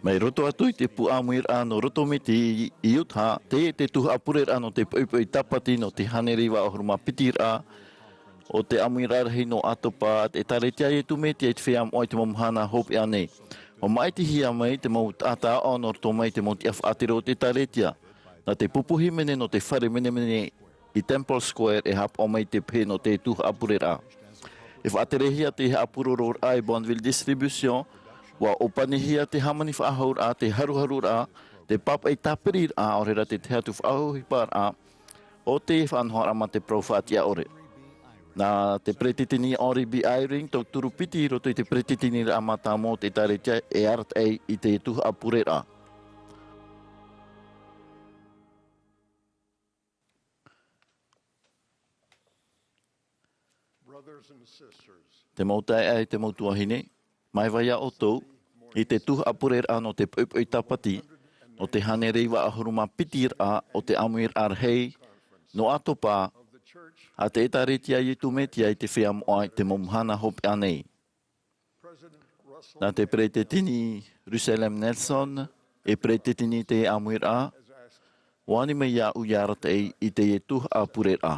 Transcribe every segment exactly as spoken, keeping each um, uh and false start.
Mai roto atu i te pū ʻāmuiraʻa nō Roto Miti i Utah, teie te tuhaʻa pureraʻa nō te poʻipoʻi tāpati nō te hānere iva ʻahuru mā piti raʻa o te ʻāmuiraʻa rahi nō ʻĀtopa a te ʻĒtārētia a Iesu Mesia i te Feiā Moʻa i te mau mahana hopeʻa nei. ʻUa māʻitihia mai te mau taʻata aʻo nō roto mai i te mau tiʻa faʻatere o te ʻĒtārētia. Nā te pupu hīmene nō te fare menemene i Temple Square e haʻapaʻo mai i te pehe nō te tuhaʻa pureraʻa. E faʻaterehia te haʻapurororaʻa e Bonneville Distribution, ʻua ʻōpanihia te hāmani faʻahouraʻa, te haruharuraʻa, te pāpaʻi tāpiriraʻa, ʻaore rā te tahi atu faʻaʻohiparaʻa o te faʻanahoraʻa mā te parau faʻatiʻa ʻore. Nā te Peresideni Henry B. Eyring, tauturu piti i roto i te Peresideni Mātāmua o te ʻĒtārētia, e arataʻi i te tuhaʻa pureraʻa. Te mau taeaʻe, te mau tuahine, mai vai ā ʻoutou i te tuhaʻa pureraʻa nō te poʻipoʻi tāpati, nō te hānere iva ʻahuru mā piti raʻa o te ʻāmuiraʻa rahi nō ʻĀtopa a te ʻĒtārētia a Iesu Mesia i te Feiā Moʻa i te mau mahana hopeʻa nei. Nā te Peresideni Russell M. Nelson, e Peresideni i te ʻāmuiraʻa, ʻua ani mai iāʻu ʻia arataʻi i teie tuhaʻa pureraʻa.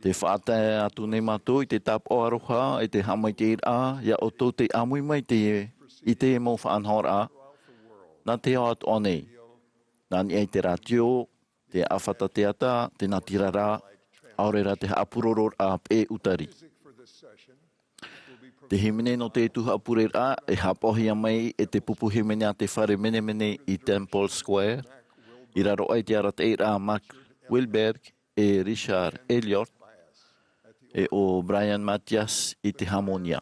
Tē faʻatae atu nei mātou i te tāpaʻo aroha e te haʻamaitaʻiraʻa iā ʻoutou tei ʻāmui mai teie, i teie mau faʻanahoraʻa nā te ao atoʻa nei. Nā niʻa i te rātio, te ʻāfata teata, te natirara, ʻaore rā te haʻapurororaʻa peʻe ʻutari. Te hīmene nō te tuhaʻa pureraʻa e haʻapaʻohia mai e te pupu hīmene a te fare menemene i Temple Square, i raro aʻe i te arataʻiraʻa a Mark Wilberg e Richard Elliott, e ʻo Brian Mathias i te hāmonia.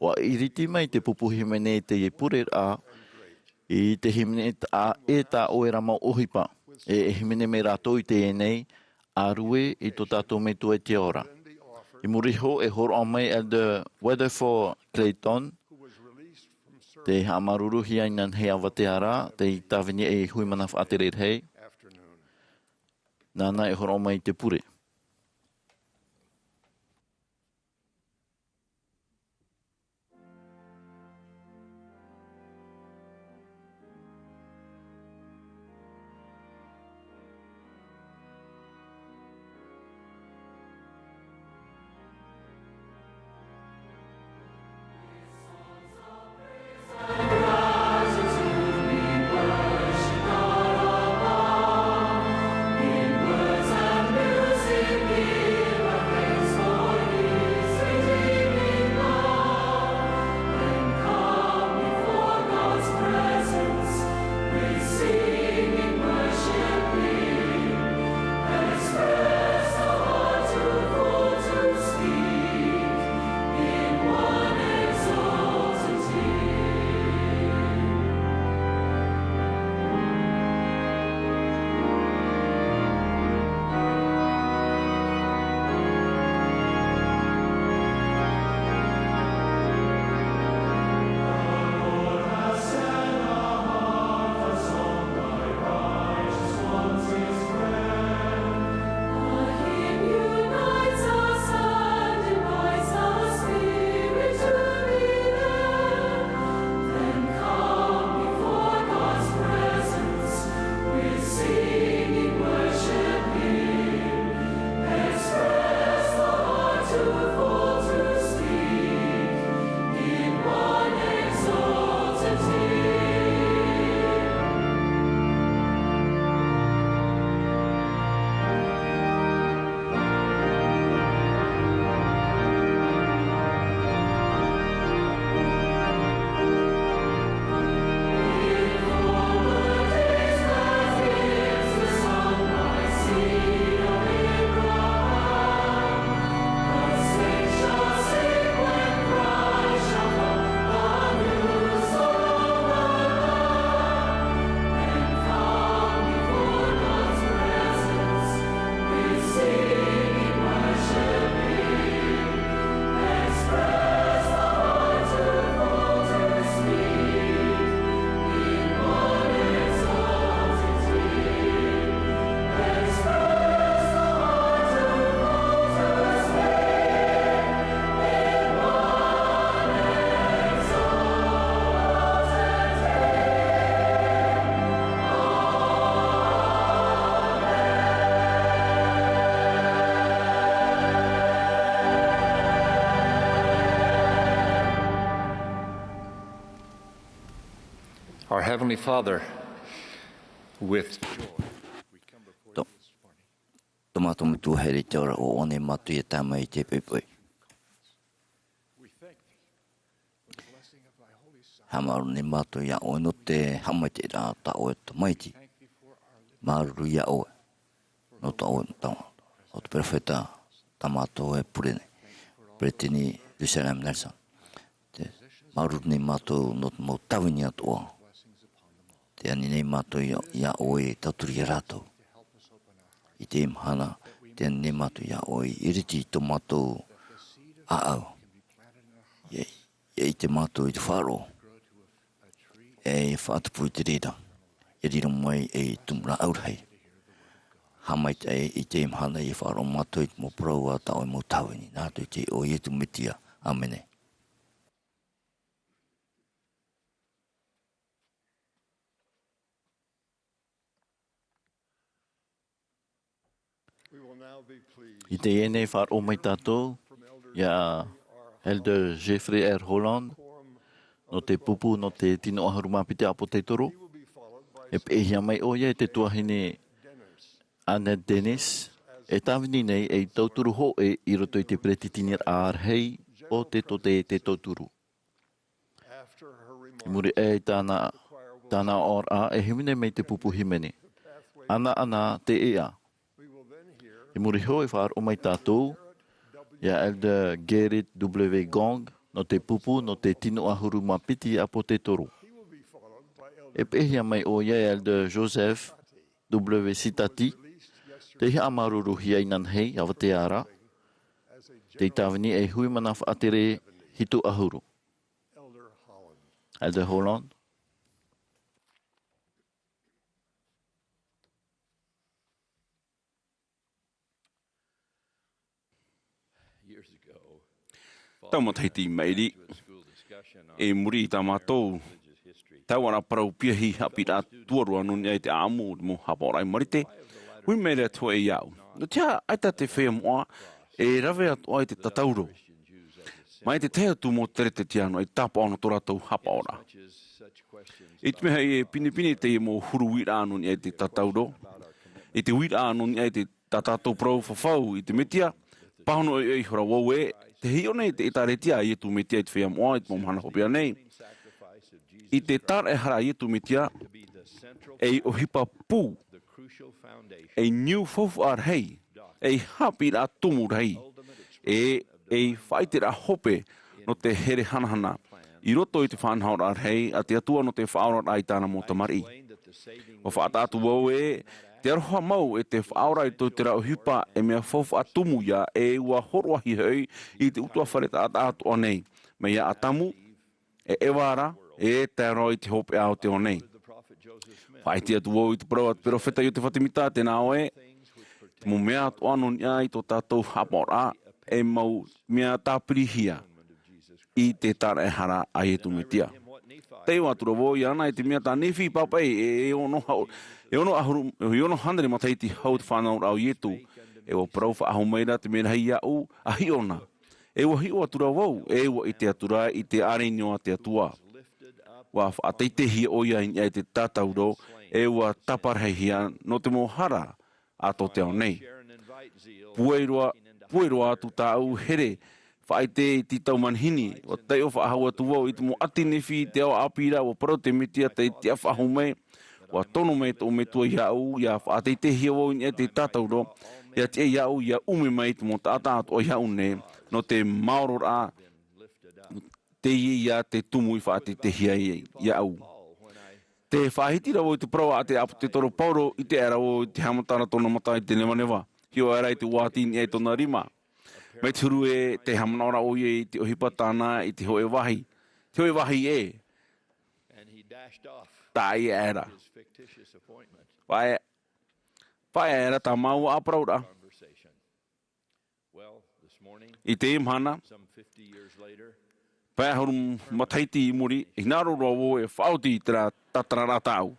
ʻUa ʻiriti mai te pupu hīmene i teie pureraʻa, i te hīmene tā, e tā ʻoe ra mau ʻohipa, e, e hīmene mai rātou i teie nei, ʻa rue i tō tātou Metua i te ao ra. I muri iho e hōroʻa mai Elder Weatherford Clayton, tē haʻamāuruuruhia inanahi ʻāvatea ra, tei tāvini i hui mana faʻatere rahi, nāna e hōroʻa mai i te pure. Heavenly Father, with joy, we come before you this morning. Tō mātou Metua here i te ao ra, ʻoaʻoa nei mātou ʻia tae mai i te poʻipoʻi. We thank thee for the blessing of thy holy Son. Haʻamāuruuru nei mātou iā ʻoe nō te haʻamaitaʻiraʻa tā ʻoe tamaiti. Thank thee for our living. Māuruuru iā ʻoe nō tō ʻoe, nō te perofeta tā mātou e pure nei, Peretiteni Russell M. Nelson. Te māuruuru nei mātou nō te mau tāvini atoʻa. Tē ani nei mātou iā, iā ʻoe e tauturu iā rātou. I teie mahana, tē ani nei mātou iā ʻoe e iriti i tō mātou ʻāʻau. ʻIa, ʻia ʻite mātou i te faʻaroʻo. E faʻatupu i te reira. E riro mai ei tumu rāʻau rahi. Haʻamaitaʻi i teie mahana ʻia faʻaroʻo mātou i te mau parau a tā ʻoe mau tāvini. Nā roto i te iʻoa o Ietu Metia. ʻĀmene. I teie nei faʻaroʻo mai tātou iā Elder Jeffrey R. Holland, nō te pupu nō te tino ʻahuru mā piti ʻāpōsetolo. E peʻehia mai ʻoia e te tuahine Annette Dennis, e tāvini nei ei tauturu hōʻē i roto i te peretiteniraʻa rahi o te tōtaiete tauturu. I muri aʻe i tāna, tāna ʻoaʻoaraʻa, e hīmene mai te pupu hīmene. Anaana te ea. I muri iho e faʻaroʻo mai tātou iā Elder Gerrit W. Gong, nō te pupu nō te tino ʻahuru mā piti ʻāpōsetolo. E peʻehia mai ʻoia e Elder Joseph W. Sitati, tei haʻamāuruuruhia inanahi i Avatea ra, tei tāvini ei hui mana faʻatere hitu ʻahuru. Elder Holland. Tau matahiti i maʻiri, i muri i tā mātou taoʻa parau piahi haʻapiʻiraʻa tuarua nō niʻa i te ʻāʻamu o te mau haʻapaʻoraʻa i Marite, ui maira te hōʻē iāʻu, nō te aha ʻaita te feiā moʻa e rave atoʻa i te tātauro mai te tahi atu mau Kerisetiano e tāpaʻo nō tō rātou haʻapaʻoraʻa. I te mea hoʻi e pinepine teie mau huru uiraʻa nō niʻa i te tātauro, i te uiraʻa nō niʻa i te, tā tātou parau fafau i te Mesia, pāhono ʻoiʻoi ihora vau ē, tē hiʻo nei te ʻĒkālesia a Iesu Mesia i te feiā moʻa i te mau mahana hopeʻa nei. I te tāraʻehara a Iesu Mesia, ei ʻohipa pū, ei niu faufaʻa rahi, ei haʻapiʻiraʻa tumu rahi, e ei faʻaʻiteraʻa hope nō te here hanahana i roto i te faʻanahoraʻa rahi a te Atua nō te faʻaoraraʻa i tāna mau tamariʻi. ʻUa faʻataʻa atu vau ē, te aroha mau e te faʻaora i tō terā ʻohipa e mea faufaʻa tumu ia, e ʻua hōroʻahia hoʻi i te ʻutuāfare taʻata atoʻa nei, mai iā Atamu, e Eva ra, e tae roa i te hopeʻa o te ao nei. Faʻaʻite atu vau i te parau a te perofeta Iosepha Semita, tē nā ʻō ē, te mau mea atoʻa nō niʻa i tō tātou haʻapaʻoraʻa, e mau mea tāpirihia i te tāraʻehara a Iesu Mesia. Taiʻo atu ra vau iāna i te mea tā Nephi i pāpaʻi, e, e ono hau-, e ono ʻahuru, e ono hānere matahiti hau te fānauraʻa o Iesu, e ʻua parau faʻahou maira te merahi iāʻu, ʻa hiʻo na. E ʻua hiʻo atu ra vau, e ʻua ʻite atu ra i te ʻāreino a te Atua. ʻUa faʻateiteihia ʻoia i niʻa i te tātauro, e ʻua taparahihia nō te mau hara a tō te ao nei. Pūai roa, pūai roa atu tāʻu here, faʻaʻite i te tau manihini, ʻua taiʻo faʻahou atu vau i te mau ʻati Nephi i te ao ʻāpī ra, ʻua parau te Mesia tei tiʻa faʻahou mai, ʻua tono mai tō Metua iāʻu, ʻia faʻateiteihia vau i niʻa i te tātauro, ʻia tiʻa iāʻu, ʻia ʻume mai te mau taʻata atoʻa iāʻu nei, nō te maororaʻa, teie ia te tumu i faʻateiteihia iāʻu. Tē faʻahiti ra vau i te parau a te ʻāpōsetolo Paulo, ʻite aʻera vau i te haʻamata ra tōna mata i te nevaneva, hiʻo aʻera i te uāti i niʻa i tōna rima. Mai te huru ē, tē haʻamanaʻo ra ʻoia i te ʻohipa tāna i te hōʻē vāhi. Te hōʻē vāhi ē. Taʻa ʻē aʻera. Paʻe, paʻe aʻera tā māua ʻāparauraʻa. I teie mahana, pae ʻahuru matahiti i muri, e hinaʻaro roa vau e faʻaoti i terā tātararaʻa tāʻu.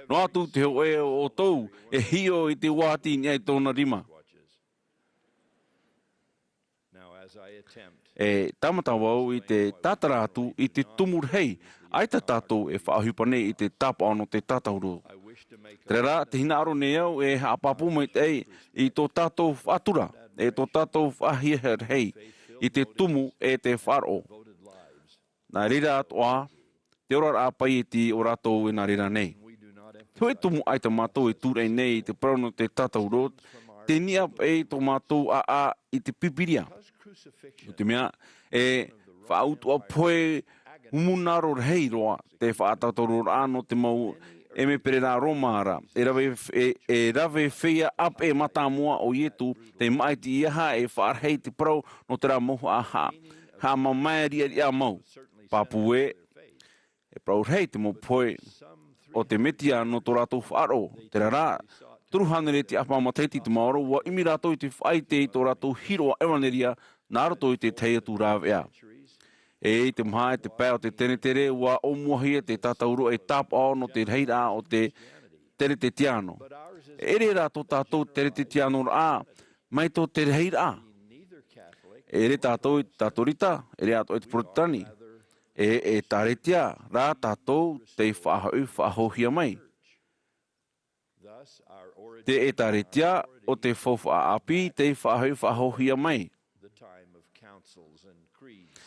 Noa atu te hōʻē o ʻoutou e hiʻo i te uāti i niʻa i tōna rima. E tāmata vau i te tātara atu i te tumu rahi ʻAita tātou e faʻaʻohipa nei i te tāpaʻo nō te tātauro. Terā rā, tē hinaʻaro nei au e haʻapāpū maitaʻi i tō tātou faʻatura, e tō tātou faʻahiahia rahi, i te tumu e te faʻaroʻo. Nā reira atoʻa, te oraraʻa paieti o rātou e nā reira nei. Te hōʻē tumu ʻaita mātou e tūraʻi nei i te parau nō te tātauro, tē niʻa paʻi tō mātou ʻāʻā i te Pīpīria. Nō te mea, e faʻautuʻa pohe hūmanaʻaro rahi roa te faʻatātauroraʻa nō te mau ʻemeperera Roma ra. E rave, e, e rave feiā ʻāpeʻe mātāmua o Ietu, te māʻiti i aha e faʻarahi te parau nō terā mau haʻa, haʻamamae riʻariʻa mau. Pāpū ē, e parau rahi te mau pohe o te Metia nō tō rātou faʻaroʻo. Terā rā, toru hānere tiʻahapa matahiti i te maoro, ua ʻimi rātou i te faʻaʻite i tō rātou hiroʻa ʻevaneria nā roto i te tahi atu rāveʻa. E i te maha e te pae o te tenetere, ua ʻōmuahia te tātauro e tāpaʻo nō te rahiraʻa o te Teretetiano. E ʻere rā tō tātou Teretetianoraʻa mai tō te rahiraʻa. E ʻere tātou i te Tatorita, e ʻere atoʻa i te Porotetani. E, e Ēkālesia rā tātou tei faʻahoʻi faʻahouhia mai. Te Ēkālesia o te faufaʻa ʻāpī tei faʻahoʻi faʻahouhia mai.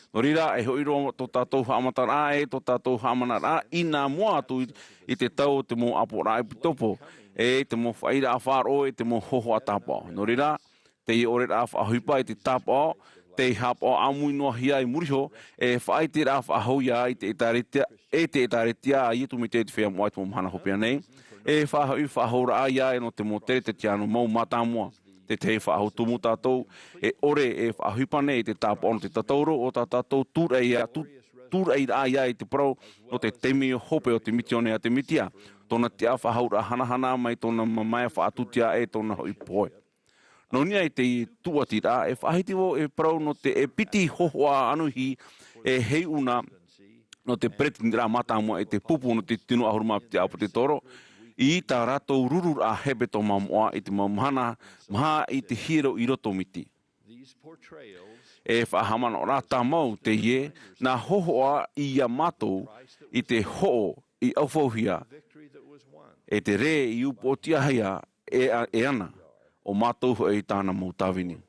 Nō reira, e hoʻi roa tō tātou haʻamataraʻa, e tō tātou haʻamanaraʻa, i nā mua atu i, i te tau o te mau ʻāpoʻoraʻa ʻepitopo, e te mau faʻaʻīraʻa faʻaroʻo, e te mau hōhoʻa tāpaʻo. Nō reira, teie ʻoreraʻa faʻaʻohipa i te tāpaʻo, tei haʻapaʻo ʻāmui noa hia i muri iho, e faʻaʻiteraʻa faʻahou ia i te Ēkālesia, e te Ēkālesia a Iesu Mesia i te feiā moʻa i te mau mahana hopeʻa nei, e faʻahoʻi faʻahouraʻa ia e nō te mau Teretetiano mau mātāmua. Te tahi faʻahou tumu tātou, e ʻore e faʻaʻohipa nei i te tāpaʻo nō te tātauro o tā tātou tūraʻi ia, tū-, tūraʻiraʻa ia i te parau nō te taime hope o te misiōni a te Mesia, tōna tiʻafaʻahouraʻa hanahana mai tōna mamae faʻatūtia e tōna hoʻi pohe. Nō niʻa i te tūʻatiraʻa, e faʻahiti vau e parau nō te, e piti hōhoʻa ʻanuʻahi e heiʻuna nō te peretiteniraʻa mātāmua i te pupu nō te tino ʻahuru mā piti ʻāpōsetolo, i tā rātou rururaʻa hepetoma moʻa i te mau mahana maha i te hiero i roto miti. E faʻahaʻamanaʻoraʻa tāmau teie, nā hōhoʻa ia mātou i te hoʻo i ʻaufauhia, e te rē i upoʻotiʻahia e a-, e ana, ʻo mātou hoʻi tāna mau tāvini.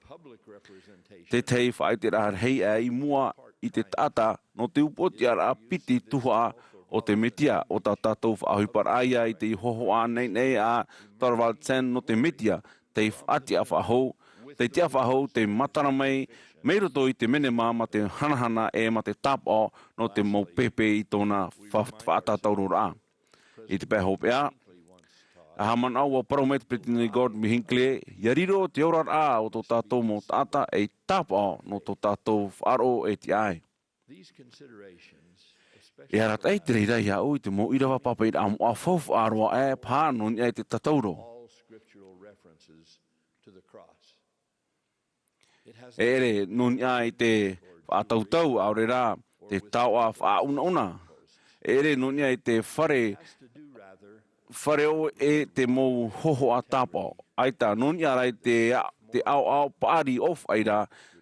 Te tahi faʻaʻiteraʻa rahi aʻe i mua i te taʻata nō te upoʻotiʻaraʻa piti tuhaʻa o te Mesia, ʻo tā tātou faʻaʻohiparaʻa ia i te hōhoʻa naʻinaʻi a Thorvaldsen nō te Mesia, tei faʻatiʻa faʻahou, tei tiʻa faʻahou, tei matara mai, mai roto i te menema mā te hanahana e mā te tāpaʻo nō te mau pēpē i tōna fa-, faʻatātauroraʻa. I te pae hopeʻa, ʻaita e manaʻo ua parau mai te Peretiteni Gordon B. Hinckley, ʻia riro te oraraʻa o tō tātou mau taʻata ei tāpaʻo nō tō tātou faʻaroʻo e tiʻa ai. E arataʻi te reira iāʻu i te mau ʻīrava pāpaʻiraʻa moʻa faufaʻa roa aʻe paha nō niʻa i te tātauro. E ʻere nō niʻa i te faʻatautau, ʻaore rā te taoʻa faʻaunauna. E ʻere nō niʻa i te fare, fare ʻoʻe e te mau hōhoʻa tāpaʻo. ʻAita, nō niʻa rā i te a-, te ʻaoʻao paʻari ʻōfaʻi ra,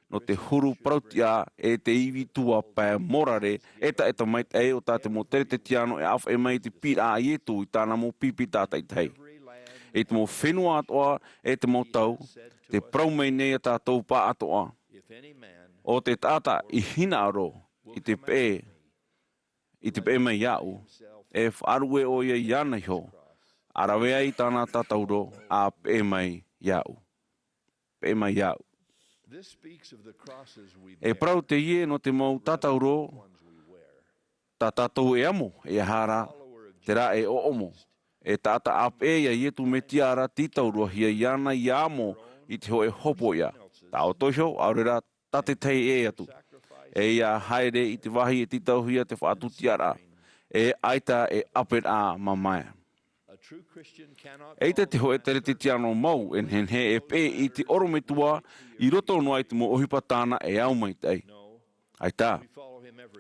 nō te huru parautiʻa e te ivi tua pae morare, ʻetaʻeta maitaʻi o tā te mau Teretetiano e ʻāfaʻi mai i te piʻiraʻa a Iesu i tāna mau pipi tātaʻitahi. I te mau fenua atoʻa e te mau tau, tē parau mai nei ia tātou pāʻatoʻa. ʻO te taʻata i hinaʻaro i te peʻe, i te peʻe mai iāʻu, e faʻaruʻe ʻoia iāna iho, ʻa rave ai tāna tātauro, ʻa peʻe mai iāʻu. Peʻe mai iāʻu. E parau teie nō te mau tātauro, tā tātou e amo, e aha rā, terā e ʻoʻomo. E taʻata ʻāpeʻe ia Iesu Mesia ra, tītauhia iāna ʻia amo i te hōʻē hopoiʻa. Taʻoto iho, ʻaore rā, tā te tahi ʻē atu. E ʻia haere i te vāhi e tītauhia te faʻatūtiaraʻa. E ʻaita e ʻāpeʻeraʻa mamae. ʻAita te hōʻē Teretetiano mau e nehenehe e peʻe i te ʻorometua i roto noa i te mau ʻohipa tāna e au maitaʻi. ʻAita.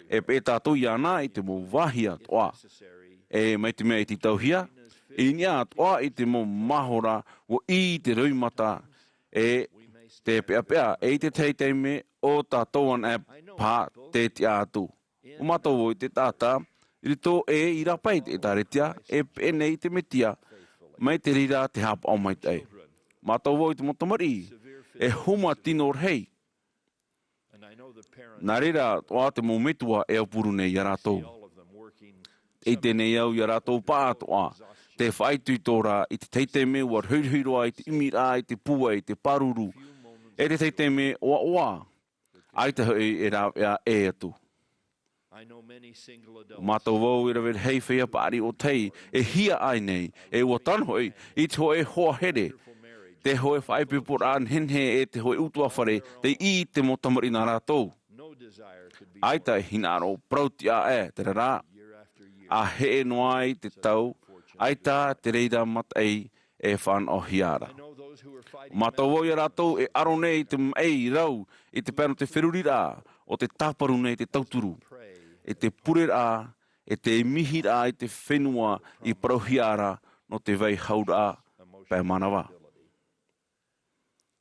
E peʻe tātou iāna i te mau vāhi atoʻa. E mai te mea e tītauhia, i niʻa atoʻa i te mau mahora, ʻua ʻī i te roimata, e te peʻapeʻa, e i te tahi taime ʻo tātou anaʻe paha tē tiʻa atu. ʻO mātou ʻoe te taʻata, I roto e i rāpae i te ʻĒtāretia, e peʻe nei te Mesia, mai te reira te haʻapaʻo maitaʻi. Mātou vau i te mau tamariʻi, e huma tino rahi. Nā reira, atoʻa te mau metua e aupuru nei iā rātou. E ʻite nei au iā rātou paʻatoʻa, tē faʻaitoito ra i te taime ʻua rohirohi roa i te ʻimiraʻa, i te pūai, i te pāruru, e te taime ʻoaʻoa, ʻaita hoʻi e rāveʻa ʻē atu. Mātou vau e rave rahi feiā paʻari ʻōtahi, e hia ʻāiʻa nei, e ʻua tano hoʻi, i te hōʻē hoa here, te hōʻē faʻaipoiporaʻa nehenehe e te hōʻē ʻutuāfare, tei ʻī i te mau tamariʻi nā rātou. ʻAita e hinaʻaro parau tiʻa ʻē, terā rā, ʻa heʻe noa ai te tau, ʻaita te reira mataʻi e fānaʻohia ra. Mātou vau iā rātou e ʻaro nei i te maʻi rau i te pae nō te feruriraʻa, ʻo tē tāparu nei te tauturu, i te pureraʻa, i te mihiraʻa i te fenua i parauhia ra nō te vai hauraʻa pae manava.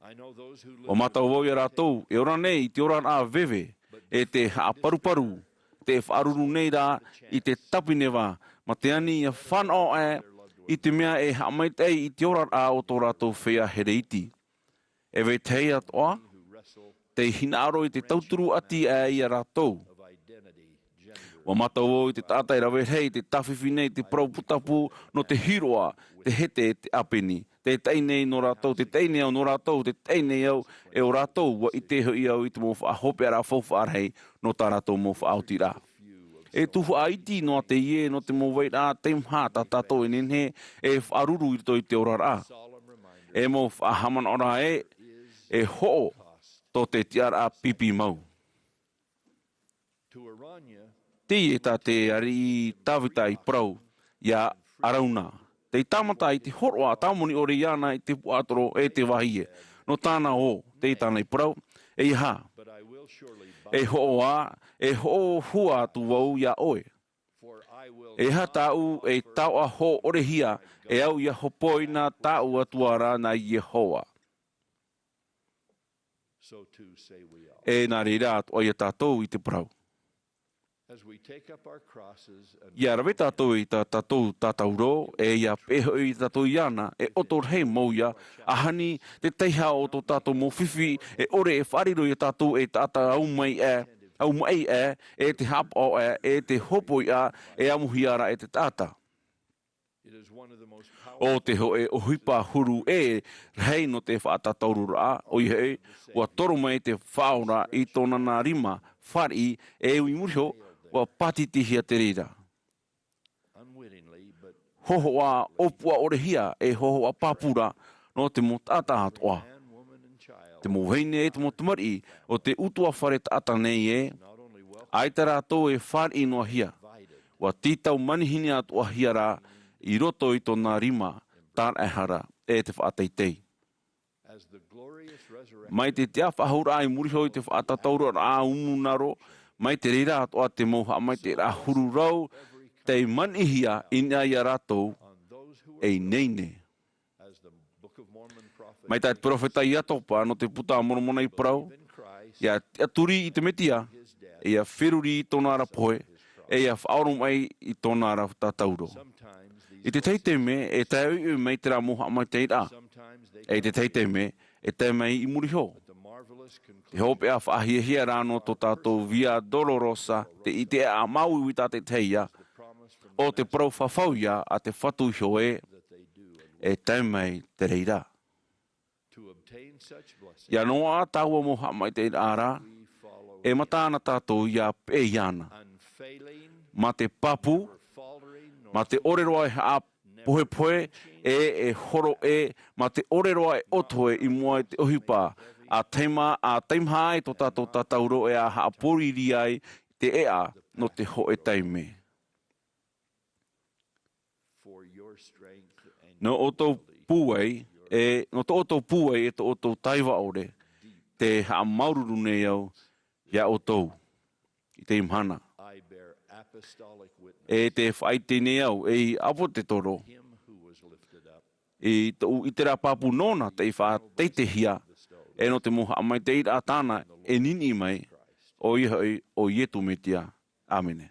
ʻUa mātou vau iā rātou e ora nei i te oraraʻa veve, e tē haʻaparuparu, tē faʻaruru nei rā i te tāpineva, mā te ani ʻia fānaʻo ʻē i te mea e haʻamaitaʻi i te oraraʻa o tō rātou feiā here iti. E vetahi atoʻa, tē hinaʻaro i te tauturu ʻati ʻē iā rātou. ʻUa mātou vau i te taʻata e rave rahi, tē tāfifi nei te parau pūtapū nō te hiroʻa, te hete, te ʻāpeni. Tē taʻi nei nō rātou, tē taʻi nei au nō rātou, tē taʻi nei au e ʻo rātou, ʻua ʻite hoʻi au i te mau faʻahopeʻaraʻa faufaʻa rahi nō tā rātou mau faʻaotiraʻa. E tuhaʻa iti noa teie nō te mau vairaʻa teimaha tā tātou e nehenehe e faʻaruru i roto i te oraraʻa. E mau faʻahaʻamanaʻoraʻa ē, e hoʻo tō te tiʻaraʻa pipi mau. Teie tā te ariʻi Tāvita i parau iā Arauna, tei tāmata i te hōroʻa tāmoni ʻore iāna i te puaʻatoro e te vāhi ē. Nō tāna ō, teie tāna i parau, ʻeiaha, e hoʻo ā, e hoʻo hua atu vau iā ʻoe. ʻEiaha tāʻu e taoʻa hōʻorehia, e au ʻia hōpoiʻa tāʻu Atua ra, nā Iehova. E nā reira atoʻa ia tātou i te parau. ʻIa rave tātou i tā tātou tātauro, e ʻia peʻe hoʻi tātou iāna, e ʻoto rahi mau ia, ʻaita e taiʻo tō tātou mau fifi, e ʻore e faʻariro ia tātou e taʻata ʻaumai ʻē, ʻaumai ʻē, e te haʻapaʻo ʻē, e te hōpoiʻa, e amuhia ra e te taʻata. ʻO te hōʻē ʻohipa huru ʻē rahi nō te faʻatātauroraʻa, ʻoia hoʻi, ʻua toro mai te Faʻaora i tōna nā rima fāriʻi, e i muri iho, ʻua pātitihia te reira. Hōhoʻa ʻōpuaʻorehia, e hōhoʻa pāpū ra, nō te mau taʻata atoʻa. Te mau vahine e te mau tamariʻi, ʻo te ʻutuāfare taʻata nei ē, ʻaita rātou e fāriʻi noa hia. ʻUa tītau manihini atoʻa hia rā, i roto i tōna rima, tāraʻehara, e te faʻateitei. Mai te tiʻafaʻahouraʻa i muri iho i te faʻatātauroraʻa ʻumu naro, mai te reira atoʻa te mau haʻamaitaʻiraʻa huru rau, tei maniʻihia i niʻa ia rātou, e ineine. Mai tā te peropheta Iakoba nō te Puta a Moromona i parau, ʻia tiʻaturi i te Mesia, ʻia feruri i tōna ra pohe, e ʻia faʻaoromaʻi i tōna ra tātauro. I te tahi taime, e tae ʻoiʻoi mai terā mau haʻamaitaʻiraʻa. E i te tahi taime, e tae mai i muri iho. Te hopeʻa faʻahiahia rā nō tō tātou Via Dolorosa, te ʻite ʻāʻau māuiui tātaʻitahi ia, ʻo te parau fafau ia a te Fatu iho ē, e tae mai te reira. ʻIa noaʻa taua mau haʻamaitaʻiraʻa ra, e mata ana tātou ʻia peʻe iāna. Mā te pāpū, mā te ʻore roa e haʻapohepohe, e, e horo ʻē, mā te ʻore roa e ʻoto ʻē i mua i te ʻohipa, ʻa taima-, ʻa taimaha ai tō tātou tātauro e ʻa haʻapōriri ai te ʻēʻa nō te hōʻē taime. Nō ʻoutou pūai, e, nō tō ʻoutou pūai, e tō ʻoutou taiva ʻore, tē haʻamāuruuru nei au iā ʻoutou i teie mahana. E tē faʻaʻite nei au, ei ʻāpōsetolo, i tōʻu ʻiteraʻa pāpū nōna tei faʻateiteihia, e nō te mau haʻamaitaʻiraʻa tāna e niniʻi mai, ʻoia hoʻi, ʻo Iesu Mesia. ʻĀmene.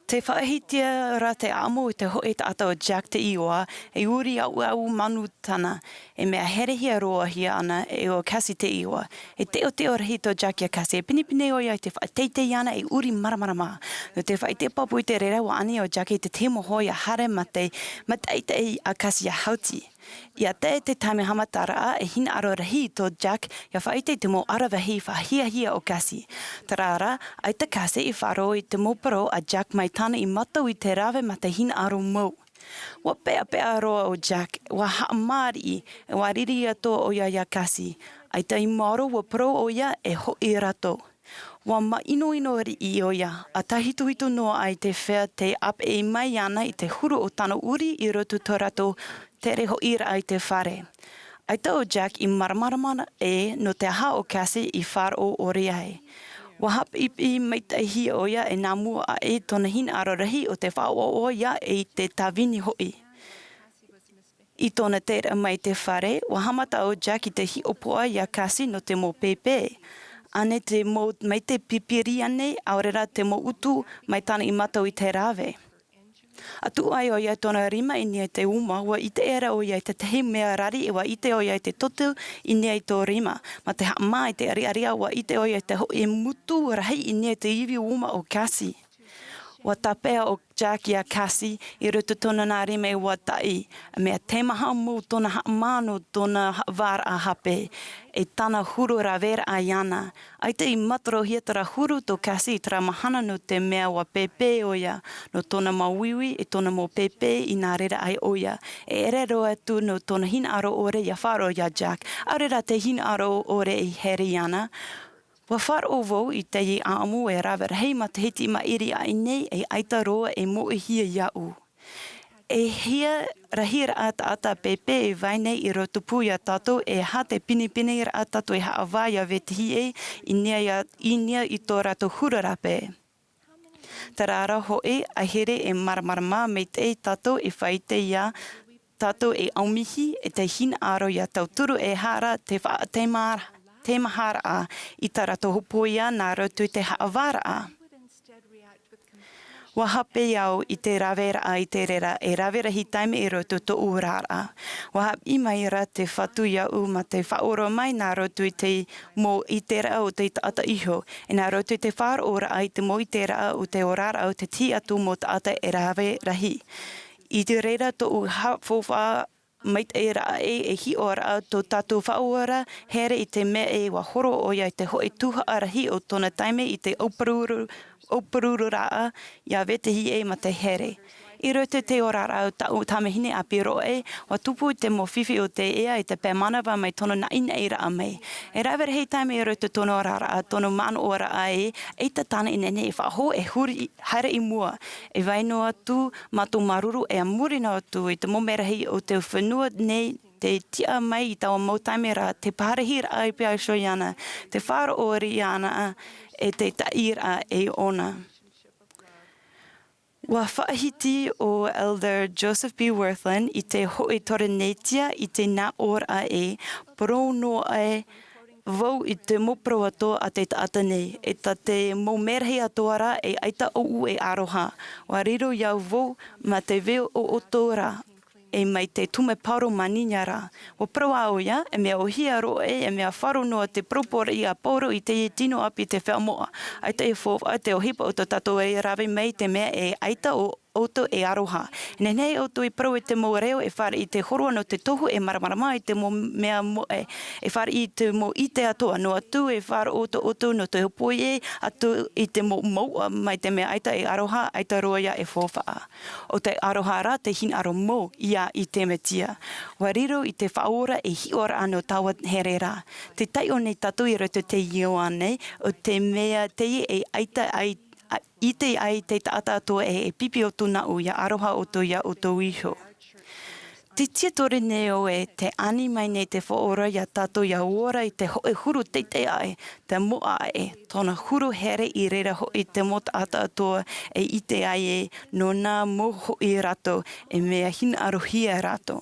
Te faʻahiahia ra te ʻāʻamu i te hoʻi taʻata o Jack te iʻoa, e uri auʻau manu tāna, e mea herehia roa hia ana e o Cassie te iʻoa. E teʻoteʻo rahi tō Jack iā Cassie, e pinepine ʻoia i te faʻateitei ana e uri māramarama. Nō te faʻaʻite pāpū i te reira, ʻua ani ʻo Jack i te tahi mōhō ia haere mā te mātaʻitaʻi a Cassie ia hauti. ʻIa tae te taime haʻamataraʻa, e hinaʻaro rahi tō Jack ia faʻaʻite i te mau aravihi faʻahiahia o Cassie. Terā rā, ʻaita Cassie i faʻaroʻo i te mau parau a Jack mai tāna i mātau i te rave mā te hinaʻaro mau. ʻUa peʻapeʻa roa ʻo Jack, ʻua haʻamāriʻi, ʻua riri atoʻa ʻoia iā Cassie. ʻAita i maoro ʻua parau ʻoia e hoʻi rātou. ʻUa māʻinoʻino riʻi ʻoia, ʻa tāhitohito noa ai te feiā tei ʻāpeʻe mai ana i te huru o tāna uri i roto tō rātou tere hoʻiraʻa i te fare. ʻAita ʻo Jack i māramarama ē nō te aha ʻo Cassie i faʻaroʻo ʻore ai. ʻUa haʻapiʻipiʻi maitaʻihia ʻoia e nā mua aʻe tōna hinaʻaro rahi o te faʻaʻoaʻoa ia e i te tāvini hoʻi. I tōna teraʻa mai te fare, ʻua haʻamata ʻo Jack i te hiʻopoʻa iā Cassie nō te mau pēpē. Anei te mau maitaʻi pipiri anei, ʻaore rā te mau utu mai tāna i mātau i te rave. ʻA tuʻu ai ʻoia i tōna rima i niʻa i te uma, ʻua ʻite ra ʻoia i tētahi mea rari, ʻua ʻite ʻoia i te totu i niʻa i tō rima. Mā te haʻamā i te ʻariʻariʻa, ʻua ʻite ʻoia i te hoʻi mutu rahi i niʻa i te ivi uma o Cassie. ʻUa tāpeʻa ʻo Jack iā Cassie i roto tōna nā rima e ʻua taʻi, mea teimaha mau tōna haʻamā nō tōna haʻavāraʻa hape, e tāna huru raveraʻa iāna. ʻAita i mātarohia terā huru tō Cassie i terā mahana nō te mea ʻua pēpē ʻoia, nō tōna māuiui e tōna mau pēpē i nā reira ai ʻoia. E ʻere roa atu nō tōna hinaʻaro ʻore ia faʻaroʻo iā Jack, ʻaore rā te hinaʻaro ʻore i here iāna. ʻUa faʻaroʻo vau i teie ʻāʻamu e rave rahi matahiti i maʻiri aʻe nei e ʻaita roa e moʻehia iāʻu. E hia rahiraʻa taʻata pēpē e vai nei i rotopū iā tātou, e aha te pinepineraʻa tātou e haʻavā ia vetahi ʻē i niʻa ia, i niʻa i tō rātou huru rape. Terā rā hoʻi, ʻaita e māramarama maitaʻi tātou e faʻaʻite iā tātou e ʻaumihi e te hinaʻaro ia tauturu e aha rā te faʻateimaharaʻa i tā rātou hōpoiʻa nā roto i te haʻavāraʻa. ʻUa hape au i te raveraʻa i te reira e rave rahi taime i roto tōʻu oraraʻa. ʻUa haʻapiʻi mai ra te Fatu iāʻu mā te faʻaora mai nā roto i te mau ʻiteraʻa o te taʻata iho, e nā roto i te faʻaroʻoraʻa i te mau ʻiteraʻa o te oraraʻa o te tiʻa atu mau taʻata e rave rahi. I te reira tōʻu haʻafaufaʻa maitaʻi raʻa e, e hiʻo ra tō tātou Faʻaora here i te mea ē ʻua horo ʻoia i te hoʻi tuhaʻa rahi o tōna taime i te ʻauparuru, ʻauparururaʻa ia vetahi ʻē mā te here. I roto i te oraraʻa o tāʻu tamahine ʻāpī roa ē, ʻua tupu te mau fifi o te ea i te pae manava mai tōna naʻinaʻiraʻa mai. E rave rahi taime i roto i tōna oraraʻa, tōna manaʻoraʻa ē, ʻaita tāna i nehenehe e faʻahou e huri haere i mua. E vai noa atu mātou māuruuru e a muri noa atu i te mau merahi o te fenua nei, te tiʻa mai i taua mau taime ra, te parahiraʻa i pea iho iāna, te faʻaroʻo iāna e te taʻiraʻa e ʻōna. ʻUa faʻahiti ʻo Elder Joseph B. Wirthlin i te hoʻi Torinetia i te nā ʻōraʻa ē, parau noa ē vau i te mau parau atoʻa a te taʻata nei, e tā te mau merahi atoʻa ra e ʻaita ʻoʻu e aroha. ʻUa riro iā vau mā te veo o ʻoutou ra, e mai te tumu paoro māninia ra. ʻUa parau ʻoia, e mea ʻōhie roa ē, e mea faʻaroʻo noa te parau pōraʻi a Pauro i teie tino ʻāpī te feiā moʻa. ʻAita e faufaʻa te ʻohipa o tō tātou e rave mai te mea e ʻaita ʻo ʻoutou e aroha. E nehenehe ʻoutou e parau i te mau reo e fāriʻi i te hōroʻa nō te tohu e māramarama i te mau mea moʻe. E fāriʻi i te mau ʻite atoʻa noa atu e faʻaroʻo tō ʻoutou nō te hōpoiʻa atu i te mau mouʻa mai te mea ʻaita e aroha, ʻaita roa ia e faufaʻa. ʻO te aroha rā te hinaʻaro mau ia i te Mesia. ʻUa riro i te Faʻaora e hiʻoraʻa nō taua here ra. Tē taiʻo nei tātou i roto i te Ioane, ʻo te mea teie e ʻaita ai, a, ʻite ai te taʻata atoʻa ē, e pipi ʻoutou nāʻu, ʻia aroha ʻoutou iā ʻoutou iho. Te tiatori nei ʻoe, tē ani mai nei te Faʻaora iā tātou ʻia ora i te hoʻi huru teitei aʻe, te moʻa aʻe, tōna huru here i reira hoʻi te mau taʻata atoʻa e ʻite ai ē, nōna mau hoʻi rātou, e mea hinaʻarohia rātou.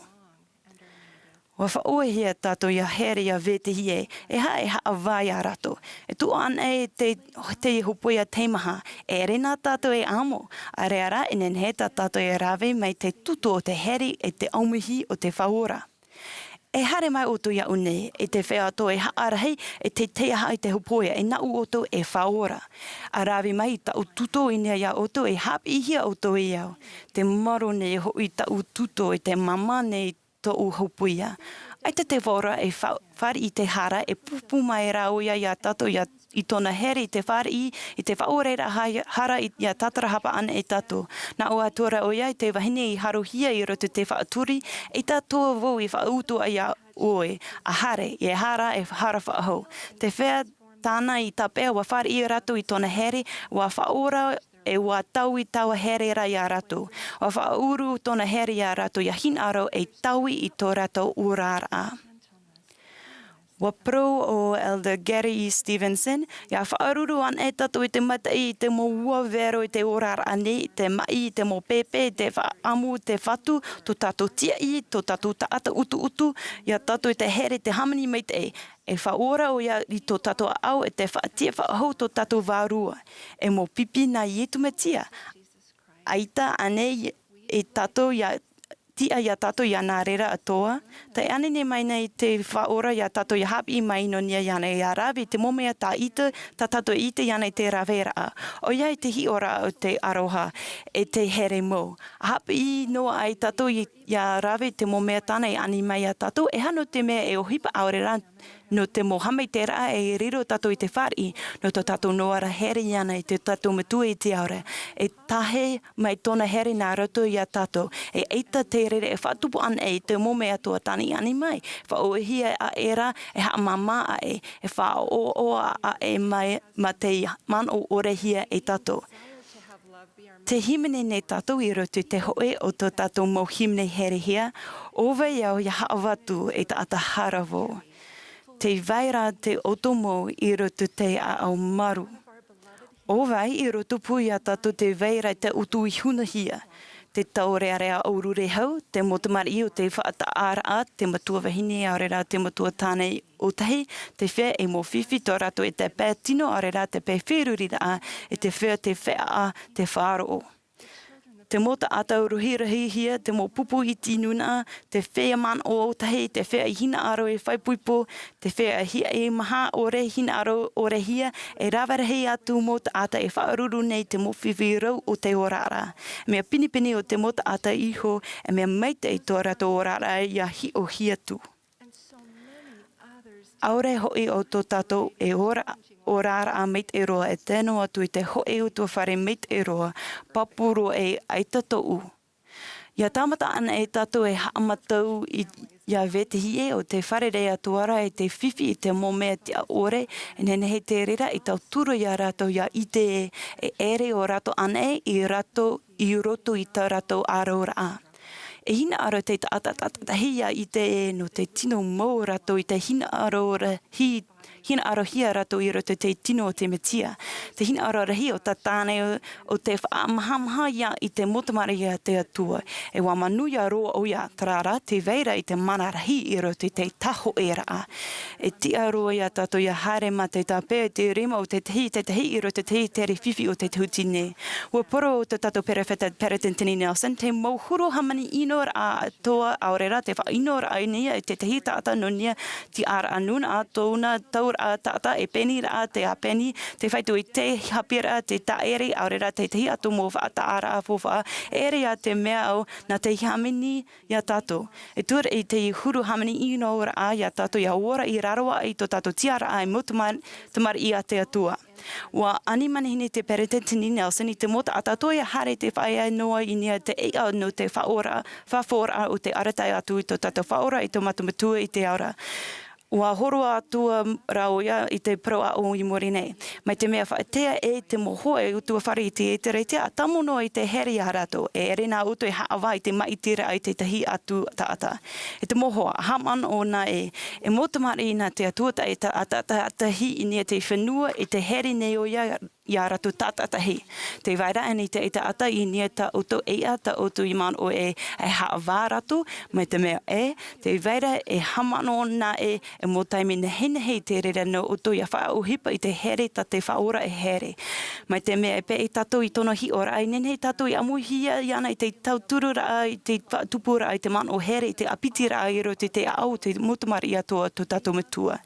Ua faʻaʻohia tātou ia haere ia vetahi ʻē, e aha e haʻavā ia rātou. E tuʻu anaʻe te, te hōpoiʻa teimaha, e ʻere nā tātou e amo, ʻareʻa rā, e nehenehe tā tātou e rave mai te tuto o te here e te ʻaumihi o te Faʻaora. E haere mai ʻoutou iāʻu nei, e te feiā atoʻa e haʻarahi, e te, te aha i te hōpoiʻa, e nāʻu ʻoutou e Faʻaora. ʻA rave mai i tāʻu tuto i niʻa iā ʻoutou, e haʻapiʻihia ʻoutou e au. Te maro nei hoʻi tāʻu tuto, e te māmā nei tōʻu hōpoiʻa. ʻAita te Faʻaora e fa-, fāriʻi i te hara, e pūpū mai rā ʻoia iā tātou iā, i tōna here i te fāriʻi, i te faʻaoreraʻa ha-, hara i, ia tātarahapa anaʻe tātou. Nā ʻō atu ra ʻoia i te vahine i harohia i roto i te faʻaturi, eʻita atoʻa vau i faʻautuʻa iā ʻoe, ʻa haere, e hara, e hara faʻahou. Te feiā tāna i tāpeʻa, ua fāriʻi rātou i tōna here, ua faʻaora, e ua taui taua here ra iā rātou. Ua faʻaʻuru tōna here iā rātou ia hinaʻaro e taui i tō rātou oraraʻa. Ua parau ʻo Elder Gary E. Stevenson, ia faʻaruru anaʻe tātou i te mataʻi, i te mau ua vero i te oraraʻa nei, i te maʻi, i te mau pēpē, i te faʻaʻamu, i te fatu, tō tātou tīaʻi, tō tātou taʻata ʻutuʻutu, ia tātou i te here, te hāmani maitaʻi. E faʻaora ʻoia i tō tātou ʻāʻau, e te faʻatiʻa faʻahou tō tātou Vārua. E mau pipi nā Iesu Mesia. ʻAita ānei e tātou ia, tiʻa iā tātou ia nā reira atoʻa? Tē ʻānei mai nei te Faʻaora iā tātou ia haʻapiʻi mai nō niʻa iāna, ia rave i te mau mea tā ʻite, tā tātou e ʻite iāna i te raveraʻa. ʻOia i te hiʻoraʻa o te aroha, e te here mau. ʻA haʻapiʻi noa ai tātou i, ia rave i te mau mea tāna e ani mai iā tātou, e aha nō te mea e ʻohipa ʻaore rā nō te mau haʻamaitaʻiraʻa e riro tātou i te fāriʻi, nō tō tātou noa ra here iāna i tō tātou Metua i te ao ra, e tahe mai tōna here nā roto iā tātou, e ʻaita te reira e faʻatupu anaʻe i te mau mea atoʻa tāna i ani mai, faʻaʻōhia aʻe ra, e haʻamāmā aʻe, e faʻaʻoaʻoa aʻe mai, mā te manaʻo ʻore hia e tātou. Tē hīmene nei tātou i roto i te hōʻē o tō tātou mau hīmene herehia, ʻo vai au ia haʻavātū e taʻata hara vau. Tē vai ra te ʻoto mau i roto i te ʻāʻau marū. ʻO vai i roto pū iā tātou tē vai ra te ʻutu i hunahia, te taurearea ʻaururehau, te mau tamariʻi o te faʻataʻaraʻa, te matua vahine ʻaore rā te matua tāne ʻōtahi, te feiā e mau fifi tō rātou e te pae tino ʻaore rā te pae feruriraʻa, e te feiā te feiā te faʻaroʻo. Te mau taʻata ruhirahihia, te mau pupu iti nūnaʻa, te feiā manaʻo ʻōtahi, te feiā i hinaʻaro e faʻaipoipo, te feiā hiaʻai maha ʻore hinaʻaro ʻorehia, e rave rahi atu mau taʻata e faʻaruru nei te mau fifi rau o te oraraʻa. Mea pinepine o te mau taʻata iho, e mea maitaʻi tō rātou oraraʻa ia hiʻohia atu. ʻAore hoʻi ʻo tō tātou e ora, oraraʻa maitaʻi roa e tano atu i te hōʻē utuafare maitaʻi roa, pāpū roa e ʻaita tōʻu. Ia tāmata anaʻe tātou e haʻamatau i, ia vetahi ʻē o te fārerei atoʻa ra i te fifi i te mau mea tiʻa ʻore, e nehenehe te reira i tauturu iā rātou ia ʻite ē, e ʻere ʻo rātou anaʻe i rātou i roto i tā rātou ʻārauraʻa. E hinaʻaro te taʻata tātaʻitahi ia ʻite ē nō te tino mau rātou i te hinaʻaro rahi, hinaʻarohia rātou i roto i te tino o te Mesia. Te hinaʻaro rahi o tā tāne o, o te faʻamahamaha ia i te mau tamariʻi a te Atua. E ua manuia roa ʻoia, terā rā, tē vai ra i te mana rahi i roto i te tahoʻeraʻa. E tiʻa roa iā tātou ia haere mā te tāpeʻa i te rima o te tahi, te tahi i roto i te tahi tere fifi o te tahuti nei. Ua parau tō tātou perofeta Patterson Tenney Nelson, te mau huru hāmani ʻinoraʻa atoʻa, ʻaore rā te faʻaʻinoraʻa i niʻa i te tahi taʻata nō niʻa tiʻaraʻa nūnaʻa, tōna tauraʻa taʻata, e pēniraʻa, te ʻāpeni, te faito i te haʻapiʻiraʻa, te tāʻere, ʻaore rā te tahi atu mau faʻataʻaraʻa faufaʻa, e ʻere ia te mea au, nā te hāmani iā tātou. E tuaraʻi te huru hāmani ʻinoraʻa iā tātou ia ora i raro aʻe i tō tātou tiʻaraʻa e mau tamar-, tamariʻi a te Atua. Ua ani manihini te Perofeta Tenney Nelson i te mau taʻata atoʻa ia haere i te feiā noa i niʻa i te ʻeiʻa nō te faʻaora, faʻaora o te arataʻi atu i tō tātou Faʻaora e tō mātou Metua i te ao ra. Ua hōroʻa atu rā ʻoia i te parau aʻo i muri nei. Mai te mea faʻatea e te mau hoa e utuafare i te Ekalesia, ʻa tāmau noa i te here iā rātou, e ʻere nā ʻoutou e haʻavā i te maʻitiraʻa i te tahi atu taʻata. E te mau hoa, haʻamanaʻo na ē, e mau tamariʻi nā te Atua, taʻata, taʻata, taʻata tahi i niʻa i te fenua, i te here nei ʻoia ia rātou tātaʻitahi. Tē vai ra ānei te taʻata i niʻa ia tā ʻoutou ʻeiʻa, tā ʻoutou i manaʻo ē e haʻavā rātou, mai te mea ē, tē vai ra e haʻamanaʻo nā ē, e mau taime nehenehe tē reira nō ʻoutou ia faʻaʻohipa i te here tā te Faʻaora e here. Mai te mea e pēʻe tātou i tōna hiʻoraʻa, e nehenehe tātou e ʻāmuihia iāna i te tautururaʻa, i te faʻatupuraʻa, i te manaʻo here, i te ʻāpitiraʻa i roto i te ʻāʻau o te mau tamariʻi atoʻa tō tātou Metua.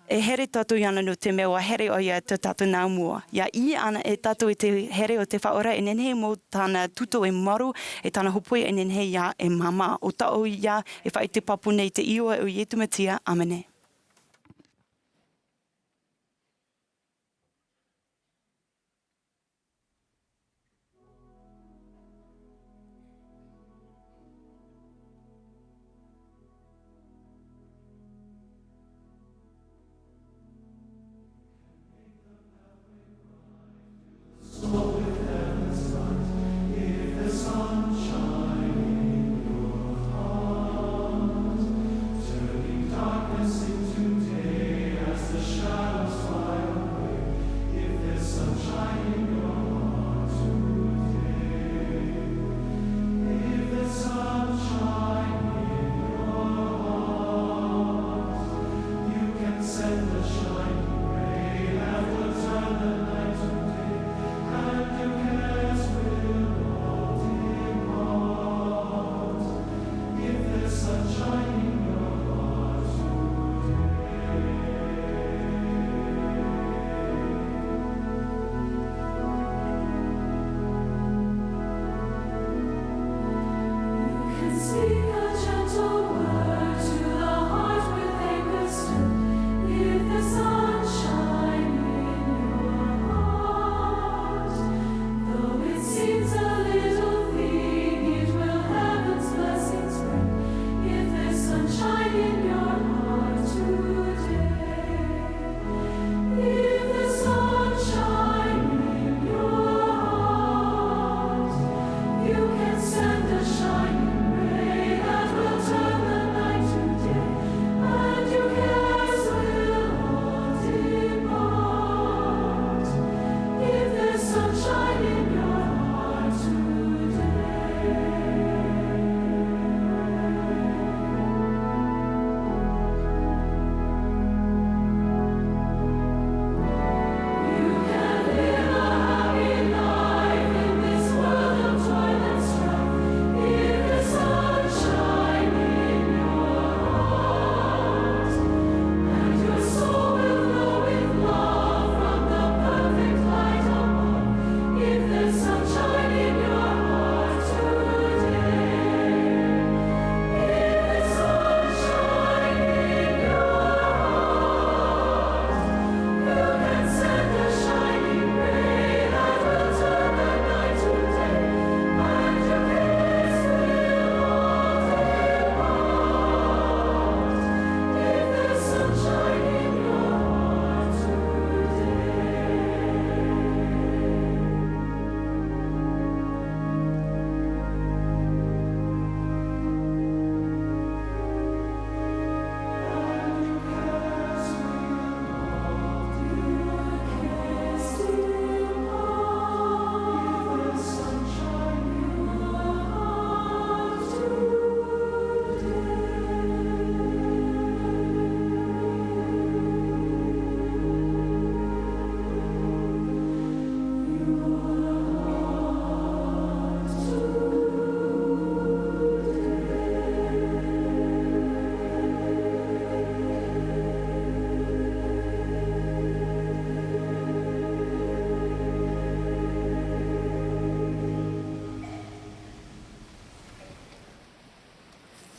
E here tātou iāna nō te mea ʻua here ʻoia i tō tātou nā mua. ʻIa ʻī ana e tātou i te here o te Faʻaora, e nehenehe mau tāna tūtō e marū, e tāna hōpoiʻa e nehenehe ia e māmā. ʻO tāʻu ia e faʻaʻite pāpū nei i te iʻoa o Iesu Mesia. ʻĀmene.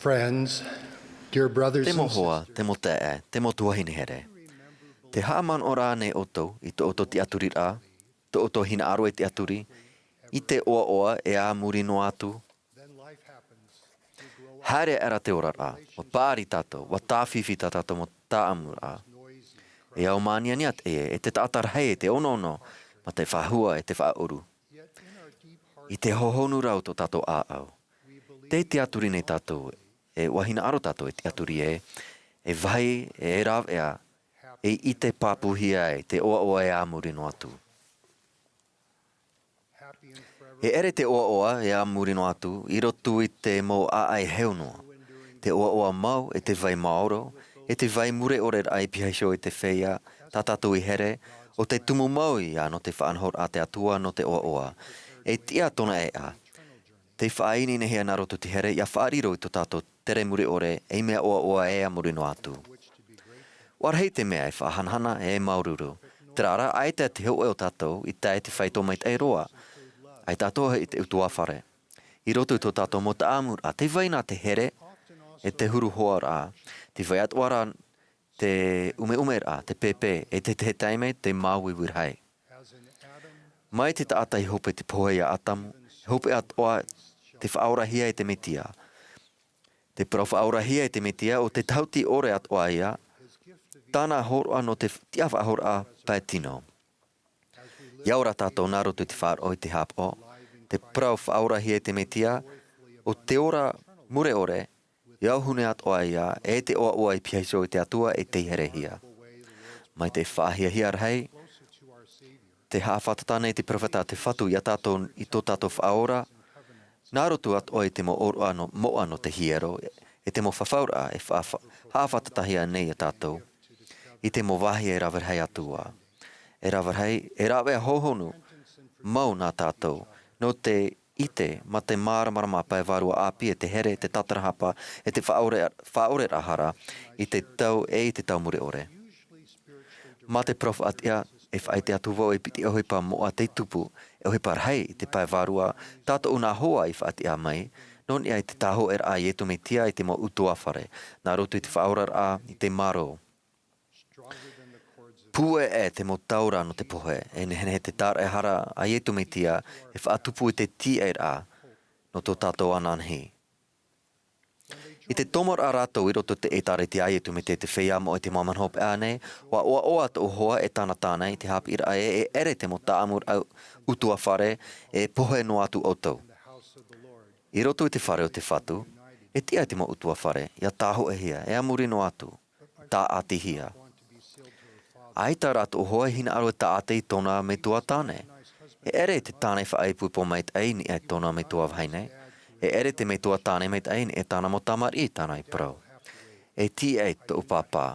Friends, dear brothers and sisters. Te mau hoa, te mau taeaʻe, te mau tuahine here. Tē haʻamanaʻo ra ānei ʻoutou i tō ʻoutou tiʻaturiraʻa, tō ʻoutou hinaʻaro e tiʻaturi, i te ʻoaʻoa e a muri noa atu? Haere aʻera te oraraʻa, ʻua paʻari tātou, ʻua tāfifi tā tātou mau tāʻamuraʻa. E ao māniania teie, e te taʻata rahi, e te onoono, mā te faʻahou, e te faʻaʻuru. I te hohonu ra o tō tātou ʻāʻau. Tē tiʻaturi nei tātou, e ʻua hinaʻaro tātou e tiʻaturi ē, e vāhi, e rāveʻa, E ʻite pāpūhia ai te ʻoaʻoa e a muri noa atu. E ʻere te ʻoaʻoa e a muri noa atu i roto i te mau ʻāʻai heu noa. Te ʻoaʻoa mau e te vai maoro, e te vai mure ʻore raʻa i piha iho i te feiā tā tātou i here, ʻo te tumu mau ia nō te faʻanahoraʻa a te Atua nō te ʻoaʻoa. E tiʻa tōna ʻēʻa. Te faʻaineinehia nā roto i te here, ʻia faʻariro i tō tātou tere mure ʻore, ei mea ʻoaʻoa e a muri noa atu. ʻUa rahi te mea e faʻahanahana e māuruuru. Terā rā, ʻaita te hōʻē o tātou i tae i te faito maitaʻi roa. ʻAita atoʻa i te ʻutuāfare. I roto i tō tātou mau taʻamuraʻa, tē vai na te here, e te huru hoaraʻa, tē vai atoʻa ra te ʻumeʻumeraʻa, te pēpē, e te, te taime, te māuiui rahi. Mai te taʻata i hope te pohe ia Atamu, e hope atoʻa te faʻaorahia e te Mesia. Te parau faʻaorahia e te Mesia, ʻo te tahuti ʻore atoʻa ia, tāna hōroʻa nō te tiʻa faʻahou raʻa pae tino. ʻIa ora tātou nā roto i te faʻaroʻo i te haʻapaʻo, te parau faʻaorahia e te Mesia, ʻo te ora mure ʻore, e auhune atoʻa ia, e te ʻoaʻoa i piha iho i te Atua e tei herehia. Mai te faʻahiahia rahi, tē haʻafātata nei te peropheta a te Fatu ia tātou i tō tātou faʻaora, nā roto atoʻa i te mau ʻōroʻa nō, moʻa nō te hiero, e te mau fafauraʻa e faʻafa-, haʻafātatahia nei ia tātou. I te mau vāhi e rave rahi atu ā. E rave rahi, e rāveʻa hōhonu mau nā tātou, nō te ʻite, mā te māramarama pae vārua ʻāpī e te here, te tātarahapa, e te faʻaʻore-, faʻaʻoreraʻa hara, i te tau e i te tau mure ʻore. Mā te parau faʻatiʻa, e faʻaʻite atu vau e piti ʻohipa moʻa tei tupu, e ʻohipa rahi i te pae vārua, tā tōʻu nā hoa i faʻatiʻa mai, nō niʻa i te tāhōʻēraʻa a Iesu Mesia i te mau ʻutuāfare, nā roto i te faʻaoraraʻa i te marō. Pūʻeʻe te mau taura nō te pohe, e nehenehe te tāraʻehara a Iesu Mesia e faʻatupu i te tīaʻiraʻa nō tō tātou ananahi. I te tomoraʻa rātou i roto i te ʻĒtārētia a Iesu Mesia i te feiā moʻa i te māmani hopeʻa nei, ʻua ʻoaʻoa tōʻu hoa e tāna tāne i te haʻapiʻiraʻa ē, e ʻere te mau taʻamuraʻa ʻutuāfare e pohe noa atu ʻoutou. I roto i te fare o te Fatu, e tiʻa te mau ʻutuāfare, ʻia tāhōʻēhia, e a muri noa atu, tāʻatihia. ʻAita rā tōʻu hoa e hinaʻaro e tāʻati i tōna metua tāne. E ʻere te tāne faʻaipoipo maitaʻi i niʻa i tōna metua vahine. E ʻere te metua tāne maitaʻi i niʻa i tāna mau tamariʻi, tāna i parau. E tīaʻi tōʻu pāpā.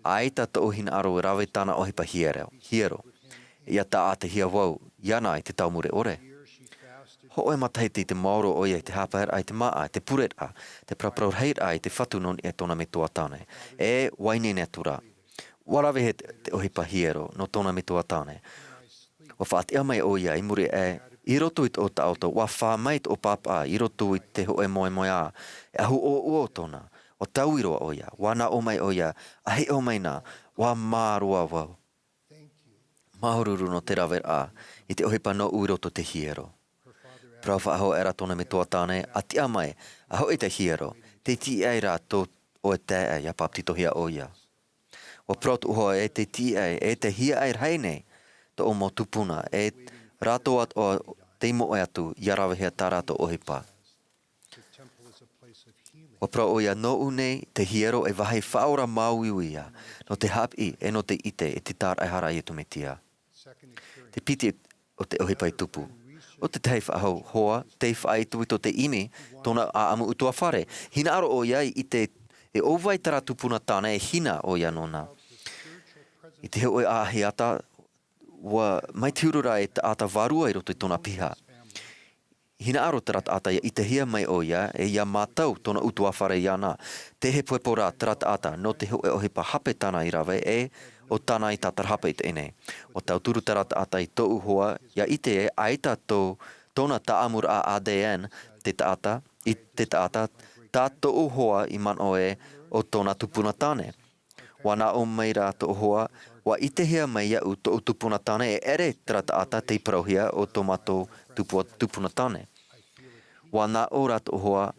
ʻAita tōʻu hinaʻaro e rave tāna ʻohipa hiero, hiero. ʻIa tāʻatihia vau, iāna i te tau mure ʻore. Hōʻē matahiti i te maoro ʻoia i te haʻapaeraʻa i te māʻa, i te pureraʻa, te paraparau rahiraʻa i te Fatu nō niʻa i tōna metua tāne. E, ʻua ineine atu rā. ʻUa ravehia te, te ʻohipa hiero nō tōna metua tāne. ʻUa faʻatiʻa mai ʻoia i muri aʻe, i roto i tōʻu taʻoto, ʻua fā mai tōʻu pāpaʻa i roto i te hōʻē moemoeā, e ahu ʻōʻua tōna, ʻua taui roa ʻoia, ʻua nā ʻō mai ʻoia, ʻa hiʻo mai na, ʻua mā roa vau. Māuruuru nō te raveraʻa i te ʻohipa nōʻu i roto i te hiero. Parau faʻahou aʻera tōna metua tāne, ʻa tiʻa mai, ʻa hoʻi te hiero, tē tiʻa ai rā tō ʻoe taeaʻe ʻia papetitohia ʻoia. ʻUa parau tōʻu hoa ē tē tiʻa ai, e tē hiaʻai rahi nei tōʻu mau tupuna, e rātou atoʻa tei moʻe atu ʻia ravehia tā rātou ʻohipa. ʻUa parau ʻoia, nōʻu nei te hiero e vāhi faʻaora māuiui ia, nō te haʻapiʻi, e nō te ʻite, e te tāraʻehara a Iesu Mesia. Te piti o te ʻohipa i tupu. ʻO te tahi faʻahou hoa, tei faʻaitoito te ʻimi, tōna ʻāʻamu ʻutuāfare. Hinaʻaro ʻoia i ʻite, e ʻo vai terā tupuna tāne e hina ʻoia nōna. I te hōʻē ʻāʻahi ata, ʻua mai te huru ra e taʻata vārua i roto i tōna piha. Hinaʻaro terā taʻata ʻia ʻitehia mai ʻoia, e ʻia mātau tōna ʻutuāfare iāna. Tē hepohepo rā terā taʻata, nō te hōʻē ʻohipa hape tāna i rave, e ʻo tāna i tātarahapa i teie nei. ʻUa tauturu terā taʻata i tōʻu hoa, ʻia ʻite ē, ʻaita tō, tōna taʻamuraʻa A D N, te taʻata, i te taʻata, tā tōʻu hoa i manaʻo ē, ʻo tōna tupuna tāne. ʻUa nā ʻō mai rā tōʻu hoa, ʻua ʻitehia mai iāʻu tōʻu tupuna tāne e ʻere terā taʻata tei parauhia ʻo tō mātou tupu-, tupuna tāne. ʻUa nā ʻō rā tōʻu hoa,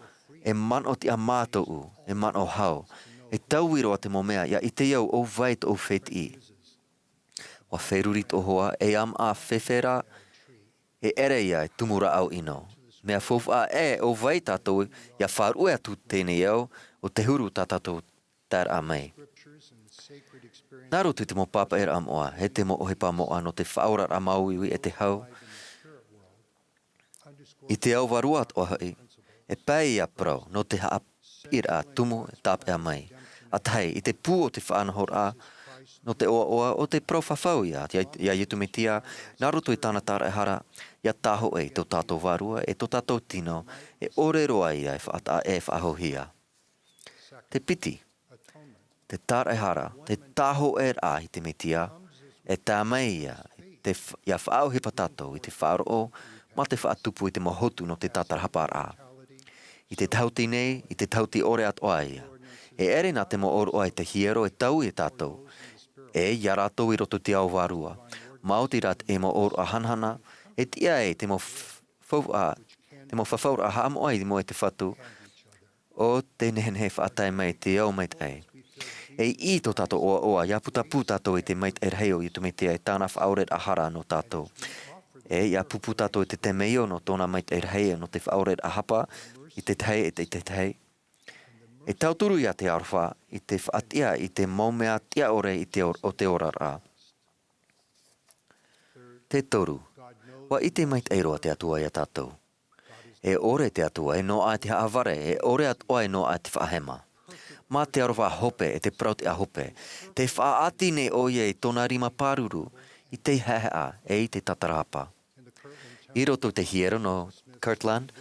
e manaʻo tiʻa mā tōʻu, e manaʻo hau. E taui roa te mau mea, ʻia ʻite au ʻo vai tōʻu fētiʻi. ʻUa feruri tōʻu hoa, e ʻāmaʻa fēfē rā, e ʻere ia e tumu rāʻau ʻino. Mea faufaʻa ē, ʻo vai tātou, ʻia faʻaruʻe atu teie nei au, ʻo te huru tā tātou taeraʻa mai. Nā roto i te mau pāpaʻiraʻa moʻa, e te mau ʻohipa moʻa nō te faʻaoraraʻa māuiui e te hau, i te ao vārua atoʻa hoʻi, e pae ia parau nō te haʻapiʻiraʻa tumu e tāpeʻa mai. ʻA tahi, i te pū o te faʻanahoraʻa, nō te ʻoaʻoa o te parau fafau ia, ia, ia Iesu Mesia, nā roto i tāna tāraʻehara, ia tāhōʻē i tō tātou vārua, e tō tātou tino, e ʻore roa ia e faʻataʻa e faʻahouhia. Te piti, te tāraʻehara, te tāhōʻēraʻa i te Mesia, e tae mai ia, te f-, ia faʻaʻohipa tātou i te faʻaroʻo, mā te faʻatupu i te mau hotu nō te tātarahaparaʻa. I te tahuti nei, i te tahuti ʻore atoʻa ia. E ʻere nā te mau ʻōroʻa i te hiero e taui e tātou, e ia rātou i roto i te ao vārua. Maoti rā te mau ʻōroʻa hanahana, e tiʻa ai te mau f-, faufaʻa, te mau fafauraʻa haʻamoʻa i mua i te Fatu, ʻo te nehenehe e faʻatae mai te ao maitaʻi. E ʻī tō tātou ʻoaʻoa, ia putapū tātou i te maitaʻi rahi o Iesu Mesia e tāna faʻaoreraʻa hara nō tātou. E ia pūpū tātou i te temeio nō tōna maitaʻi rahi nō te faʻaoreraʻa hapa i te tahi, i te, i te tahi. E tauturu ia te aroha i te faʻatiʻa i te mau mea tiʻa ʻore i te or-, o te oraraʻa. Te toru, ʻua ʻite maitaʻi roa te Atua ia tātou. E ʻore te Atua e noaʻa te haʻavare, e ʻore atoʻa e noaʻa te faʻahema. Mā te aroha hope, e te parauʻtiʻa hope, te faʻaʻati nei ʻoia i tōna rima pāruru, i te haʻehaʻa, e i te tātarahapa. I roto i te hiero nō Kirtland,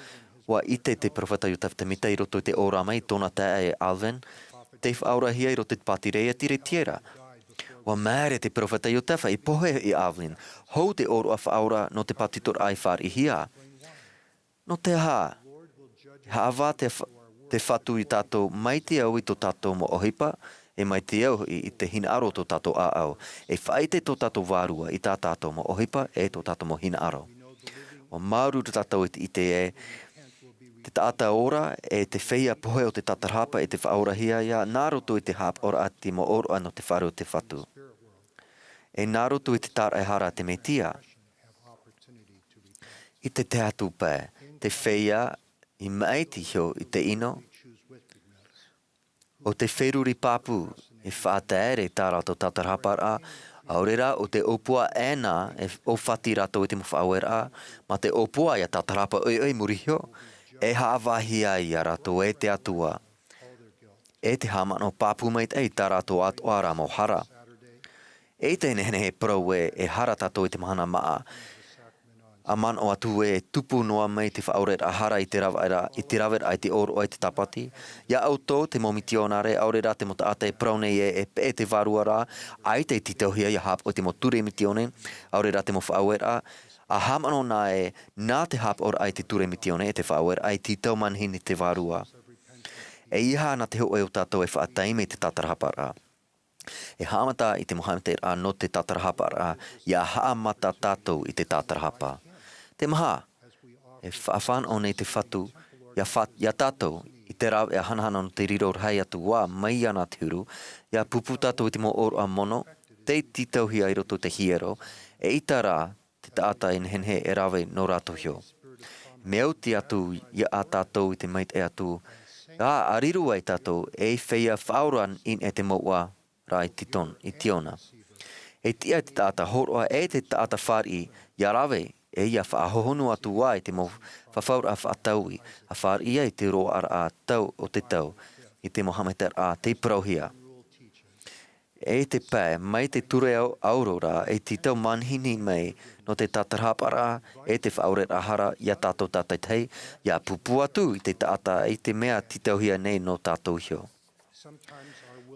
ʻua ʻite te peropheta Iosefa Sāmita i roto i te ʻōrama i tōna taeaʻe Alvin, tei faʻaorahia i roto i te pātireia tiretiera. ʻUa māere te peropheta Iosefa i pohe ia Alvin, hou te ʻōroʻa faʻaora nō te bātitoraʻa i fāriʻihia. Nō te aha, e haʻavā te fa-, te Fatu ia tātou mai te au i tō tātou mau ʻohipa, e mai te au i, i te hinaʻaro o tō tātou ʻāʻau, e faʻaʻite tō tātou vārua i tā tātou mau ʻohipa, e tō tātou mau hinaʻaro. ʻUa māuruuru tātou i te, i te ʻite ē, te taʻata ora, e te feiā pohe o te tātarahapa, e te faʻaorahia ia, nā roto i te haʻapaʻoraʻa te mau ʻōroʻa nō te fare o te Fatu. E nā roto i te tāraʻehara a te Mesia, i te tahi atu pae, te feiā i maʻiti iho i te ʻino, ʻo te feruri pāpū, e faʻataere i tā rātou tātarahaparaʻa, ʻaore rā ʻo te ʻōpua ʻē nā, e ʻōfati rātou i te mau faʻaueraʻa, mā te ʻōpua ia tātarahapa ʻoiʻoi i muri iho, e haʻavāhia ia rātou e te Atua. E te haʻamanaʻo pāpū maitaʻi i tā rātou atoʻa rā mau hara. E te nehenehe e parau ē, e hara tātou i te mahana māʻa. ʻA manaʻo atu ē, e tupu noa mai te faʻaoreraʻa hara i te raveraʻa, i te raveraʻa i te ʻōroʻa i te tāpati. Ia ʻoutou, te mau mitionare, ʻaore rā te mau taʻata e parau nei ē, e peʻe te vārua ra, ʻaita i tītauhia ia haʻapaʻo i te mau ture mitione, ʻaore rā te mau faʻaueraʻa, ʻa haʻamanaʻo na ē, nā te haʻapaʻoraʻa i te ture mitione, e te faʻaueraʻa i tītau manihini te vārua. E ʻeiaha ana te hōʻē o tātou e faʻataime i te tātarahaparaʻa. E haʻamata i te mau haʻamaitaʻiraʻa nō te tātarahaparaʻa, ia haʻamata tātou i te tātarahapa. Te maha, e faʻafānaʻo nei te Fatu, ia fa-, ia tātou, i te rāveʻa hanahana nō te riro rahi atu ā, mai iāna te huru, ia pūpū tātou i te mau ʻōroʻa mono, tei tītauhia i roto i te hiero, eʻita rā, te taʻata e nehenehe e rave nō rātou iho. Mea oti atu ia ā tātou i te maitaʻi atu, ā, ʻa riro ai tātou, e feiā faʻaora i niʻa i te mouʻa ra i te ton-, i te ʻona. E tiʻa te taʻata hōroʻa e te taʻata fāriʻi, ia rave, e ia faʻahohonu atu ā i te mau fafauraʻa faʻataui, ʻa fāriʻi ai te roaraʻa tau o te tau, i te mau haʻamaitaʻiraʻa tei parauhia. E te pae, mai te ture au-, auro ra, e tītau manihini mai nō te tātarahaparaʻa, e te faʻaoreraʻa hara, ia tātou tātaitahi, ia pūpū atu i te taʻata i te mea tītauhia nei nō tātou iho.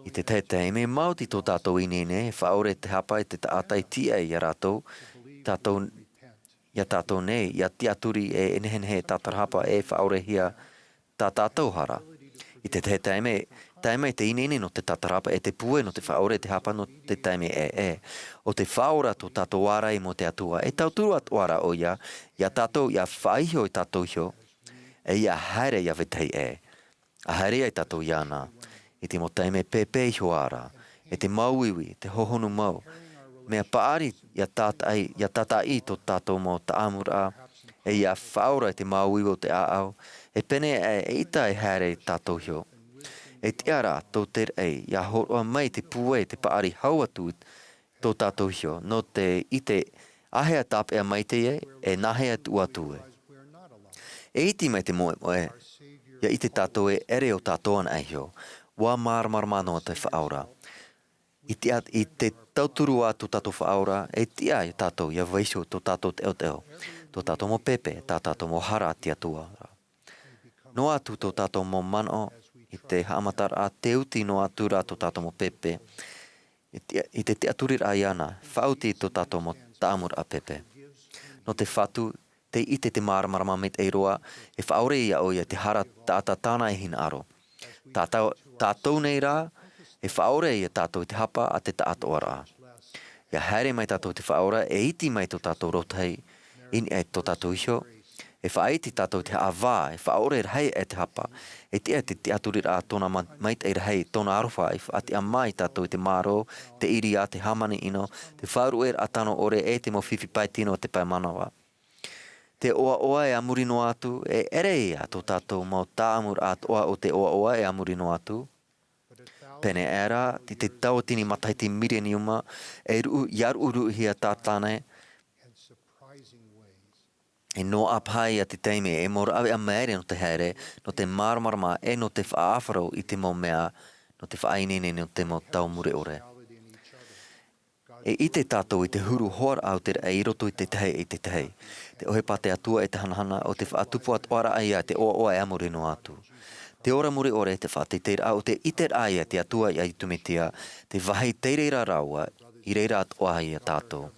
I te tahi taime, maoti tō tātou ineine, e faʻaora te hapa i te taʻata e tiʻa ia rātou, tātou, ia tātou nei, ia tiʻaturi e nehenehe tātarahapa e faʻaorahia tā tātou hara. I te tahi taime, tae mai te ineine nō te tātarahapa e te pūai nō te faʻaora te hapa nō te taime ʻē, ʻē. ʻO te faʻaora tō tātou ārai mō te Atua, e tauturu atoʻa ra ʻoia, ia tātou, ia faʻaiho i tātou iho, e ia haere ia vetahi ʻē. ʻA haere ai tātou iāna, i te mau taime pēpē iho ā ra, e te māuiui, te hohonu mau, mea paʻari ia tātaʻi, ia tātaʻi tō tātou mau taʻamuraʻa, e ia faʻaora i te māuiui o te ʻāʻau, e pēneiaʻe, eʻita e haere tātou iho. E tiʻa rā tō te raʻi, ʻia hōroʻa mai te pūai, te paʻari hau atu i tō tātou iho, nō te ʻite āhea tāpeʻa maitaʻi ai, e nāhea tuʻu atu ai. E iti mai te moemoe, ʻia ʻite tātou e ʻere ʻo tātou anaʻe iho, ʻua māramarama noa te Faʻaora. I te, i te tauturu atu tō tātou Faʻaora, e tiʻa ia tātou, ʻia vaiiho tō tātou teʻoteʻo, tō tātou mau pēpē, tā tātou mau hara a te Atua. Noa atu tō tātou mau manaʻo, i te haʻamataraʻa, tē uti noa atu rā tō tātou mau pēpē, i te, i te tiʻaturiraʻa iāna, faʻaoti tō tātou mau tāʻamuraʻa pēpē. Nō te Fatu, tē ʻite te māramarama maitaʻi roa, e faʻaʻore ia ʻoia te hara taʻata tāna e hinaʻaro. Tātou, tātou nei rā, e faʻaʻore ia tātou i te hapa a te taʻatoʻaraʻa. ʻIa haere mai tātou i te Faʻaora, e iti mai tō tātou rōtahi, i niʻa i tō tātou iho, e faʻaiti tātou i te haʻavā, e faʻaʻore rahi e te hapa, e tiʻa te tiʻaturiraʻa tōna ma-, maitaʻi rahi, tōna aroha, e faʻatiʻa mai tātou i te mārō, te ʻīria, te hāmani ʻino, te faʻaruʻeraʻa tano ʻore, e te mau fifi pae tino o te pae manava. Te ʻoaʻoa e a muri noa atu, e ʻere ia tō tātou mau tāʻamuraʻa atoʻa o te ʻoaʻoa e a muri noa atu. Pēneiaʻe rā, i te tauatini matahiti mireniuma, e ruʻu, ʻia ruʻuruʻuhia tātane, e noaʻa paha ia te taime, e mau rāveʻa maere nō te haere, nō te māramarama, e nō te faʻaʻāfaro i te mau mea, nō te faʻaineine nō te mau tau mure ʻore. E ʻite tātou i te huru hoʻoraʻa o te raʻi i roto i te tahi i te tahi. Te ʻohipa a te Atua e te hanahana ʻo te faʻatupu atoʻaraʻa ia te ʻoaʻoa e a muri noa atu. Te ora mure ʻore, te faʻateiteiraʻa ʻo te ʻiteraʻa ia te Atua ia Iesu Mesia, te vāhi tei reira rāua, i reira atoʻa ia tātou.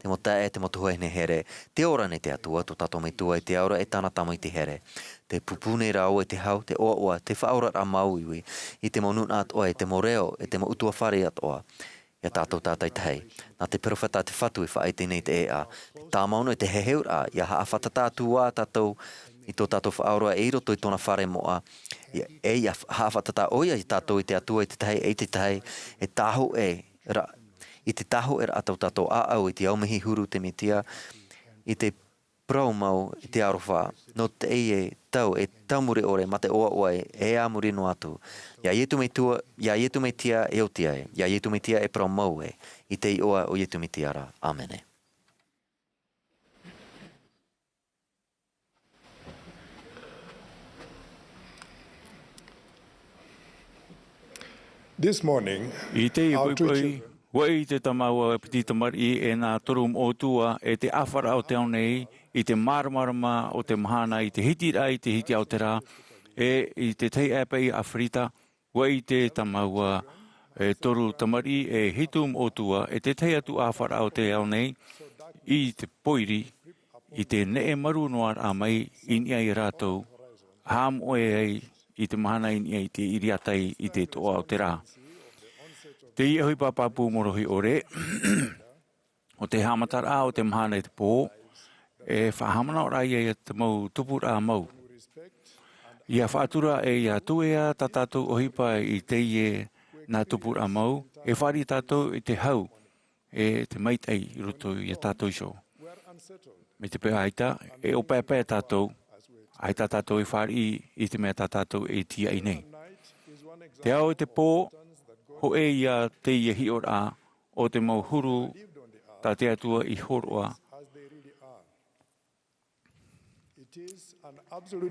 Te mau taeaʻe, te mau tuahine here, tē ora nei te Atua, tō tātou Metua i te ao ra e tāna Tamaiti here. Tē pūpū nei rāua i te hau, te ʻoaʻoa, te faʻaoraraʻa māuiui, i te mau nūnaʻa atoʻa, i te mau reo, i te mau ʻutuāfare atoʻa. Ia tātou tātaitahi. Nā te peropheta a te Fatu e faʻaʻite nei te ʻēʻa, te tāmau noa i te heheuraʻa, ʻia haʻafātata atu ā tātou i tō tātou Faʻaora i roto i tōna fare moʻa, ʻia, e ʻia haʻafātata ʻoia ia tātou i te Atua i te tahi e te tahi, e tāhōʻē ra, i te tāhōʻēraʻa tō tātou ʻāʻau i te aomihi huru te Mesia, i te parau mau i te aroha, nō teie tau e tau mure ʻore mā te ʻoaʻoa e a muri noa atu. Ia Iesu Mesia, ia Iesu Mesia e oti ai, ia Iesu Mesia e parau mau ai, i te iʻoa o Iesu Mesia ra. ʻĀmene. This morning, I teie our two poʻipoʻi, children ua ʻite tā māua piti tamariʻi e nā toru moʻotua e te ʻāfaraʻa o te ao nei, i te māramarama o te mahana, i te hitiraʻa, i te hiti aʻo te rā, e i te tahi ʻāpeʻe i ʻĀfirita, ua ʻite tā māua e toru tamariʻi e hitu moʻotua e te tahi atu ʻāfaraʻa o te ao nei, i te pōiri, i te neʻe maru noa raʻa mai i niʻa ia rātou, haʻamoʻe ai i te mahana i niʻa i te ʻiriatai i te toʻa o te rā. Teie ʻohipa pāpū morohi ʻore, ʻo te haʻamataraʻa o te mahana i te pō, e faʻahaʻamanaʻo ra ia i te mau tupuraʻa mau. ʻIa faʻatura e ʻia tuea tā tātou ʻohipa i teie nā tupuraʻa mau, e fāriʻi tātou i te hau, e te maitaʻi i roto ia tātou iho. Mai te peu ʻaita, e ʻōpaepae tātou, ʻaita tātou e fāriʻi i te mea tā tātou e tīaʻi nei. Te ao i te pō, hōʻē ia teie hiʻoraʻa o te mau huru tā te Atua i hōroʻa.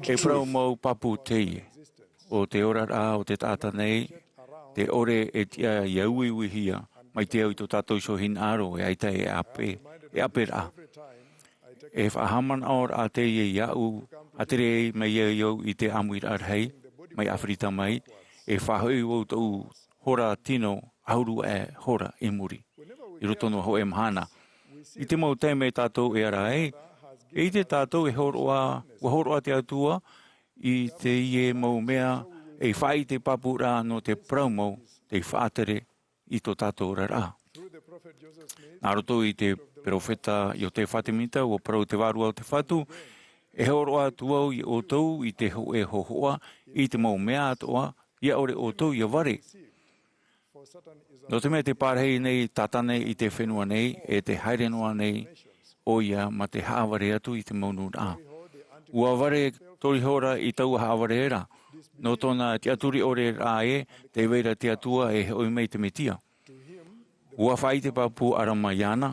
E parau mau pāpū teie, ʻo te oraraʻa o te taʻata nei, te ʻore e tiʻa ʻia uiuihia, mai te au i tō tātou iho hinaʻaro e ʻaita e ʻape, e ʻaperaʻa. E faʻahaʻamanaʻo ra teie iāʻu, ʻa tere mai au i te ʻāmuiraʻa rahi, mai ʻĀfirita mai, e faʻahoʻi vau tōʻu hora tino ʻahuru e hora i muri, i roto noa hōʻē mahana. I te mau taime tātou e ara ai, e ʻite tātou e hōroʻa, ua hōroʻa te Atua, i teie mau mea, e faʻaʻite pāpū ra nō te parau mau, tei faʻatere i tō tātou oraraʻa. Nā roto i te peropheta Iosefa Sāmita, ua parau te Vārua o te Fatu, e hōroʻa atu au ia ʻoutou i te hōʻē hōhoʻa, i te mau mea atoʻa, ʻia ʻore ʻoutou ʻia vare. Nō te mea tē pārahi nei Sātane i te fenua nei, e tē haere noa nei ʻoia mā te haʻavare atu i te mau nūnaʻa. ʻUa vare tori hora i taua haʻavare ra. Nō tōna tiʻaturi ʻore rā ē, tē vai ra te Atua e hoʻi mai te Mesia. Ua faʻaʻite pāpū ʻArama iāna.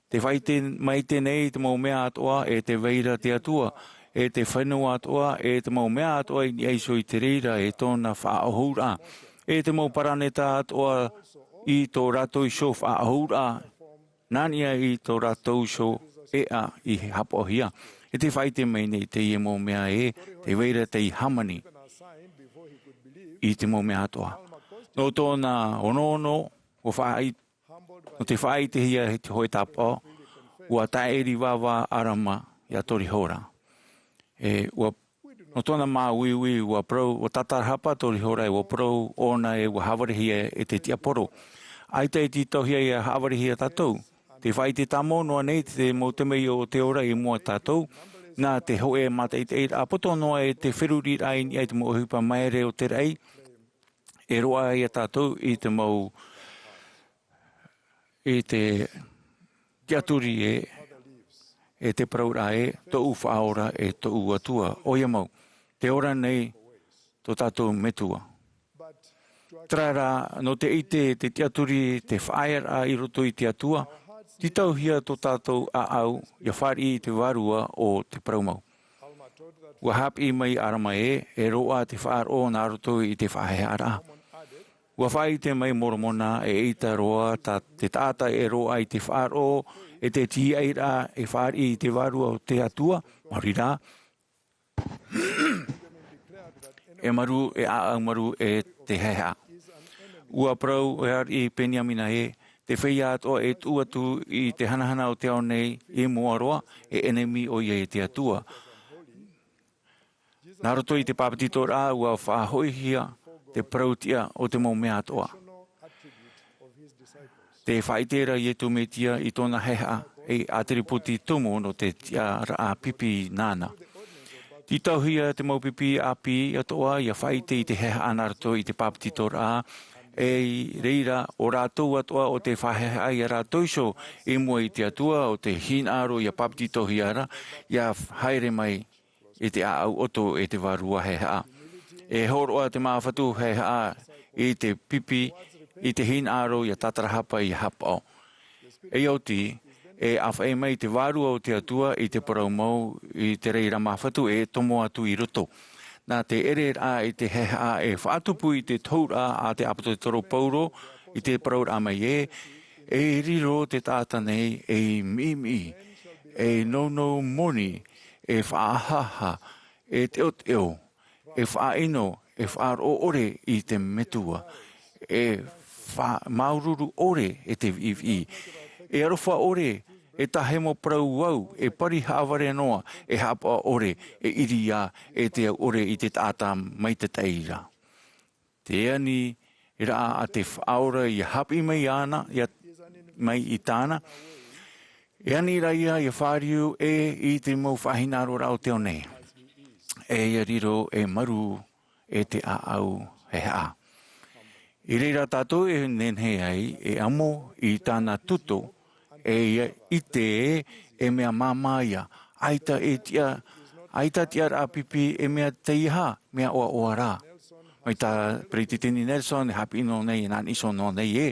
Te faʻaʻite mai nei te mau mea atoʻa, e tē vai ra te Atua, e te fenua atoʻa, e te mau mea atoʻa i niʻa iho i te reira, e tōna faʻaʻohuraʻa, e te mau paraneta atoʻa i tō rātou iho faʻaʻohuraʻa, nā niʻa i tō rātou iho ʻēʻa i hapaʻohia. E tē faʻaʻite mai nei teie mau mea ē, tē vai ra tei hāmani i te mau mea atoʻa. Nō tōna onoono, ua faʻaʻi-, nō te faʻaʻitehia e te hōʻē tāpaʻo, ua tāʻiri vāvā ʻArama iā Torihora. E ua, nō tōna māuiui, ua parau, ua tātarahapa Torihora, e ua parau ʻōna e ua hāvarehia e te tiaporo. ʻAita e tītauhia ʻia hāvarehia tātou. Tē faʻaʻite tāmau noa nei te mau temeio o te ora i mua tātou, nā te hōʻē mātaʻitaʻiraʻa poto noa e te feruriraʻa i niʻa i te mau ʻohipa māere o te raʻi, e roaʻa ia tātou i te mau, i te tiʻaturi ē, e te parauraʻa ē, tōʻu Faʻaora e tōʻu Atua. ʻOia mau, tē ora nei tō tātou Metua. Terā rā, nō te ʻite, te tiʻaturi, te faʻaearaʻa i roto i te Atua, tītauhia tō tātou ʻāʻau, ʻia fāriʻi i te Vārua o te parau mau. Ua haʻapiʻi mai ʻArama ē, e roaʻa te faʻaroʻo nā roto i te faʻaheheʻaraʻa. Ua faʻaʻite mai Moromona, eʻita roa tā te taʻata e roaʻa i te faʻaroʻo, e te tīaʻiraʻa e fāriʻi i te Vārua o te Atua, maori rā, e marū, e ʻāʻau marū, e te heheʻa. Ua parau e ariʻi Peniamina ē, te feiā atoʻa e tuʻu atu i te hanahana o te ao nei i mua roa, e ʻenemi ʻoia i te Atua. Nā roto i te papetitoraʻa, ua faʻahoʻihia te parau tiʻa o te mau mea atoʻa. Tē faʻaʻite ra Iesu Mesia i tōna heheʻa ei ātiripūti tumu nō te tiʻaraʻa pipi nāna. Tītauhia te mau pipi ʻāpī atoʻa ʻia faʻaʻite i te heheʻa nā roto i te papetitoraʻa, e i reira ʻo rātou atoʻa ʻo tē faʻaheheʻa ia rātou iho i mua i te Atua, ʻo tē hinaʻaro ʻia papetitohia ra, ʻia haere mai i te ʻāʻau ʻoto e te Vārua heheʻa. E hōroʻa te Māfatu heheʻa i te pipi, i te hinaʻaro ʻia tātarahapa ʻia hapaʻo. ʻEia oti, e ʻāfaʻi mai te Vārua o te Atua i te parau mau i te reira Māfatu e tomo atu i roto. Nā te ʻereraʻa i te heheʻa e faʻatupu i te tohuraʻa a te ʻāpōsetolo Paulo i te parauraʻa mai ē, e riro te taʻata nei ei miʻimiʻi, ei nounou moni, e faʻahaʻahaʻa, e teʻoteʻo, e faʻaʻino, e faʻaroʻo ʻore i te Metua, e fa-, māuruuru ʻore e te viʻiviʻi, e aroha ʻore, e tāhemo parau au, e pari haʻavare noa, e haʻapaʻo ʻore, e ʻiriā, e te au ʻore i te taʻata maitaʻi ra. Te aniraʻa a te Faʻaora ʻia haʻapiʻi mai iāna, ʻia, mai i tāna. E ani ra ia ʻia fāriu ē i te mau faʻahinaʻaroraʻa o te ao nei. E ʻia riro e marū e te ʻāʻau heheʻa. I reira tātou e nehenehe ai e amo i tāna tuto, e ʻia ʻite ē, e mea māmā ia, ʻaita e tiʻa, ʻaita tiʻaraʻa pipi, e mea teiaha, mea ʻoaʻoa rā. Mai tā Peretiteni Nelson e haʻapiʻi noa nei, e nā niʻa iho noa nei ē.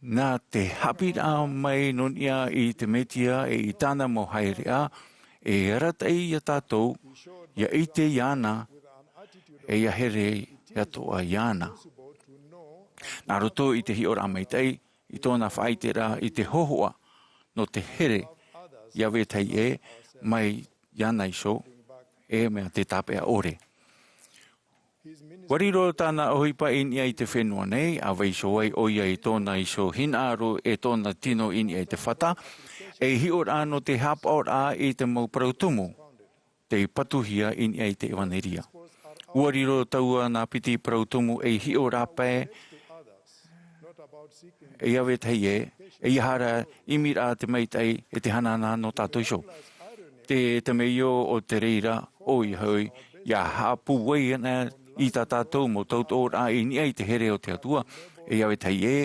Nā te haʻapiʻiraʻa mai nō niʻa i te Mesia e i tāna mau haereʻa, e arataʻi ia tātou, ʻia ʻite iāna, e ʻia here atoʻa iāna. Nā roto i te hiʻoraʻa maitaʻi, i tōna faʻaʻiteraʻa i te hōhoʻa nō te here ʻia vetahi ē mai iāna iho, e mea te tāpeʻa ʻore. ʻUa riro tāna ʻohipa i niʻa i te fenua nei, ʻa vaiiho ai ʻoia i tōna iho hinaʻaro e tōna tino i niʻa i te fata, ei hiʻoraʻa nō te haʻapaʻoraʻa i te mau parau tumu, tei patuhia i niʻa i te ʻevanelia. ʻUa riro taua nā piti parau tumu ei hiʻo rāpae, ʻia vetahi ē, ʻeiaha ra ʻimiraʻa te maitaʻi e te hanahana nō tātou iho. Te, te temeio o te reira, ʻoia hoʻi, ʻia haʻapūai ana i tā tātou mau tautoʻoraʻa i niʻa i te here o te Atua, ʻia vetahi ē,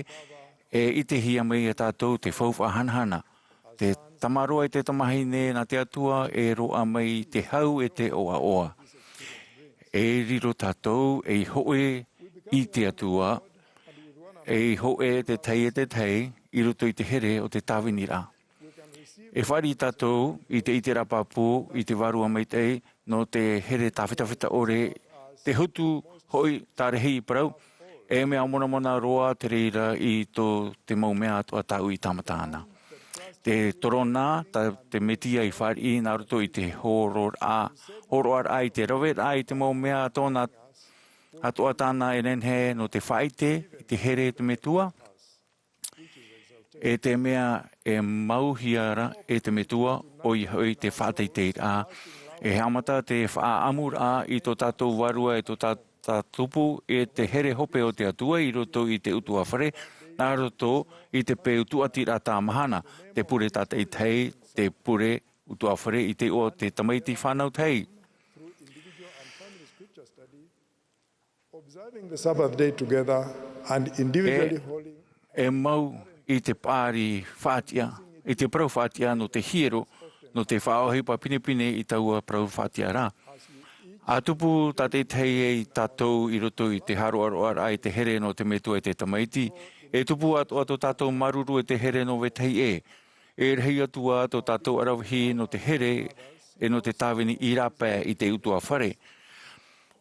e ʻitehia mai ia tātou te faufaʻa hanahana, te tamaroa e te tamahine nā te Atua e roaʻa mai te hau e te ʻoaʻoa. E riro tātou ei hōʻē i te Atua, ei hōʻē te tahi e te tahi i roto i te here o te tāviniraʻa. E fāriʻi tātou i te ʻiteraʻa pāpū, i te Vārua Maitaʻi, nō te here tāfetafeta ʻore, te hotu hoʻi tārahi i parau, e mea monamona roa te reira i tō te mau mea atoʻa tāʻu i tāmata ana. Te tōrona, tā te Mesia i fāriʻi nā roto i te hōroʻaraʻa, hōroʻaraʻa i te raveraʻa i te mau mea tōna, atoʻa tāna e nehenehe nō te faʻaʻite i te here o te Metua. E te mea e mauhia ra e te Metua, ʻoia hoʻi te faʻateiteiraʻa. E haʻamata te faʻaʻamuraʻa i tō tātou Vārua, e tō tā-, tā tupu, e te here hope o te Atua i roto i te ʻutuāfare, nā roto i te peu tūʻatiraʻa tāmahana, te pure tātaʻitahi, te pure ʻutuāfare i te iʻoa o te tamaiti fānau tahi. Observing the Sabbath day together and individually E, holding e mau i te pāri faʻatiʻa, i te parau faʻatiʻa nō te hiero, nō te faʻaʻohipa pinepine i taua parau faʻatiʻa ra. ʻA tupu tātaʻitahi ai tātou i roto i te hāroʻaroʻaraʻa i te here nō te Metua e te Tamaiti, e tupu atoʻa tō tātou māuruuru e te here nō vetahi ʻē. E rahi atu ā tō tātou aravihi nō te here, e nō te tāvini i rāpae i te ʻutuāfare.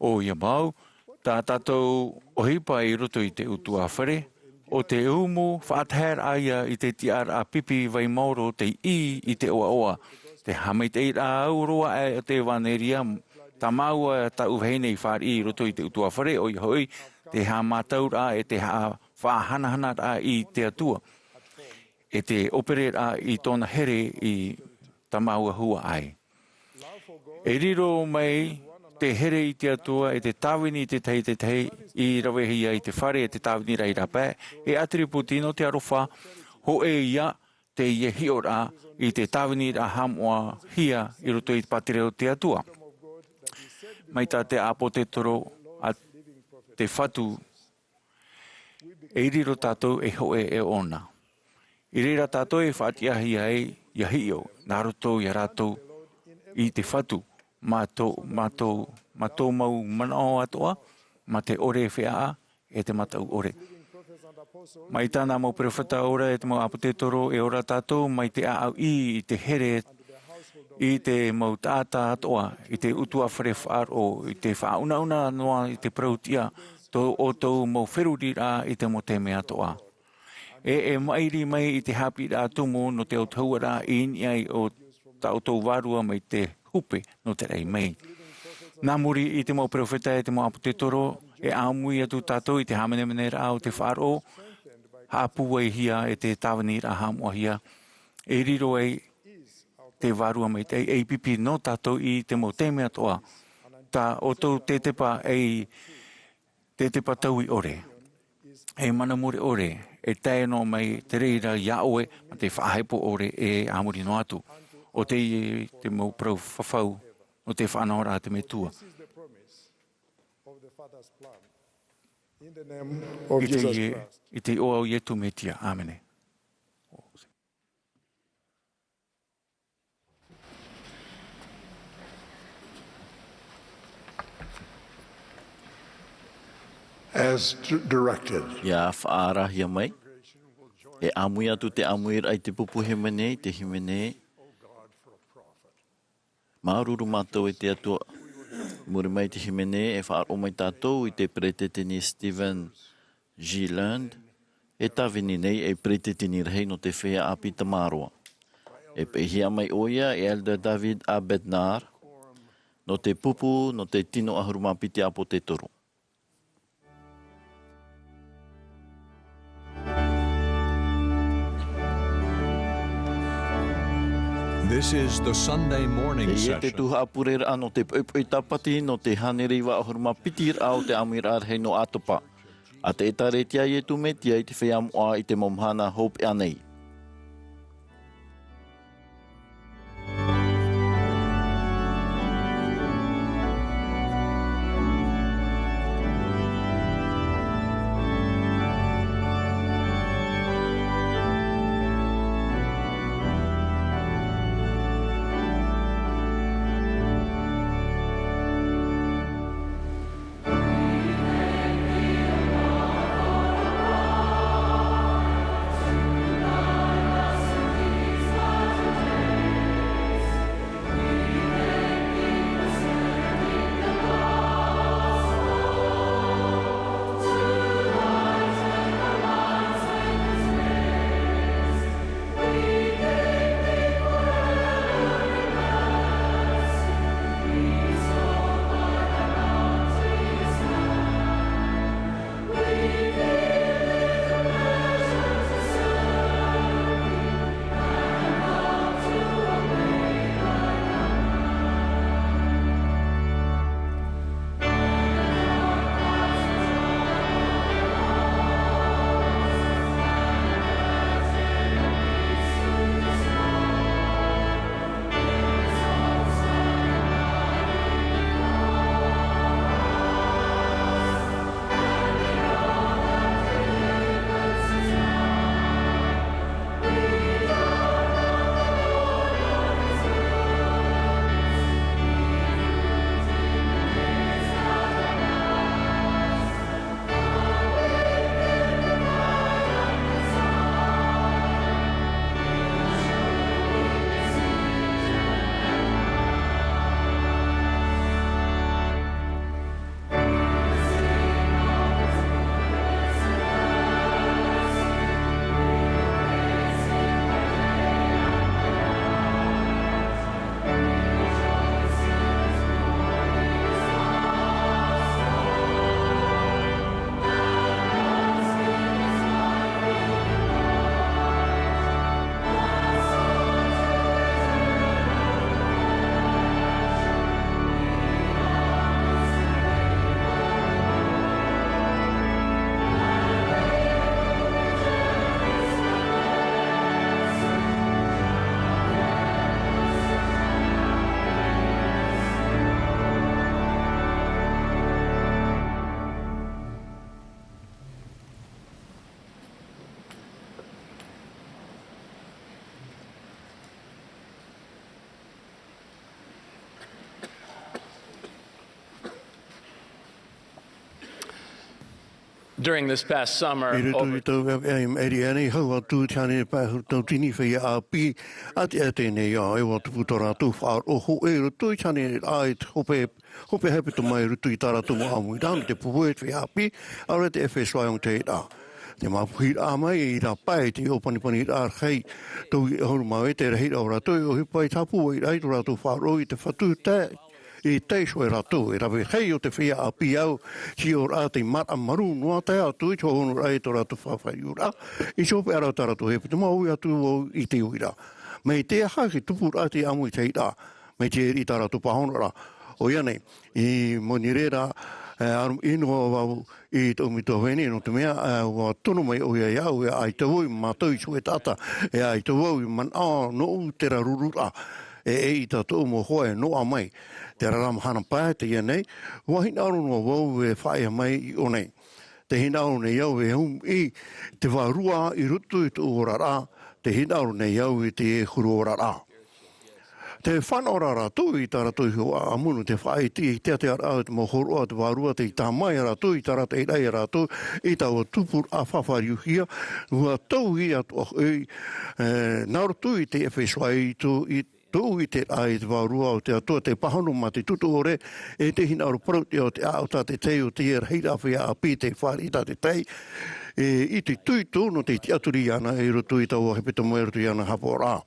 ʻOia mau, tā tātou ʻohipa i roto i te ʻutuāfare, ʻo te umu faʻataeraʻa ia i te tiʻaraʻa pipi vai maoro tei ʻī i te ʻoaʻoa. Te haʻamaitaʻiraʻa au roa aʻe o te ʻevanelia, tā māua tāʻu vahine i fāriʻi i roto i te ʻutuāfare, ʻoia hoʻi, te haʻamātauraʻa e te haʻa-, faʻahanahanaraʻa i te Atua. E te ʻōpereraʻa i tōna here i tā māua huaʻai. E riro mai te here i te Atua, e te tāvini i te tahi, te tahi i ravehia i te fare, e te tāviniraʻa i rāpae, e atiribūti nō te aroha, hōʻē ia teie hiʻoraʻa i te tāviniraʻa haʻamoʻahia i roto i te pātireia o te Atua. Mai tā te ʻāpōsetolo a te Fatu, e riro tātou ei hōʻē e ʻōna. I reira tātou e faʻatiʻahia ai, ʻia hiʻo, nā roto ia rātou i te Fatu, mā tō, mā tō, mā tō mau manaʻo atoʻa, mā te ʻore e feʻaʻa, e te mataʻu ʻore. Mai tāna mau peropheta ora e te mau ʻāpōsetolo e ora tātou, mai te ʻāʻau ʻī i te here, i te mau taʻata atoʻa, i te ʻutuāfare faʻaroʻo, i te faʻaunauna noa i te parau tiʻa, tō ʻoutou mau feruriraʻa i te mau taime atoʻa. E, e maʻiri mai i te haʻapiʻiraʻa tumu nō te autahuʻaraʻa i niʻa i ʻō tā ʻoutou vārua mai te hupe nō te raʻi mai. Nā muri i te mau peropheta e te mau ʻāpōsetolo, e ʻāmui atu tātou i te hāmanemaneraʻa o te faʻaroʻo, haʻapūaihia e te tāviniraʻa haʻamoʻahia, e riro ai te Vārua Maitaʻi ei pipi nō tātou i te mau taime atoʻa. Tā ʻoutou tetepa ei tetepa taui ʻore, ei mana mure ʻore, e tae noa mai te reira iā ʻoe, mā te faʻahepo ʻore e a muri noa atu. ʻO teie te mau parau fafau nō te faʻanahoraʻa a te Metua. I te, i te iʻoa o Iesu Mesia. ʻĀmene. As d-, directed. ʻIa faʻaarahia mai. E ʻāmui atu te ʻāmuiraʻa i te pupu hīmene, i te hīmene. Māuruuru mātou e te Atua. Muri mai te hīmene, e faʻaroʻo mai tātou i te peretiteni Stephen G. Land, e tāvini nei ei peretiteni rahi nō te feiā ʻāpī tamaroa. E peʻehia mai ʻoia e Elder David A. Bednar, nō te pupu, nō te tino ʻahuru mā piti ʻāpōsetolo. This is the Sunday morning session. Teie te tuhaʻa pureraʻa nō te poʻipoʻi tāpati, nō te hānere iva ʻahuru mā piti raʻa o te ʻāmuiraʻa rahi nō ʻAtopa. ʻA te ʻĒtārētia a Iesu Mesia i te feiā moʻa i te mau mahana hopeʻa nei. During this past summer, I roto i te tau ʻāvaʻe i maʻiri aʻe nei, hau atu i te hānere pae ʻahuru tauatini feiā ʻāpī, ʻati ʻā teie nei ao, e ʻua tupu tō rātou faʻaroʻo hōʻē i roto i te hānere raʻa i te hope, hope hepetoma i roto i tā rātou mau ʻāmuiraʻa nō te pupu e te feiā ʻāpī, ʻaore te F S Y o te reira. Te māpuhiraʻa mai i rāpae i te ʻōpanipani raʻa rahi, tau i ʻahuru mā vaʻu te rahiraʻa o rātou e ʻohipa i tāpū ai raʻa i tō rātou faʻaroʻo i te Fatu tae i tae iho e rātou, e rave rahi o te feiā ʻāpī au, tei ʻō raʻa tei maraʻa marū noa tae atu i te hohonu raʻa i tō rātou fafariuraʻa, i te hopeʻa raʻa tā rātou hepetoma, ʻoi atu vau i te uiraʻa. Mai te aha te tupuraʻa te ʻāmui te reira, mai te ʻere i tā rātou pāhonoraʻa. ʻOia nei, i moni reira, e, ʻaromaʻi noa vau i tōʻu metua vahine, nō te mea, e, ʻua tono mai ʻoia iāʻu, e ʻaita vau i mātau i te hōʻē taʻata, e ʻaita vau i manaʻo nōʻu terā rururaʻa, e, e ʻeʻita tōʻu mau hoa e noaʻa mai. Terā rā mahana pae, teie nei, ʻua hinaʻaro noa vau e faʻaea mai i ʻō nei. Tē hinaʻaro nei au e ʻāmui i te vārua i roto i tōʻu oraraʻa, tē hinaʻaro nei au i te huru oraraʻa. Tē fānaʻo ra rātou i tā rātou iho ʻāʻamu nō te faʻaʻite i te ātea raʻa o te mau hōroʻa o te vārua, tei tāmā ia rātou i tāraʻehia rātou i taua tupuraʻa fafariuhia, ʻua tauihaʻa atoʻa hoʻi, e, nā roto i te F S Y i tō, i tōʻu ʻiteraʻa i te vārua o te Atua, te pāhono mā te tutu ʻore, e te hinaʻaro parau atu i te ʻāʻau tātaʻitahi o te rahiraʻa feiā ʻāpī, te fāriʻi tātaʻitahi, e, i te tuitō nō te tiʻaturi iāna i roto i taua hepetoma, i roto iāna hapoʻoraʻa.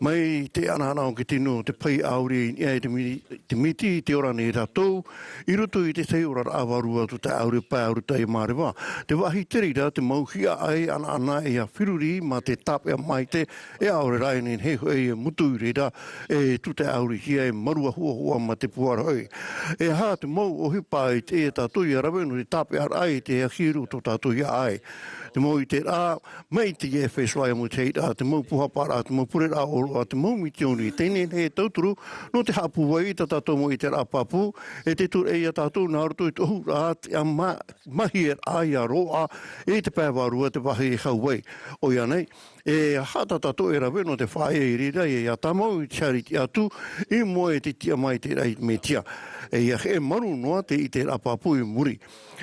Mai te ʻanaʻana o te tino o te pahi ʻāuri i niʻa i te mi-, te miti i te ora nei rātou, i roto i te tahi oraraʻa vārua atu te ʻāuri pae ʻārutaʻi māreva. Te vāhi te reira, te mau hiaʻai ʻanaʻana e ʻia feruri mā te tāpeʻa maite, e ʻaore rā e nehenehe hoʻi e mutu i reira, e tū te ʻāurihia e marua huahua mā te puarahoʻi. E aha te mau ʻohipa i te, e tātou ʻia rave nō te tāpeʻaraʻa i te ahi i roto tō tātou hiaʻai. Te mau ʻiteraʻa, mai te F S Y ʻāmui te reira, te mau puhaparaʻa, te mau pureraʻa ʻōroʻa, te mau misiōni, tē nehenehe e tauturu, nō te haʻapūai i tā tātou mau ʻiteraʻa pāpū, e te tūraʻi ia tātou nā roto i te ʻohuraʻa, te ʻāmui, māheraʻa ʻia roaʻa, i te pae vārua te vāhi e hau ai. ʻOia nei, e aha tā tātou e rave nō te faʻaea i reira, ʻia tāmau i te haere atu, i mua i te tiʻa mai i te reira i te Mesia. E ʻia heʻe marū noa te ʻiteraʻa pāpū i muri.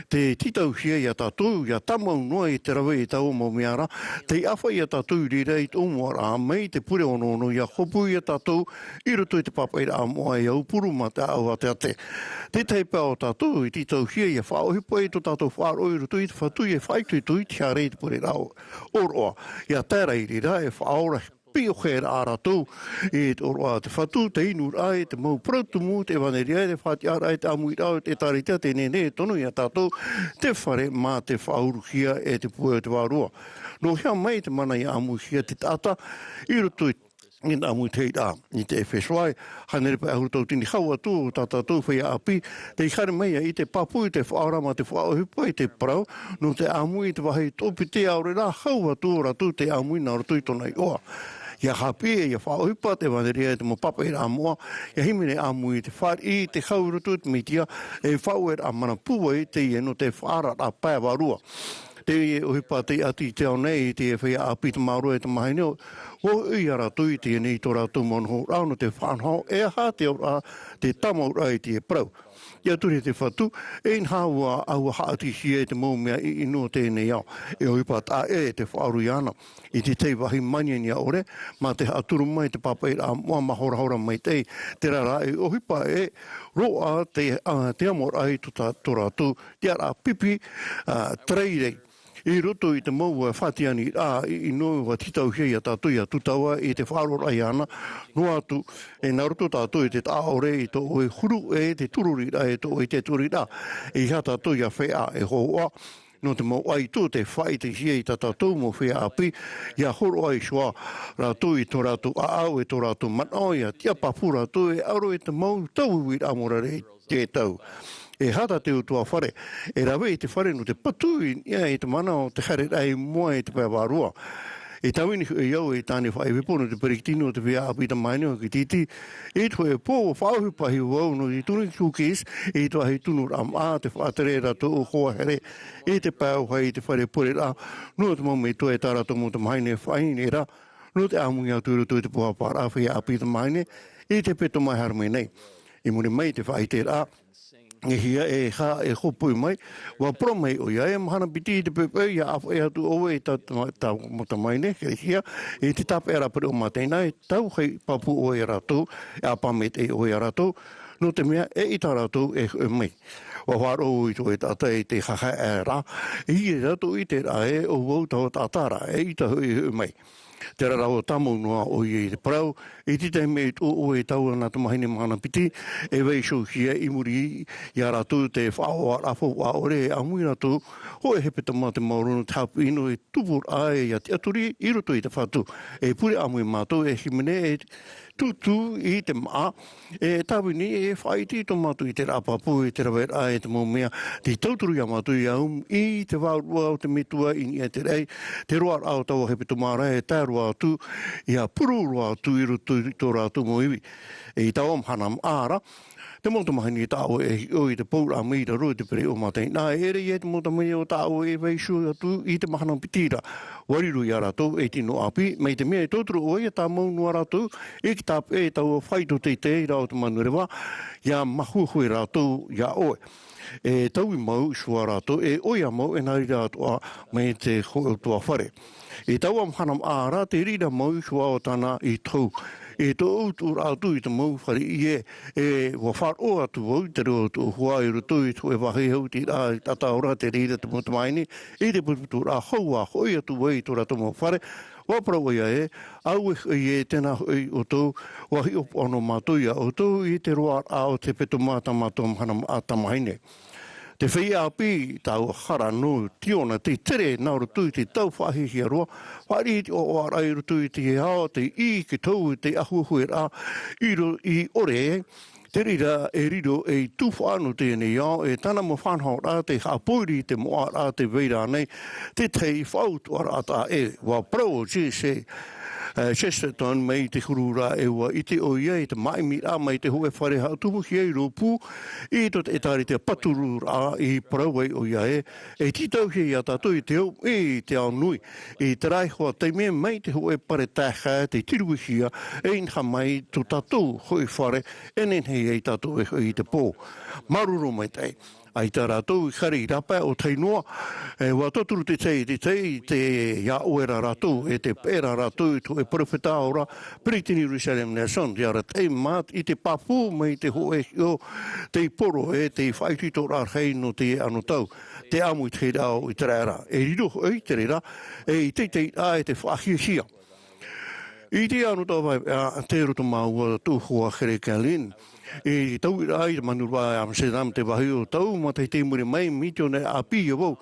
Tē tītauhia ia tātou, ʻia tāmau noa i te rave i taua mau mea ra, tei ʻāfaʻi ia tātou i reira i tō mua ra, mai te pure onoono ʻia hopu ia tātou i roto i te pāpaʻiraʻa moʻa ʻia aupuru mā te ʻāʻau ʻāteʻate. Te tahi pae o tātou i tītauhia ʻia faʻaʻohipa i tō tātou faʻaroʻo i roto i te Fatu ʻia faʻaitoito i te haere i te pureraʻa ʻōroʻa. ʻIa tae ra i reira e faʻaora piʻoheraʻa rātou i te ʻōroʻa a te Fatu, te inuraʻa, i te mau parau tumu, te ʻevanelia, te faʻatiʻaraʻa, i te ʻāmuiraʻa, te ʻĒkālesia, tē nehenehe e tono ia tātou te fare mā te faʻauruhia e te puai o te vārua. Nō hea mai te mana ʻia ʻāmuihia te taʻata i roto i, i te ʻāmui te reira, i te F S Y, hānere pae ʻahuru tauatini hau atu o tā tātou feiā ʻāpī, tei haere mai ia ʻite pāpū i te faʻaora mā te faʻaʻohipa i te parau, nō te ʻāmui i te vāhi toʻopiti ʻaore rā hau atu ō rātou tei ʻāmui nā roto i tōna iʻoa. ʻIa haʻapiʻi, ʻia faʻaʻohipa te ʻevanelia i te mau pāpaʻiraʻa moʻa, ʻia hīmene ʻāmui i te fāriʻi, te hau i roto i te Mesia, e faʻaueraʻa mana pūai teie nō te faʻaararaʻa pae vārua. Te ʻohipa tei ʻati i te ao nei i te feiā ʻāpī tamaroa e tamahine, ʻua hoʻi ia rātou i teie nei tō rātou mau nohoraʻa nō te faʻanaho, e aha te auraʻa, te tāmauraʻa i te parau. ʻIa turi te Fatu, e inaha ʻua, ʻua haʻatihia e te mau mea ʻiʻino o teie nei ao. E ʻohipa taʻa ʻē te faʻaroʻo iāna. I te tahi vāhi māniania ʻore, mā te haʻaturu mai te pāpaʻiraʻa moʻa mahorahora maitaʻi, terā rā e ʻohipa ʻē roa te, ā, te amoraʻa i tō tā-, tō rātou tiʻaraʻa pipi, ā, tereirei. I roto i te mau, ā, faʻatiʻaraʻa ʻiʻino ʻua tītauhia ia tātou ʻia tūtava i te faʻaroʻoraʻa iāna, noa atu, e nā roto tātou i te taʻa ʻore i tō ʻoe huru ʻē te tururiraʻa, e tō ʻoe tiʻaturiraʻa. ʻEiaha tātou ʻia feiā e hōhoʻa, nō te mau ʻaito tē faʻaʻitehia i tā tātou mau feiā ʻāpī, ʻia hōroʻa iho ā rātou i tō rātou ʻāʻau, e tō rātou manaʻo, ʻia tiʻa pāpū rātou, e ʻaro i te mau tauiuiraʻa morare i te tau. E aha tā te utuafare, e rave i te fare nō te patu i niʻa i te mana o te haereraʻa i mua i te pae vārua. I tāvini hoʻi au ei tāne faʻaipoipo nō te peretiteni o te feiā ʻāpī tamahine o Hikititi, i te hōʻē pō, ʻua faʻaʻohipa hia vau nō te tunu cookies, i te vāhi tunuraʻa māʻa, tē faʻatere ra tōʻu hoa here, i te pae ʻohai i te fare pureraʻa, nō te mau metua e tā rātou mau tamahine e faʻaʻite ra, nō te ʻāmui atu i roto i te puhaparaʻa feiā ʻāpī tamahine, i te hepetoma e haere mai nei. I muri mai i te faʻaʻiteraʻa, E hia e hā e hōpoi mai, ua parau mai ʻoia e mahana piti i te poipoi, ia ʻāfaʻi atu ʻoe i tā, tā, tā mau tamahine, e hia, i te tāpeʻa rāpareʻo mā teie nei, tau hei pāpū ʻoe ia rātou, e ʻāpā maitaʻi ʻoe ia rātou, nō te mea, eʻita rātou e hoʻi mai. Ua faʻaroʻo i tō ʻoe taʻata i te hahaʻa ra, i rātou i te rā e, ʻo vau taua taʻata ra, eʻita hoʻi e hoʻi mai. Terā rā ua tāmau noa ʻoia i te parau, i te taime i tuʻu ʻoe i taua nā tamahine mahana piti, e vaiihohia i muri ia rātou te faʻaʻoaʻoraʻa faufaʻa ʻore, e ʻāmui rātou, hōʻē hepetoma te maoro nō te haʻapiʻi nō e tupu raʻa e ia tiʻaturi i roto i te fatu. E pure ʻāmui mātou e hīmene e tūtū i te māʻa, e tāvini e faʻaiti tō mātou i te rā pāpū, i te raveraʻa, i te mau mea, tei tauturu ia mātou ia au i te vārua o te metua i niʻa i te raʻi, te roaraʻa o taua hepetoma ra e tae roa atu, ia puru roa atu i roto i tō rātou mau ivi. I taua mahana maʻa ra, te mau tamahine tā ʻoe e hiʻo i te pouraʻa mai i raro i te pereʻoʻo mā teie nei, e ʻere ia te mau tamahine o tā ʻoe e vaiiho atu i te mahana piti ra. Ua riro ia rātou e tino ʻāpī, mai te mea e tauturu ʻoe ia tāmau noa rātou, i te tāpeʻa i taua faito teitei ra o te manureva, ia mahuahua rātou ia ʻoe. E taui mau iho ā rātou, e ʻoia mau e nā reira atoʻa mai te hōʻē ʻutuāfare. I taua mahana maʻa ra, te reira mau iho ā o tāna i tohu. I tōʻu tuʻuraʻa atu i te mau fare ʻie, e ua faʻaroʻo atu vau i te reo o tōʻu hoa i roto i te hōʻē vāhi hau, te reira i tataʻuraʻa, te reira te mau tamahine, i te putuputuraʻa hau ā hoʻi atu vau i tō rātou mau fare, ua parau ʻoia ē, ʻaue hoʻi ē, tēnā hoʻi ʻoutou, ua hiʻopoʻa noa mātou ia ʻoutou i te roaraʻa o te hepetoma tā mātou mahana maʻa tamahine. Te feiā ʻāpī, taua hara nō Tiona, tei tere nā roto i te tau faʻahiahia roa, fāriʻi i te ʻoaʻoaraʻa i roto i te ao, tei ʻī i te tohu, te ahuahuraʻa, i ro-, i ʻore, te reira e riro ei tuhaʻa nō teie nei ao, e tāna mau faʻanahoraʻa, tei haʻapōiri i te moʻaraʻa, tei vai ra nei tētahi faʻautuʻaraʻa taʻa ʻē. Ua parau ʻo Jesse, eh, Chesterton mai te huru ra, e ua ʻite ʻoia i te māʻimiraʻa mai te hōʻē fare haʻatupuhia i rōpū i tō te ʻĒtārētia pātururaʻa, i parau ai ʻoia ē, e tītauhia ia tātou i te au i te ao nui, i terā iho ā taime mai te hōʻē pare taehae tei tiruihia, e inaha mai tō tātou hoʻi fare, e nehenehe ai tātou e hoʻi i te pō. Māuruuru maitaʻi. ʻAita rātou i haere i rāpae ʻo tahi noa, e, ua tauturu te tei, te tei, te ia ʻoe ra rātou, e te peʻe ra rātou i te hōʻē peropheta ora, Peretiteni Russell M. Nelson, ia rātou i mā-, i te pāpū mai te hōʻē hiʻo, tei poro, e tei faʻaitoitoraʻa rahi nō te anotau, te ʻāmui i te reira o Iteraera. E riro hoʻi te reira, e i teiteiraʻa e te faʻahiahia. I te anotau vai, a, tei roto māua tōʻu hoa Here Kalin, i tauiraʻa i te manureva i Amsterdam, te vāhi o tau matahiti i muri mai, mitionare ʻāpī ia vau,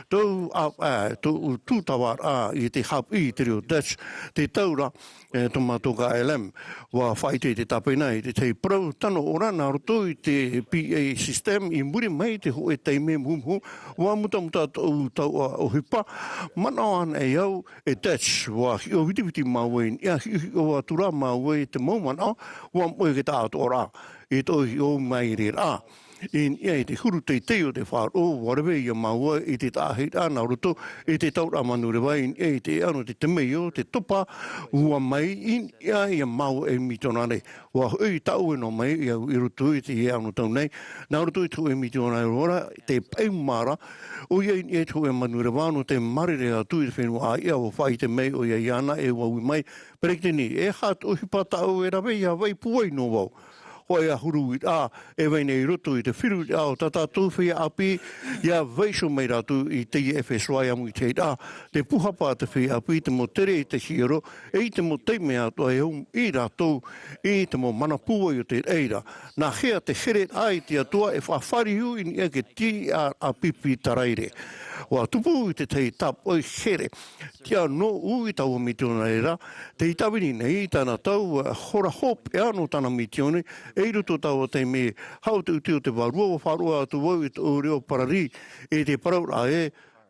tau a, a, tōʻu tūtavaraʻa i te haʻapiʻi i te reo Dutch, te tau ra, e, tō mātou ka L M. Ua faʻaʻite i te tāpena i te tahi parau tano ora nā roto i te P A system i muri mai te hōʻē taime muhumuhu, ua mutamuta tōʻu tau ʻohipa, manaʻo anaʻe au, e Dutch, ua hiʻo vitiviti māua i niʻa, hiʻohiʻo atu rā māua i te mau manaʻo, ua moʻe i te taʻatoʻaraʻa, i tōʻu hiʻo mai reira. I niʻa i te huru teitei o te faʻaroʻo, ua rave ia māua i te taʻahiraʻa nā roto i te tauraʻa manureva, i niʻa i te ʻano te temeio, te topa, ua mai i niʻa ia māua e mitionare. Ua hoʻi tāʻue noa mai ia au i roto i teie anotau nei, nā roto i te hōʻē mitionare ora, te paʻi mā ra, ʻoia i niʻa i te hōʻē manureva nō te mārere atu i te fenua ʻāiʻa, ua faʻaʻite mai ʻoia iāna e ua ui mai, Peretiteni, e aha tō ʻohipa tāʻu e rave, ia vai pūai noa vau. Hōʻē ā huru uiraʻa, e vai nei i roto i te feruriraʻa o tā tātou feiā ʻāpī, ia vaiiho mai rātou i teie ʻEfeso, ʻia ʻāmui i te reira, te pūhapa a te feiā ʻāpī, te mau tere i te hiero, e i te mau taime atoʻa e ʻōmui rātou i te mau mana pūai o te reira. Nā hea te hereraʻa i te Atua e faʻafāriu i niʻa i te tiʻaraʻa pipi taraire. Ua tupu i te tahi tāpoʻi here. Tiʻa nōʻu i taua mitionare ra, tei tāvini nei i tāna tau, e hora hopeʻa nō tāna mitione, e i roto i taua taime haʻuteʻute o te vārua, ua faʻaroʻo atu vau i tōʻu reo parari, i te parauraʻa ē,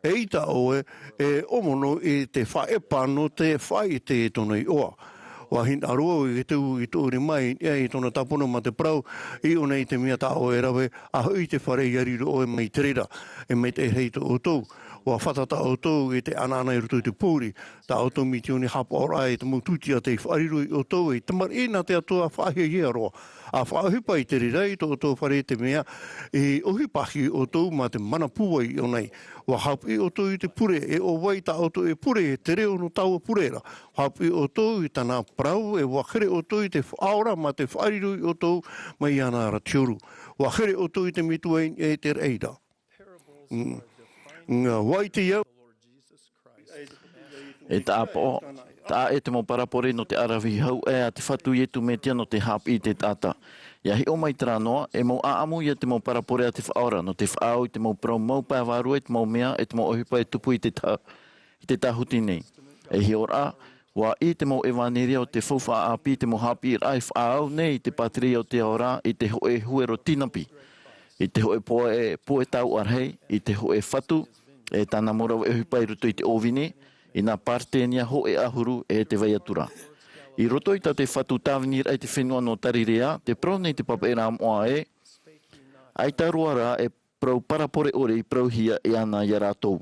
eʻita ʻoe e ʻōmono i te faʻaʻepa nō te faʻaʻite i tōna iʻoa. Ua hinaʻaro au i te tū i tōʻu rima i niʻa i tōna tāpono mā te parau, i ʻō nei te mea tā ʻoe e rave, ʻa hoʻi te fare ʻia riro ʻoe mai te reira, e maitaʻi rahi tō ʻoutou. ʻUa fātata ʻoutou i te ʻanaʻana i roto i te pōuri, tā ʻoutou misiōni haʻapaʻoraʻa e te mau tūtia tei faʻariro iā ʻoutou ei tamariʻi nā te Atua faʻahiahia roa. ʻA faʻaʻohipa i te reira i tō ʻoutou fare, te mea e ʻohipa ʻoutou mā te mana pūai i ʻō nei. ʻUa haʻapiʻi ʻoutou i te pure, e ʻo vai tā ʻoutou e pure, e te reo nō taua pure ra. ʻUa haʻapiʻi ʻoutou i tāna parau, e ʻua here ʻoutou i te faʻaora mā te faʻariro iā ʻoutou mai iāna ra te huru. ʻUa here ʻoutou i te metua i niʻa i te reira. Mm. Ngā vai te au. E tāʻapaʻo, taʻa ʻē te mau parabole nō te ʻaravihi hau ʻē a te Fatu Iesu Mesia nō te haʻapiʻi i te taʻata. ʻIa hiʻo mai terā noa, e mau ʻāʻamu ia te mau parabole a te Faʻaora, nō te faʻaau i te mau parau mau pae vārua i te mau mea, e te mau ʻohipa e tupu i te ta-, i te tāhuti nei. E hiʻoraʻa, ʻua ʻī te mau ʻevanelia o te faufaʻa ʻāpī, te mau haʻapiʻiraʻa e faʻaau nei i te pātireia o te ao ra, i te hōʻē huero tinapi, i te hōʻē pue, pue tauʻa rahi, i te hōʻē fatu, e tāna mau rave ʻohipa i roto i te ʻōvini, i nā Paretenia hōʻē ʻahuru e te vai atu ra. I roto i tā te fatu tāviniraʻa i te fenua nō Tarirea, tē parau nei te papaʻiraʻa moʻa ē, ʻaita roa rā e parau parabole ʻore i parauhia e ana iā rātou.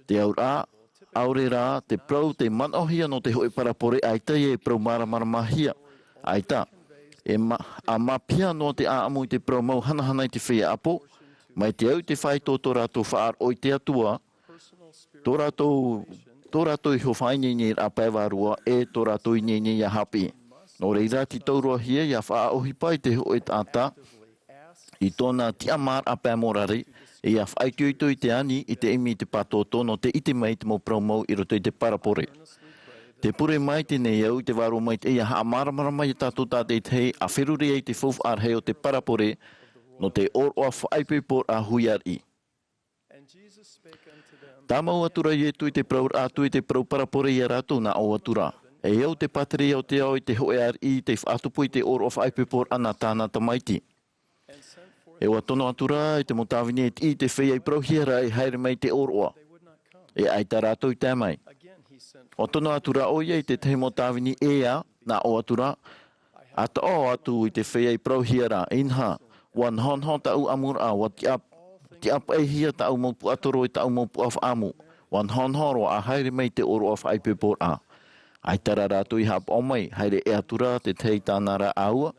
Te auraʻa, ʻaore rā te parau tei manaʻohia nō te hōʻē parabole, ʻaita ia e parau māramaramahia. ʻAita, e ma-, ʻa māpiha noa te ʻāʻamu i te parau mau hanahana i te feiā ʻapo, mai te au i te faito o tō rātou faʻaroʻo i te Atua, tō rātou, tō rātou iho faʻaineine i rāpae vārua, e tō rātou ineine ʻia haʻapiʻi. Nō reira, tītau roa hia ʻia faʻaʻohipa i te hōʻē taʻata, i tōna tiʻamāraʻa pae mōrare, ʻia faʻaitoito i te ani, i te ʻimi i te pātōtō nō te ʻite mai i te mau parau mau i roto i te parabole. Tē pure maitaʻi au i te Vārua Maitaʻi ʻia haʻamāramarama iā tātou tātaʻitahi, ʻa feruri ai te faufaʻa rahi o te parabole, nō te ʻōroʻa faʻaipoiporaʻa hui ariʻi. Tāmau atu ra Iesu i te parauraʻa atu i te parau parabole iā rātou, nā ʻō atu ra, e au te pātireia o te ao i te hōʻē ariʻi tei faʻatupu i te ʻōroʻa faʻaipoiporaʻa nā tāna tamaiti. E ʻua tono atu ra i te mau tāvini e tiʻi i te feiā i parauhia ra e haere mai i te ʻōroʻa. E ʻaita rātou i tae mai. ʻUa tono atu ra ʻoia i te tahi mau tāvini ʻē ā, nā ʻō atu ra, ʻa taʻo atu i te feiā i parauhia ra, inaha, ʻua nohonoho tāʻu ʻamuraʻa, ʻua tiʻa-, tiʻapaʻihia tāʻu mau puaʻatoro e tāʻu mau puaʻafaʻamu, ʻua nohonoho roa ʻa haere mai i te ʻōroʻa faʻaipoiporaʻa. ʻAita rā rātou i haʻapaʻo mai, haere ʻē atu ra te tahi tāna ra ʻāua,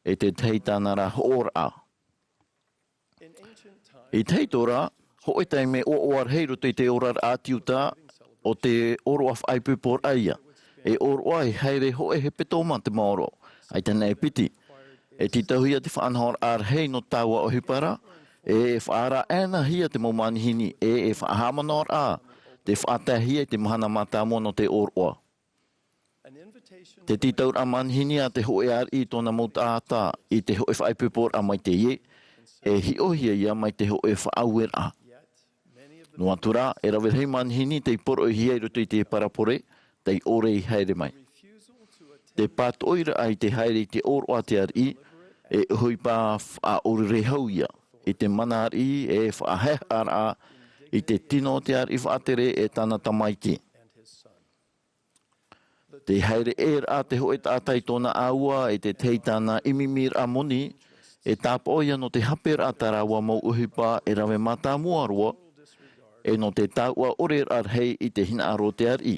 e te tahi tāna ra hoʻoraʻa. I te hītori, hōʻē taime ʻoaʻoa rahi i roto i te oraraʻa a te Iuda, ʻo te ʻōroʻa faʻaipoiporaʻa ïa. E ʻōroʻa e haere hōʻē hepetoma te maoro. ʻAita e piti. E tītauhia te faʻanahoraʻa rahi nō taua ʻohipa ra, e faʻaara ʻānaʻanahia te mau manihini, e, e faʻahaʻamanaʻoraʻa, te faʻataehia i te mahana mātāmua nō te ʻōroʻa. Te tītauraʻa manihini a te hōʻē ariʻi i tōna mau taʻata i te hōʻē faʻaipoiporaʻa maitaʻi ē, e hiʻohia ïa mai te hōʻē faʻaueraʻa. Noa atu rā, e rave rahi manihini tei poroʻihia i roto i te parabole, tei ʻore i haere mai. Te pātoʻiraʻa i te haere i te ʻōroʻa a te ariʻi, e ʻohipa faʻaʻōrere hau ïa, i te mana ariʻi e faʻahaʻehaʻaraʻa i te tino o te ariʻi faʻatere e tāna tamaiti. Te haere ʻē ra te hōʻē taʻata i tōna ʻāua, e te tahi tāna ʻimimiraʻa moni, e tāpaʻo ïa nō te haperaʻa tā rāua mau ʻohipa e rave mātāmua roa, e nō te tauʻa ʻore rahi i te hinaʻaro o te ariʻi.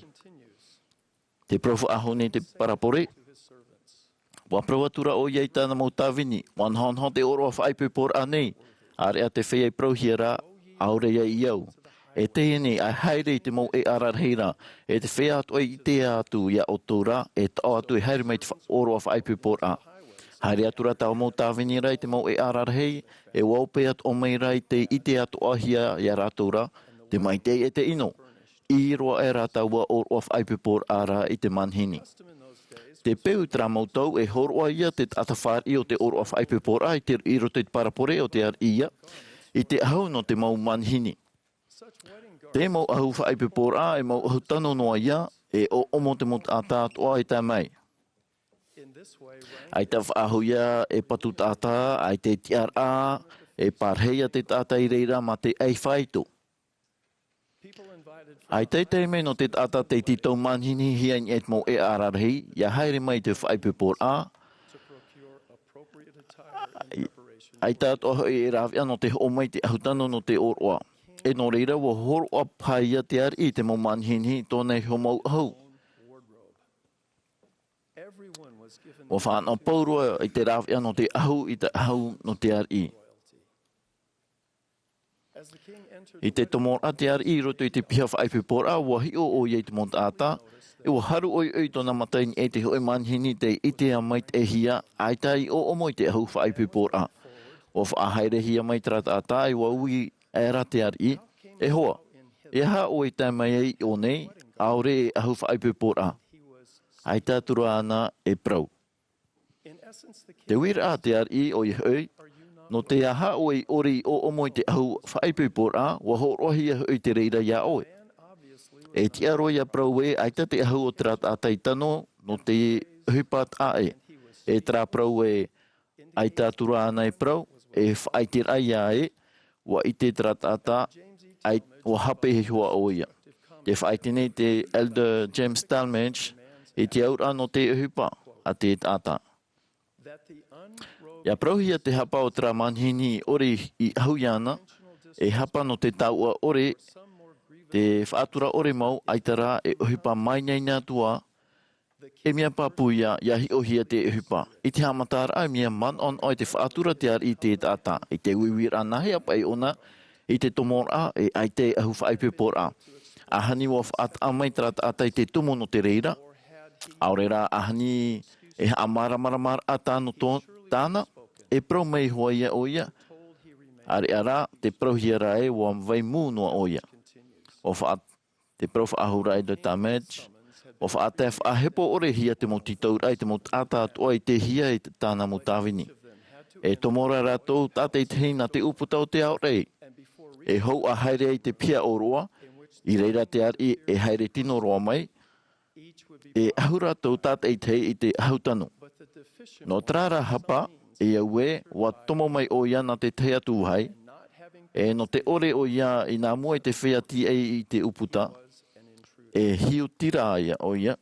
Te parau faʻahou nei te parabole, ʻua parau atu ra ʻoia i tāna mau tāvini, ʻua nohonoho te ʻōroʻa faʻaipoiporaʻa nei, ʻāreʻa te feiā i parauhia ra, ʻaore ïa i au. E teie nei, ʻa haere i te mau ʻēʻa rarahi ra, e te feiā atoʻa i ʻite atu iā ʻoutou ra, e taʻo atu e haere mai te fa-, ʻōroʻa faʻaipoiporaʻa. Haere atu ra taua mau tāvini ra i te mau ʻēʻa rarahi, e ʻua ope atoʻa mai ra i te ʻite atoʻahia iā rātou ra, te maitaʻi e te ʻino. ʻĪ roa aʻe rā taua ʻōroʻa faʻaipoiporaʻa ra i te manihini. Te peu i terā mau tau e hōroʻa ïa te taʻata fāriʻi o te ʻōroʻa faʻaipoiporaʻa i te, i roto i te parabole o te ariʻi ïa, i te ʻahu nō te mau manihini. Te mau ʻahu faʻaipoiporaʻa e mau ʻahu tano noa ïa, e ʻoʻomo te mau taʻata atoʻa e tae mai. ʻAita faʻahou ïa e patu taʻata, ʻaita e tiʻaraʻa, e pārahi ïa te taʻata i reira mā te ʻai faito. ʻAita e taime nō te taʻata tei tītau manihinihia i niʻa i te mau ʻēʻa rarahi, ʻia haere mai i te faʻaipoiporaʻa. ʻAita atoʻa hoʻi e rāveʻa nō te hoʻo mai i te ʻahu tano nō te ʻōroʻa. e nō reira ua hōroʻa paha ia te ariʻi i te mau manihini i tōna iho mau ʻahu. Ua faʻanaho pauroa i te rāveʻa nō te ʻahu i te ʻahu nō te ariʻi. I te tomoraʻa te ariʻi i roto i te piha faʻaipoiporaʻa, ua hiʻo ʻoia i te mau taʻata, e ua haru ʻoiʻoi tōna mata i niʻa i te hōʻē manihini tei ʻitea maitaʻihia, ʻaita i ʻōʻomo i te ʻahu faʻaipoiporaʻa. Ua faʻahaerehia mai terā taʻata, e ua ui aʻera te ariʻi, e hoa, e aha ʻoe i tae mai ai i ʻō nei, ʻaore e ʻahu faʻaipoiporaʻa? ʻAita atu rā āna e parau. Te uiraʻa a te ariʻi, ʻoia hoʻi, nō te aha ʻoe i ʻore i ʻōʻomo i te ʻahu faʻaipoiporaʻa, ua hōroʻahia hoʻi te reira iā ʻoe. E tiʻa roa ia parau ē, ʻaita te ʻahu o terā taʻata i tano nō te ʻohipa taʻa ʻē. E terā parau ē, ʻaita atu rā āna e parau, e faʻaʻiteraʻa ia ē, ua ʻite terā taʻata, ʻai, ua hape ihoa ʻoia. Tē faʻaʻite nei te Elder James Talmage i te auraʻa nō te ʻohipa a te taʻata. ʻIa parauhia te hapa o terā manihini i ʻore i ʻahu iāna, e hapa nō te taoʻa ʻore, te faʻatura ʻore mau, ʻaita rā e ʻohipa māinaina atu ā, e mea pāpū ia, ʻia hiʻohia te ʻohipa. I te haʻamataraʻa, e mea manaʻonaʻo e te faʻatura te ariʻi i te taʻata, i te uiuiraʻa nāhea paʻi ʻōna, i te tomoraʻa, e ʻaita e ʻahu faʻaipoiporaʻa. ʻAhani ua faʻataʻa mai terā taʻata i te tumu nō te reira. ʻAore rā, ʻahani e haʻamāramaramaraʻa tāna tō, tāna, e parau mai ihoa ia ʻoia. ʻĀreʻa rā, tē parauhia ra ē, ua vai mū noa ʻoia. Ua faʻa-, te parau faʻahou ra e Elder Talmage, ua faʻatae faʻahepo ʻorehia te mau tītauraʻa i te mau taʻata atoʻa i tei hia e tāna mau tāvini. E tomo ra rātou tātaʻitahi nā te ʻūputa o te aorai. E hou ʻa haere ai te piha ʻōroʻa, i reira te ariʻi e haere tino roa mai, e ʻahu rātou tātaʻitahi i te ʻahu tano. Nō terā rā hapa, e au ē, ua tomo mai ʻoia nā te tahi atu vāhi, e nō te ʻore ʻoia i nā mua i te feiā tīaʻi i te ʻūputa, e hiʻotira ia ʻoia.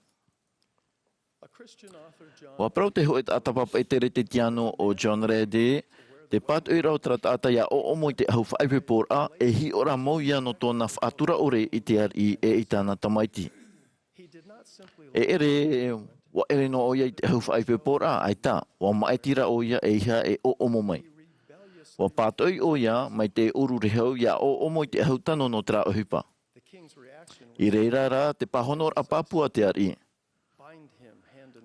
Ua parau te hōʻē taʻata pāpaʻi Keresetiano ʻo John Rade, te pātoʻiraʻa o terā taʻata ʻia ʻōʻomo i te ʻahu faʻaipoiporaʻa, e hiʻo ra mau ia nō tōna faʻatura ʻore i te ariʻi e i tāna tamaiti. E ʻere, ua ʻere noa ʻoia i te ʻahu faʻaipoiporaʻa, ʻaita, ua māʻitiraʻa ʻoia e ʻeiaha e ʻōʻomo mai. Ua pātoʻi ʻoia mai te ʻōrurehau ʻia ʻōʻomo i te ʻahu tano nō terā ʻohipa. I reira rā te pāhonoraʻa pāpū a te ariʻi.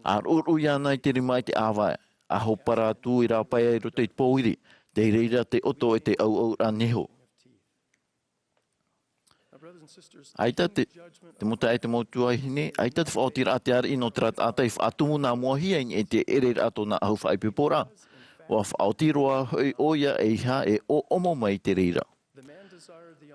ʻA ruʻuruʻu iāna i te rima i te ʻāvae, ʻa hōpara atu i rāpae i roto i te pōiri, tei reira te ʻoto e te ʻauʻauraʻa neho. ʻAita te, te mau taeaʻe, te mau tuahine, ʻaita te faʻaotiraʻa a te ariʻi nō terā taʻata i faʻatumu nā mua hia i niʻa i te ʻereraʻa tōna ʻahu faʻaipoiporaʻa. Ua faʻaoti roa hoʻi ʻoia e ʻeiaha e ʻōʻomo mai i te reira.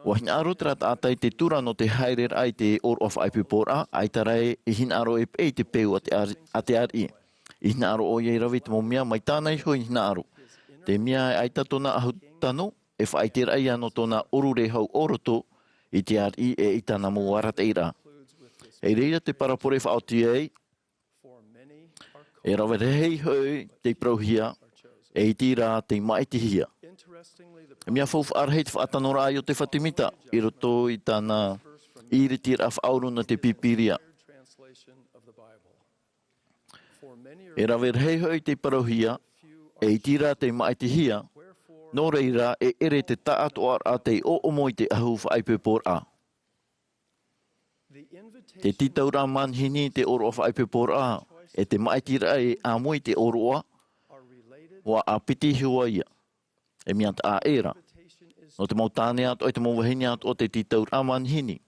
Ua hinaʻaro terā taʻata i te tura nō te haereraʻa i te ʻōroʻa faʻaipoiporaʻa, ʻaita rā e hinaʻaro e peʻe i te peu a te ari-, a te ariʻi. I hinaʻaro ʻoia i rave i te mau mea mai tāna iho i hinaʻaro. Te mea e ʻaita tōna ʻahu tano, e faʻaʻiteraʻa ia nō tōna ʻōrurehau ʻo roto i te ariʻi e i tāna mau arataʻiraʻa. I reira te parabole e faʻaoti ai, e rave rahi hoʻi tei parauhia, e iti rā tei māʻitihia. E mea faufaʻa rahi te faʻatanoraʻa a Iosepha Semita i roto i tāna ʻiritiraʻa faʻauru nō te Pīpīria. E rave rahi hoʻi tei parauhia, e iti rā tei māʻitihia, nō reira e ʻere te taʻatoʻaraʻa tei ʻōʻomo i te ʻahu faʻaipoiporaʻa. Te tītauraʻa manihini i te ʻōroʻa faʻaipoiporaʻa, e te māʻitiraʻa e ʻāmui i te ʻōroʻa, ua ʻāpiti iho ā ia. E mea taʻa ʻē ra. Nō te mau tāne atoʻa, e te mau vahine atoʻa te tītauraʻa manihini.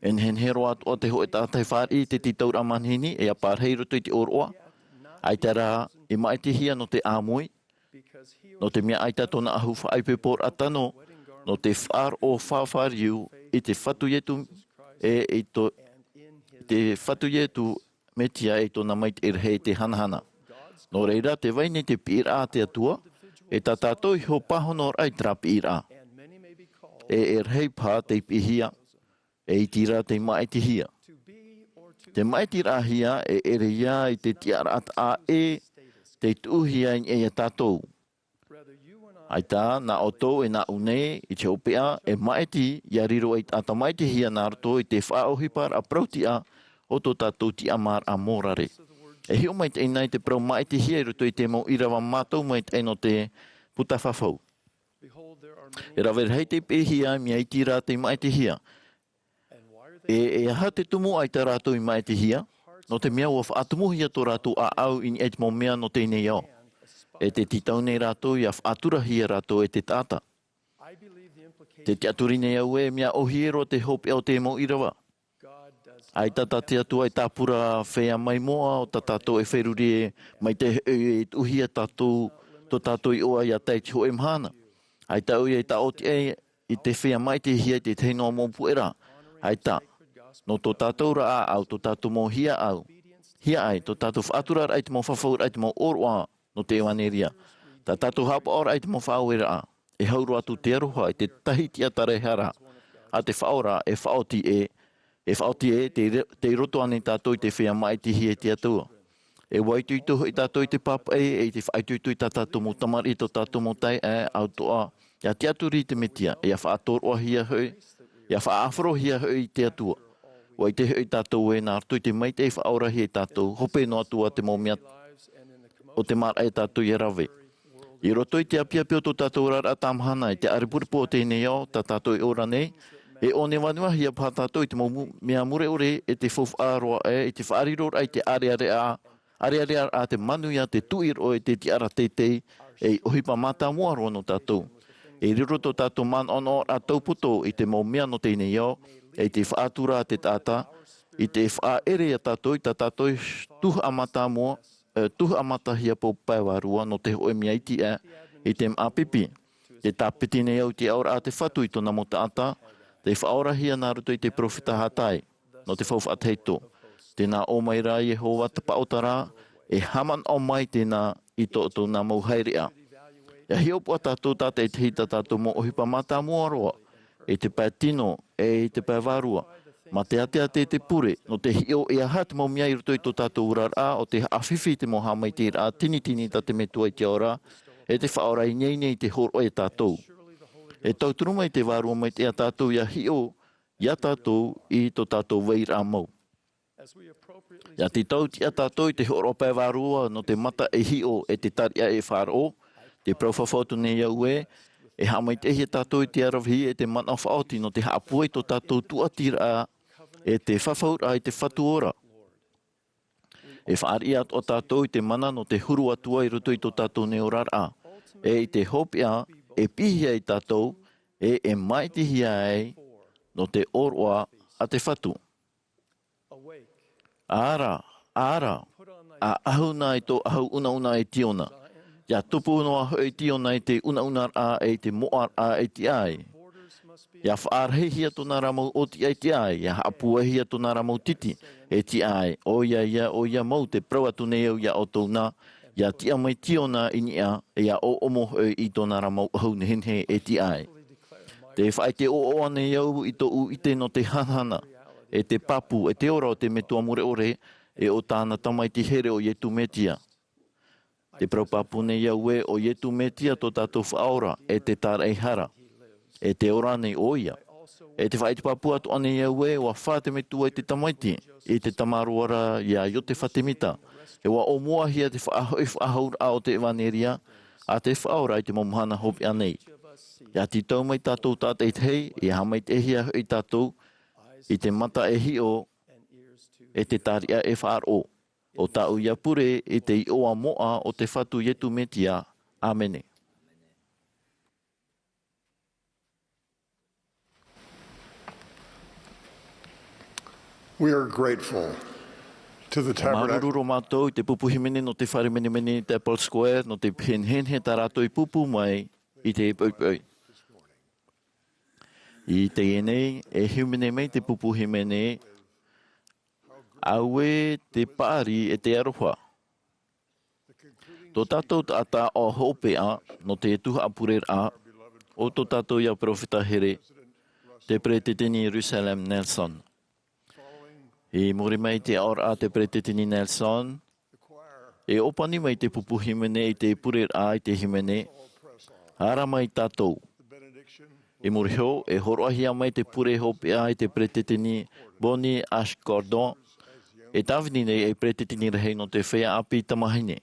E nehenehe roa atoʻa te hōʻē taʻata e fāriʻi i te tītauraʻa manihini, e ʻia pārahi i roto i te ʻōroʻa. ʻAita rā, i māʻitihia nō te ʻāmui, nō te mea ʻaita tōna ʻahu faʻaipoiporaʻa tano, nō te faʻaroʻo fāriu i te Fatu Iesu, e i tō, i te Fatu Iesu Mesia e tōna maitaʻi rahi te hanahana. Nō reira, tē vai nei te piʻiraʻa a te Atua, e tā tātou iho pāhonoraʻa i terā piʻiraʻa. E, e rahi paha tei piʻihia, e iti rā tei māʻitihia. Te māʻitiraʻahia e ʻere ia i te tiʻaraʻa taʻa ʻē tei tuʻuhia i niʻa ia tātou. ʻAita, nā ʻoutou e nāʻu nei, i te hopeʻa, e māʻiti, ʻia riro ei taʻata māʻitihia nā roto i te faʻaʻohiparaʻa parautiʻa o tō tātou tiʻamāraʻa mōrare. E hiʻo maitaʻi na i te parau māʻitihia i roto i te mau ʻīrava mātau maitaʻi nō te puta fafau. E rave rahi te piʻihia, mea iti rā te māʻitihia. E, e aha te tumu ʻaita rātou i māʻitihia? Nō te mea ʻua faʻatumuhia tō rātou ʻāʻau i niʻa i te mau mea nō teie nei ao. E tē tītau nei rātou ʻia faʻaturahia rātou e te taʻata. Tē tiʻaturi nei au ē, mea ʻōhie roa te hopeʻa o te mau ʻīrava. ʻAita tā te Atua e tāpura feiā maimoa o tā tātou e feruri e, mai te, e, e tuʻuhia tātou, tō tātou iʻoa ʻia tae i te hōʻē mahana. ʻAita ʻoia e taʻoti ai i te feiā māʻitihia i te tahi noa mau puʻeraʻa. ʻAita, nō tō tātou ra ʻāʻau, tō tātou mau hiaʻai, hiaʻai, tō tātou faʻaturaraʻa i te mau fafauraʻa, i te mau ʻōroʻa nō te ʻevanelia. Tā tātou haʻapaʻoraʻa i te mau faʻaueraʻa. E hau roa atu te aroha i te tahi tiʻataraʻehara a te Faʻaora e faʻaoti ē, e faʻaoti ē, tei re-, tei roto ānei tātou i te feiā māʻitihia e te Atua. E ʻua itoito hoʻi tātou i te pāpaʻi, e i te faʻaitoito i tā tātou mau tamariʻi, tō tātou mau taeaʻe, ʻautoʻa, ʻia tiʻaturi i te Mesia, e ʻia faʻatoroʻahia hoʻi, ʻia faʻaʻāfarohia hoʻi i te Atua. ʻUa ʻite hoʻi tātou ē nā roto i te maitaʻi faʻaorahia ia tātou, hope noa atu ā te mau mea o te maraʻa ia tātou ʻia rave. I roto i te ʻapiʻapi o tō tātou oraraʻa tāmahana, i te ʻārepurepu o teie nei ao, tā tātou e ora nei, e ʻōnevanuahia paha tātou i te mau mu-, mea mure ʻore, e te faufaʻa roa ē, i te faʻariroraʻa i te ʻārearea, ʻārearea a te manuia, te tuʻiroʻo e te tiʻaraʻa teitei, e i ʻohipa mātāmua roa nō tātou. E riro tō tātou manaʻonaʻoraʻa taupoto i te mau mea nō teie nei ao, e i te faʻatura a te taʻata, i te faʻaʻere ia tātou, i tā tātou tuhaʻa mātāmua, e, tuhaʻa mata hiapo pae vārua nō te hōʻē mea iti aʻe i te māʻa pipi. Tē tāpiti nei au i te aʻoraʻa a te Fatu i tōna mau taʻata, tei faʻaorahia nā roto i te peropheta Hatae, nō te faufaʻa tahito. Tē nā ʻō mai ra Iehova Tapaʻo ra, e haʻamanaʻo mai tēnā i tō, tōna mau haereʻa. ʻIa hiʻopoʻa tātou tātaʻitahi i tā tātou mau ʻohipa mātāmua roa, i te pae tino, e i te pae vārua. Mā te āteatea te pure, nō te hiʻo e aha te mau mea i roto i tō tātou oraraʻa, ʻo tē haʻafifi i te mau haʻamaitaʻiraʻa tinitini tā te Metua i te ao ra, e te Faʻaora i ineine i te hōroʻa ia tātou. E tauturu mai te Vārua Maitaʻi ia tātou ʻia hiʻo, ia tātou i tō tātou vairaʻa mau. ʻIa tītau tiʻa tātou i te hōroʻa pae vārua nō te mata e hiʻo e te tariʻa e faʻaroʻo, tē parau fafau atu nei au ē, e haʻamaitaʻihia tātou i te aravihi e te manaʻo faʻaoti nō te haʻapūai tō tātou tūʻatiraʻa e te fafauraʻa i te Fatu ora. E fāriʻi atoʻa tātou i te mana nō te huru atu i roto i tō tātou nei oraraʻa, e i te hopeʻa e piʻihia ia tātou, e e māʻitihia ai nō te ʻōroʻa a te Fatu. Ara, ara, ʻaʻahu na i tō ʻahu unauna e Tiona. ʻIa tupu noa hoʻi Tiona i te unaunaraʻa e i te moʻaraʻa e tiʻa ai. ʻIa faʻarahihia tōna ra mau ʻōtiʻa e tiʻa ai, ʻia haʻapūaihia tōna ra mau titi e tiʻa ai. ʻOia ïa, ʻoia mau tē parau atu nei au ia ʻoutou na, ʻia tiʻa mai Tiona i niʻa, e ʻia ʻoʻomo hoʻi i tōna ra mau ʻahu nehenehe e tiʻa ai. Tē faʻaʻite ʻoaʻoa nei au i tōʻu ʻite nō te hanahana, e te pāpū, e te ora o te Metua mure ʻore, e ʻo tāna Tamaiti here ʻo Iesu Mesia. Tē parau pāpū nei au ē, ʻo Iesu Mesia tō tātou Faʻaora, e te Taraʻehara, e tē ora nei ʻoia. E tē faʻaʻite pāpū atoʻa nei au ē, ʻua fā te Metua i te Tamaiti, i te Tamaroa ra ia Iosefa Semita, e ʻua ʻōmuahia te faʻahoʻi faʻahouraʻa o te ʻevanelia a te Faʻaora i te mau mahana hopeʻa nei. ʻIa tītau mai tātou tātaʻitahi, ʻia haʻamaitaʻihia hoʻi tātou i te mata e hiʻo, e te tariʻa e faʻaroʻo. ʻO tāʻu ïa pure i te iʻoa moʻa o te Fatu Iesu Mesia. ʻĀmene. We are grateful to the Tabernacle. Māuruuru roa mātou i te pupu hīmene nō te fare menemene Temple Square, nō te nehenehe tā rātou i pūpū mai i teie poʻipoʻi. I teie nei, e hīmene mai te pupu hīmene, Auē te paʻari e te aroha. Tō tātou taʻata hopeʻa nō te tuhaʻa pureraʻa, ʻo tō tātou ïa peropheta here, te Peretiteni Russell M. Nelson. I muri mai i te aʻoraʻa a te Peretiteni Nelson, e ʻōpani mai te pupu hīmene i te pureraʻa i te hīmene, Ara mai tātou. I muri iho, e hōroʻahia mai te pure hopeʻa e te peretiteni Bonnie H. Gordon, e tāvini nei ei peretiteni rahi nō te feiā ʻāpī tamāhine.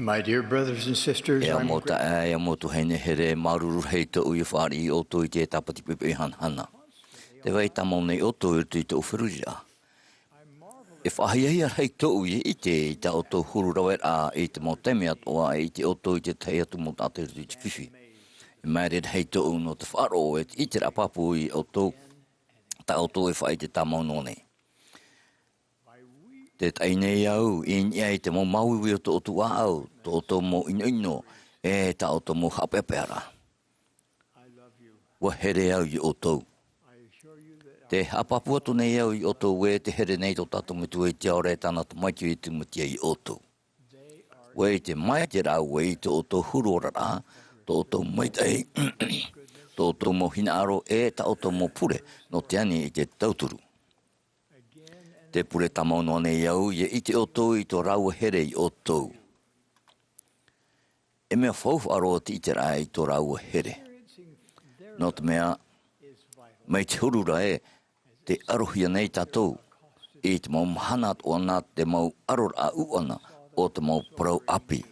My dear brothers and sisters, e ʻāmui taʻa, e ʻāmui tuahine here, māuruuru rahi tōʻu i fāriʻi ʻoutou i te tāpati poʻipoʻi hanahana. Tē vai tāmau nei ʻoutou i roto i tōʻu feruriraʻa. E faʻahiahia rahi tōʻu i ʻite i tā ʻoutou huru raveraʻa i te mau taime atoʻa, e ʻite ʻoutou i te tahi atu mau taʻata i roto i te fifi. E māere rahi tōʻu nō te faʻaroʻo e te ʻiteraʻa pāpū ia ʻoutou, tā ʻoutou e faʻaʻite tāmau noa nei. Tē taʻi nei au i niʻa i te mau māuiui o tō ʻoutou ʻāʻau, tō ʻoutou mau ʻinoʻino, e tā ʻoutou mau haʻapeʻapeʻaraʻa. ʻUa here au ia ʻoutou. Te haʻapāpū atu nei au ia ʻoutou ē, te here nei tō tātou Metua i te ao ra e tāna Tamaiti ʻo Iesu Mesia ia ʻoutou. ʻUa ʻite maitaʻi rāua i tō ʻoutou huru oraraʻa, tō ʻoutou maitaʻi, tō ʻoutou mau hinaʻaro, e tā ʻoutou mau pure nō te ani i te tauturu. Te pure tāmau noa nei au, ʻia ʻite ʻoutou i tō rāua here ia ʻoutou. E mea faufaʻa roa te ʻiteraʻa i tō rāua here. Nō te mea, mai te huru ra ē, tē arohia nei tātou i te mau mahana atoʻa nā te mau ʻaroraʻa ʻuʻana o te mau parau ʻāpī.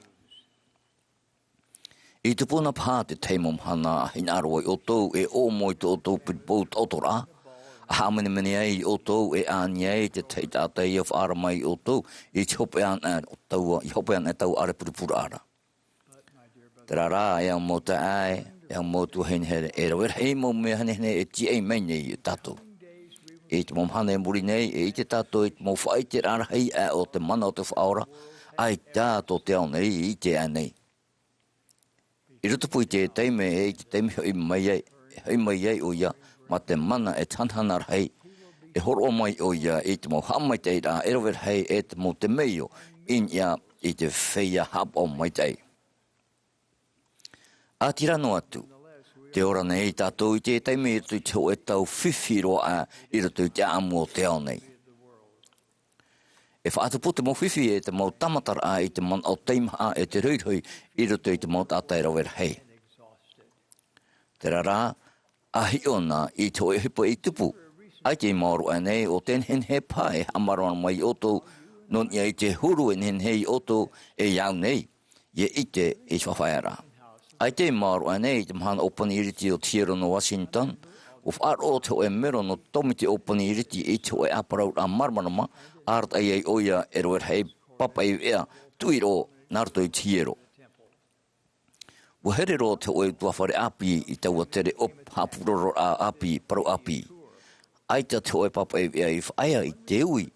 I tupuna paha te tahi mau mahana, ʻa hinaʻaro ai ʻoutou e ʻōmoa i tō ʻoutou piri pou taʻotoraʻa, ʻa hāmanimani ai ʻoutou e ani ai te tahi taʻata ʻia faʻaara mai ia ʻoutou i te hopeʻa anaʻe taua, i hopeʻa anaʻe taua ʻārepurepu ra. Terā rā, e au mau taeaʻe, e au mau tuahine here, e rave rahi mau mea nehenehe e tīaʻi mai nei ia tātou. I te mau mahana i muri nei, e ʻite tātou i te mau faʻaʻiteraʻa rahi aʻe o te mana o te Faʻaora, ʻaita tō te ao nei i ʻite aʻe nei. I roto pū i te taime, e i te taime hoʻi mai ai, hoʻi mai ai ʻoia, mā te mana e te hanahana rahi, e hōroʻa mai ʻoia i te mau haʻamaitaʻiraʻa e rave rahi, e te mau temeio i niʻa i te feiā haʻapaʻo maitaʻi. ʻĀtīrā noa atu, tē ora nei tātou i te taime i roto i te hōʻē tau fifi roa aʻe i roto i te ʻāʻamu o te ao nei. E faʻatupu te mau fifi e te mau tāmataraʻa i te manaʻo teimaha e te rohirohi i roto i te mau taʻata e rave rahi. Terā rā, ʻa hiʻo na i te hōʻē ʻohipa i tupu, ʻaita i maoro aʻe nei ʻo te nehenehe paha e haʻamāramarama mai ia ʻoutou nō niʻa i te huru e nehenehe ia ʻoutou e au nei, ʻia ʻite i te faʻaʻiteraʻa. ʻAita i maoro aʻe nei i te mahana ʻōpani ʻīriti o te hiero nō Washington, ʻua faʻaroʻo te hōʻē mero nō te tōmite ʻōpani ʻīriti i te hōʻē ʻāparauraʻa māramarama, arataʻi ai ʻoia e rave rahi papaʻi veʻa tuʻiroʻo nā roto i te hiero. ʻUa here roa te hōʻē ʻutuāfare ʻāpī i taua tere ʻōp-, haʻapurororaʻa ʻāpī, parau ʻāpī. ʻAita te hōʻē papaʻi veʻa i faʻaea i te ui,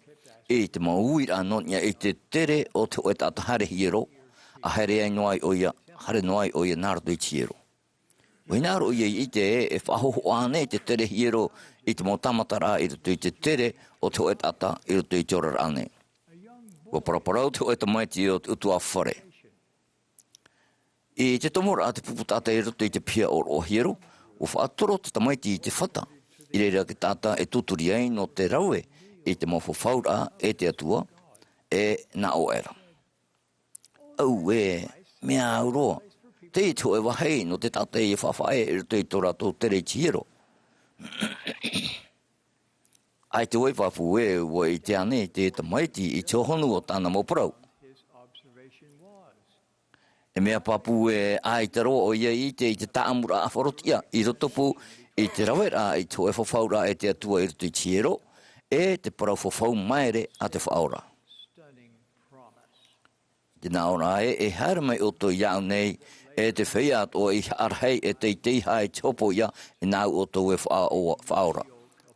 i te mau uiraʻa nō niʻa i te tere o te hōʻē taʻata haere hiero, ʻa haere ai noa ai ʻoia, haere noa ai ʻoia nā roto i te hiero. ʻUa hinaʻaro ʻoia i ʻite ē, e faʻahōhoʻa ānei te tere hiero i te mau tāmataraʻa i roto i te tere o te hōʻē taʻata i roto i te oraraʻa nei. ʻUa paraparau te hōʻē tamaiti o te ʻutuāfare. I te tomoraʻa a te pupu taʻata i roto i te piha ʻōroʻa hiero, ʻua faʻatoro te tamaiti i te fata. I reira te taʻata e tūturi ai nō te rave i te mau fafauraʻa e te Atua, e nā ʻō aʻera. Auē, mea au roa, teie te hōʻē vāhi nō te taʻata ʻia faʻafaʻaea i roto i tō rātou tere i te hiero. ʻAita vau i pāpū ē, ʻua ʻite ānei te tamaiti i te hohonu o tāna mau parau. E mea pāpū ē, ʻaita roa ʻoia i ʻite i te tāʻamuraʻa faʻarotiʻa i roto pū i te raveraʻa i te hōʻē fafauraʻa e te Atua i roto i te hiero, e te parau fafau maere a te Faʻaora. Tē nā ʻō ra ē, e haere mai ʻoutou iāʻu nei, e te feiā atoʻa i haʻarahi e teitei haʻa i te hopoiʻa, e nāʻu ʻoutou e faʻaora.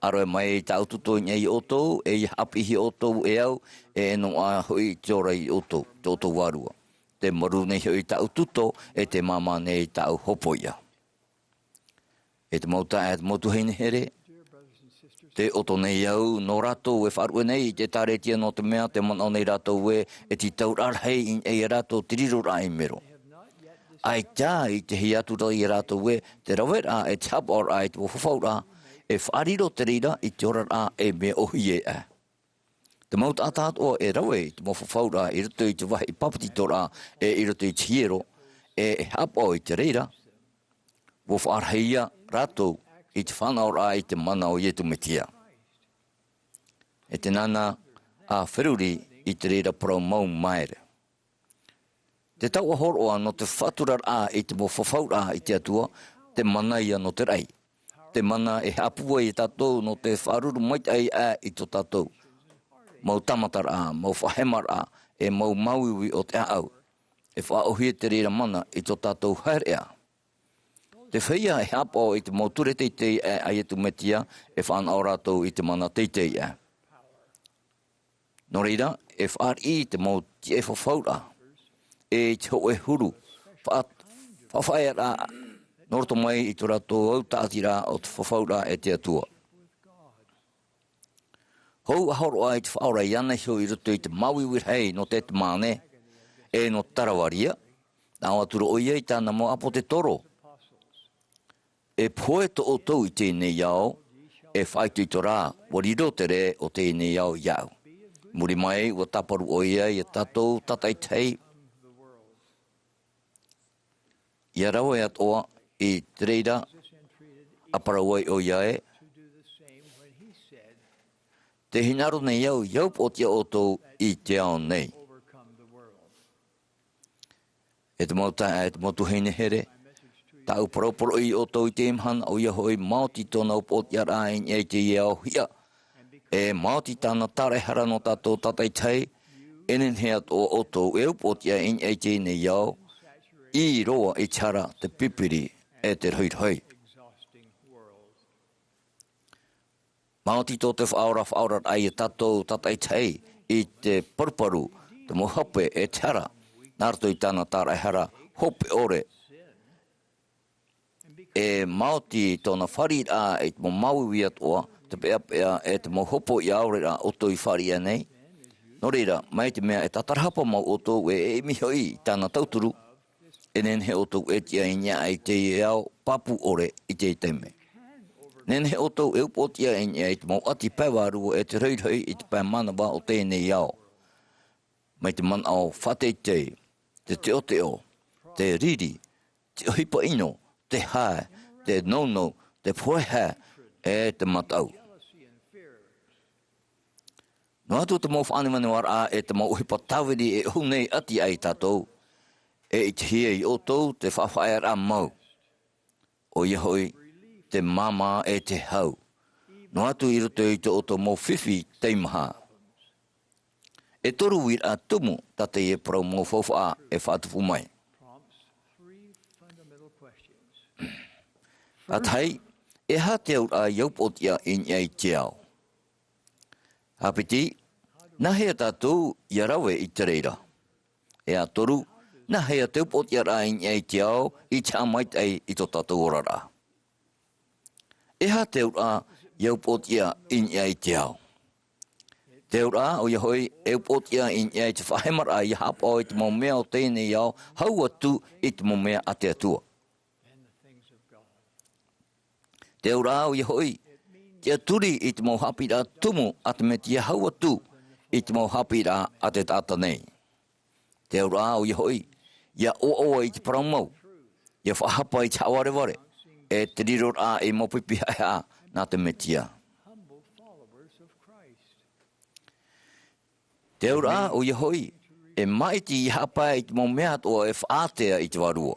ʻAroʻe mai tāʻu tuto i niʻa ia ʻoutou, e ʻia haʻapiʻihia ʻoutou e au, e noaʻa hoʻi te ora ia ʻoutou, tō ʻoutou vārua. Tē marū nei hoʻi tāʻu tuto, e tē māmā nei tāʻu hopoiʻa. E te mau taeaʻe, e te mau tuahine here, tē ʻoto nei au nō rātou e faʻaruʻe nei i te ʻĒkālesia, nō te mea tē manaʻo nei rātou ē, e tītauraʻa rahi i niʻa ia rātou te riroraʻa i mero. ʻAita i te hia atu ra ia rātou ē, te raveraʻa e te haʻapaʻoraʻa i te mau fafauraʻa, e faʻariro te reira i te oraraʻa e mea ʻōhie aʻe. Te mau taʻata atoʻa e rave i te mau fafauraʻa i roto i te vāhi papetitoraʻa, e i roto i te hiero, e, e haʻapaʻo i te reira, ʻua faʻarahihia rātou i te fānaʻoraʻa i te mana o Iesu Mesia. E te nānā ʻa feruri i te reira parau mau maere. Te taoʻa hōroʻa nō te faʻaturaraʻa i te mau fafauraʻa i te Atua, te mana ia nō te raʻi. Te mana e haʻapūai ia tātou nō te faʻaruru maitaʻi aʻe i tō tātou mau tāmataraʻa, mau faʻahemaraʻa, e mau māuiui o te ʻāʻau. E faʻaʻōhie te reira mana i tō tātou haereʻa. Te feiā e haʻapaʻo i te mau ture teitei aʻe a Iesu Mesia, e fānaʻo rātou i te mana teitei aʻe. Nō reira, e fāriʻi te mau tiʻafafauraʻa, e te hōʻē huru, fa-, faʻafaʻaearaʻa, nō roto mai i tō rātou au tāʻatiraʻa o te fafauraʻa e te Atua. ʻOu ʻa hōroʻa i te Faʻaora iāna iho i roto i te māuiui rahi nō te Temane, e nō Taravaria, nā ʻō atu ra ʻoia i tāna mau ʻāpōsetolo. E pohe tō ʻoutou i teie nei ao, e faʻaitoito rā, ʻua riro te rē o teie nei ao iāʻu. Muri mai, ʻua tāparu ʻoia iā tātou tātaʻitahi, ʻia rave atoʻa i te reira, ʻa parau ai ʻoia ē, tē hinaʻaro nei au ʻia upoʻotiʻa ʻoutou i te ao nei. E te mau taeaʻe, e te mau tuahine here, tāʻu parau poroʻi iā ʻoutou i teie mahana, ʻoia hoʻi, maoti tōna upoʻotiʻaraʻa i niʻa i teie ao hiʻa, e maoti tāna tāraʻehara nō tātou tātaʻitahi, e nehenehe atoʻa ʻoutou e upoʻotiʻa i niʻa i teie nei ao, ʻī roa i te hara, te pipiri, e te rohirohi. Maoti tō te Faʻaora faʻaoraraʻa iā tātou tātaʻitahi i te paruparu, te mau hape e te hara, nā roto i tāna tāraʻehara hope ʻore. E maoti tōna fāriʻiraʻa i te mau māuiui atoʻa, te peʻapeʻa e te mau hopoiʻa ʻaore rā ʻoutou i fāriʻi nei. Nō reira, mai te mea e tātarahapa mau ʻoutou e ʻimi hoʻi i tāna tauturu, e nehenehe ʻoutou e tiʻa i niʻa i teie ao pāpū ʻore i te taime. Nehenehe ʻoutou e upoʻotiʻa i niʻa i te mau ʻati pae vārua e te rohirohi i te pae manava o teie nei ao. Mai te manaʻo faʻateitei, te teʻoteʻo, te riri, te ʻohipa ʻino, te hae, te nounou, te pohe hae, e te mataʻu. Noa atu te mau faʻanevanevaraʻa e te mau ʻohipa tāviri e ʻohu nei ʻati ai tātou, e ʻitehia iā ʻoutou te faʻafaʻaearaʻa mau. ʻOia hoʻi, te māmā e te hau. Noa atu i roto i tō ʻoutou mau fifi teimaha. E toru uiraʻa tumu tā teie parau mau faufaʻa e faʻatupu mai. Tātahi, e aha te auraʻa ʻia upoʻotiʻa i niʻa i te ao? Haʻapiti, nāhea tātou ʻia rave i te reira? E a toru, nāhea te upoʻotiʻaraʻa i niʻa i te ao i te haʻamaitaʻi i tō tātou oraraʻa? E aha te auraʻa ʻia upoʻotiʻa i niʻa i te ao? Te auraʻa, ʻoia hoʻi, e upoʻotiʻa i niʻa i te faʻahemaraʻa ʻia haʻapaʻo i te mau mea o teie nei ao, hau atu i te mau mea a te Atua. Te auraʻa, ʻoia hoʻi, tiʻaturi i te mau haʻapiʻiraʻa tumu a te Mesia, hau atu i te mau haʻapiʻiraʻa a te taʻata nei. Te auraʻa, ʻoia hoʻi, ʻia ʻoaʻoa i te parau mau, ʻia faʻahapa i te haʻavarevare, e te riroraʻa i te mau pipi haʻehaʻa nā te Mesia. Te auraʻa, ʻoia hoʻi, e māʻiti ʻia haʻapae i te mau mea atoʻa e faʻaātea i te Vārua.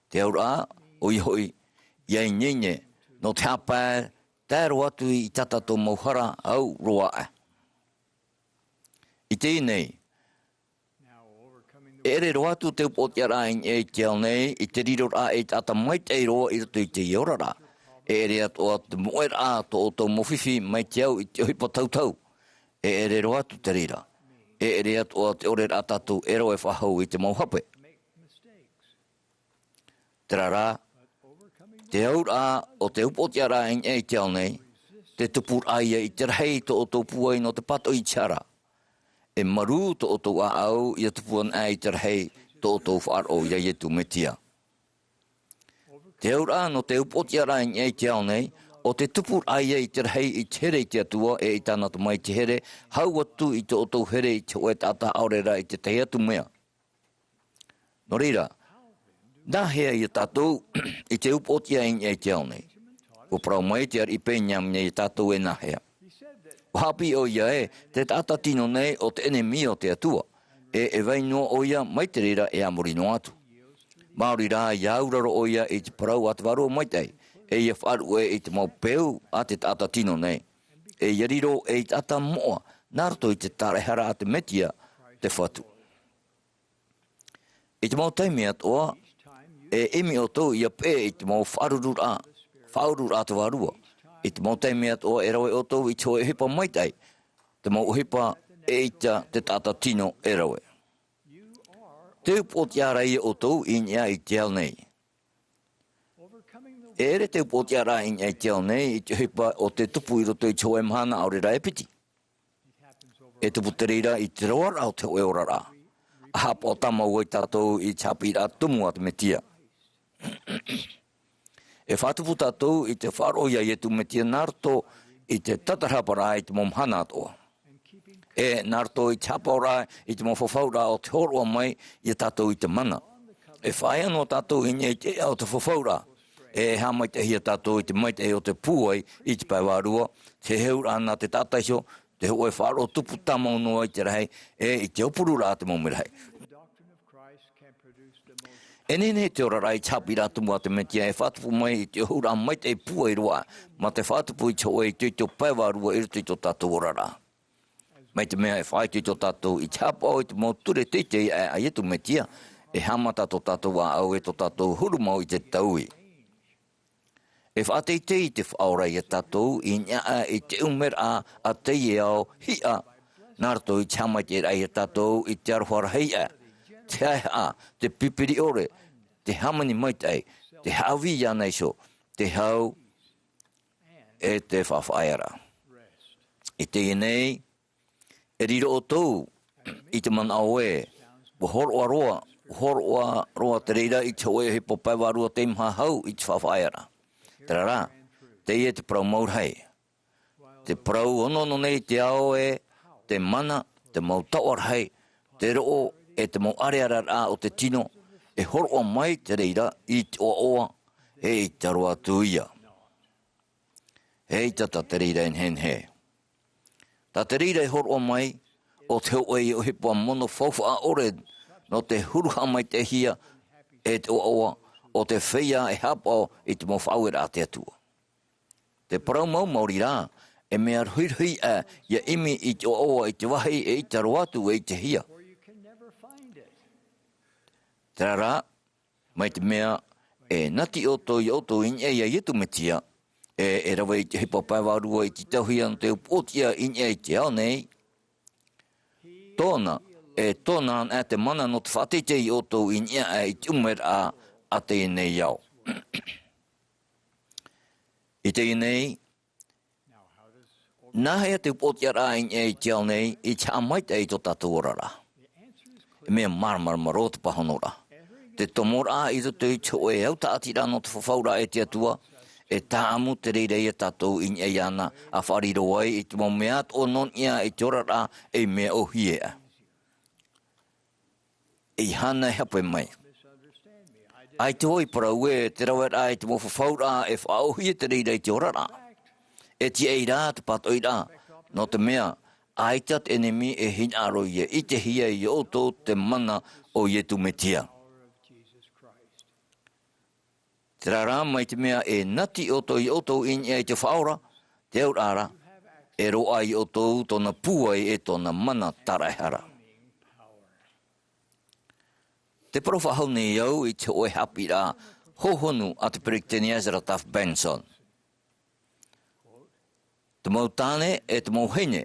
Te auraʻa, ʻoia hoʻi, ʻia ineine, nō te haʻapae, tae roa atu i tā tātou mau hara, hau roa aʻe. I teie nei, e ʻere roa atu te upoʻotiʻaraʻa i niʻa i te ao nei, i te riroraʻa ei taʻata maitaʻi roa i roto i teie oraraʻa. E ʻere atoʻa te moʻeraʻa tō ʻoutou mau fifi mai te ao i te ʻohipa tautau. E ʻere roa atu te reira. E ʻere atoʻa te ʻoreraʻa tātou e rave faʻahou i te mau hape. Terā rā, te auraʻa o te upoʻotiʻaraʻa i niʻa i te ao nei, te tupuraʻa ïa i te rahi tō ʻoutou pūai nō te pātoʻi i te hara. E marū tō ʻoutou ʻāʻau ʻia tupu anaʻe i te rahi tō ʻoutou faʻaroʻo iā Iesu Mesia. Te auraʻa nō te upoʻotiʻaraʻa i niʻa i te ao nei, ʻo te tupuraʻa ïa i te rahi i te here i te Atua e i tāna Tamaiti here, hau atu i tō ʻoutou here i te hōʻē taʻata ʻaore rā i te tahi atu mea. Nō reira, nāhea ïa tātou i te upoʻotiʻa i niʻa i te ao nei? ʻUa parau mai te ariʻi Peniamina iā tātou e nāhea. ʻUa haʻapiʻi ʻoia ē, te taʻata tino nei ʻo te ʻenemi o te Atua, e e vai noa ʻoia mai te reira e a muri noa atu. Maori rā ʻia auraro ʻoia i te parau a te Vārua Maitaʻi, e ʻia faʻaruʻe i te mau peu a te taʻata tino nei, e ʻia riro ei taʻata moʻa nā roto i te tāraʻehara a te Mesia, te Fatu. I te mau taime atoʻa, e ʻimi ʻoutou ʻia peʻe i te mau faʻaururaʻa, faʻaururaʻa a te Vārua. I te mau taime atoʻa e rave ʻoutou i te hōʻē ʻohipa maitaʻi, te mau ʻohipa e ʻita te taʻata tino e rave. Te upoʻotiʻa ra ïa ʻoutou i niʻa i te ao nei. E ʻere te upoʻotiʻaraʻa i niʻa i te ao nei i te ʻohipa o te tupu i roto i te hōʻē mahana ʻaore rā e piti. E tupu te reira i te roaraʻa o te hōʻē oraraʻa. ʻA haʻapaʻo tāmau ai tātou i te haʻapiʻiraʻa tumu a te Mesia. E faʻatupu tātou i te faʻaroʻo ia Iesu Mesia nā roto i te tatarahaparaʻa i te mau mahana atoʻa. E nā roto i te haʻapaʻoraʻa i te mau fafauraʻa o te hōroʻa mai ia tātou i te mana. E faʻaea noa tātou i niʻa i te ʻeʻa o te fafauraʻa. E haʻamaitaʻihia tātou i te maitaʻi o te pūai i te pae vārua, te heheuraʻa nā te taʻata iho, te hōʻē faʻaroʻo tupu tāmau noa i te rahi, e i te aupururaʻa a te mau merahi. E nehenehe te oraraʻa i te haʻapiʻiraʻa tumu a te Mesia e faʻatupu mai i te ʻōhuraʻa maitaʻi pūai roa, mā te faʻatupu i te hōʻē itoito pae vārua i roto i tō tātou oraraʻa. Mai te mea e faʻaitoito tātou i te haʻapaʻo i te mau ture teitei aʻe a Iesu Mesia, e haʻamata tō tātou ʻāʻau e tō tātou huru mau i te taui. E faʻateitei i te Faʻaora ia tātou i niʻa aʻe i te ʻumeraʻa a teie ao hiʻa, nā roto i te haʻamaitaʻiraʻa ia tātou i te aroha rahi aʻe, te haʻehaʻa, te pipiri ʻore, te hāmani maitaʻi, te haʻavī iāna iho, te hau, e te faʻafaʻaearaʻa. I teie nei, e riro ʻoutou i te manaʻo ē, ʻua hōroʻa roa, ʻua hōroʻa roa te reira i te hōʻē ʻohipa pae vārua tei maha hau i te faʻafaʻaearaʻa. Terā rā, teie te parau mau rahi. Te parau onoono nei te ao ē, te mana, te mau taoʻa rahi, te roʻo, e te mau ʻareareraʻa o te tino, e hōroʻa mai te reira i te ʻoaʻoa, e i te aro atu ia. ʻEita tā te reira e nehenehe. Tā te reira e hōroʻa mai, ʻo te hōʻē ʻohipa mono faufaʻa ʻore nō te huru haʻamaitaʻihia e te ʻoaʻoa o te feiā e haʻapaʻo i te mau faʻaueraʻa a te Atua. Te parau mau maori rā, e mea rohirohi aʻe ia ʻimi i te ʻoaʻoa i te vāhi e ʻita roa atu e ʻitehia. Terā rā, mai te mea e nati ʻoutou ia ʻoutou i niʻa ia Iesu Mesia, e, e rave i te ʻohipa pae vārua i te tauihaʻa nō te upoʻotiʻa i niʻa i te ao nei, tōna, e tōna anaʻe te mana nō te faʻateitei ia ʻoutou i niʻa aʻe i te ʻumeraʻa a teie nei ao. I teie nei, nāhea te upoʻotiʻaraʻa i niʻa i te ao nei i te haʻamaitaʻi i tō tātou oraraʻa? E mea māramarama roa te pāhonoraʻa. Te tomoraʻa i roto i te hōʻē autaʻatiraʻa nō te fafauraʻa e te Atua, e tāʻamu te reira ia tātou i niʻa iāna, ʻa faʻariro ai i te mau mea atoʻa nō niʻa i te oraraʻa ei mea ʻōhie aʻe. ʻEi hānai hape mai. ʻAita vau i parau ē, te raveraʻa i te mau fafauraʻa e faʻaʻōhie te reira i te oraraʻa. E tiʻa rā te pātoʻiraʻa, nō te mea, ʻaita te ʻenemi e hinaʻaro ia ʻitehia ia ʻoutou te mana o Iesu Mesia. Terā rā, mai te mea e nati ʻoutou ia ʻoutou i niʻa i te Faʻaora, te auraʻa ra, e roaʻa ia ʻoutou tōna pūai e tōna mana taraehara. Te parau faʻahou nei au i te hōʻē haʻapiʻiraʻa hōhonu a te Peretiteni Ezra Taft Benson. Te mau tāne e te mau vahine,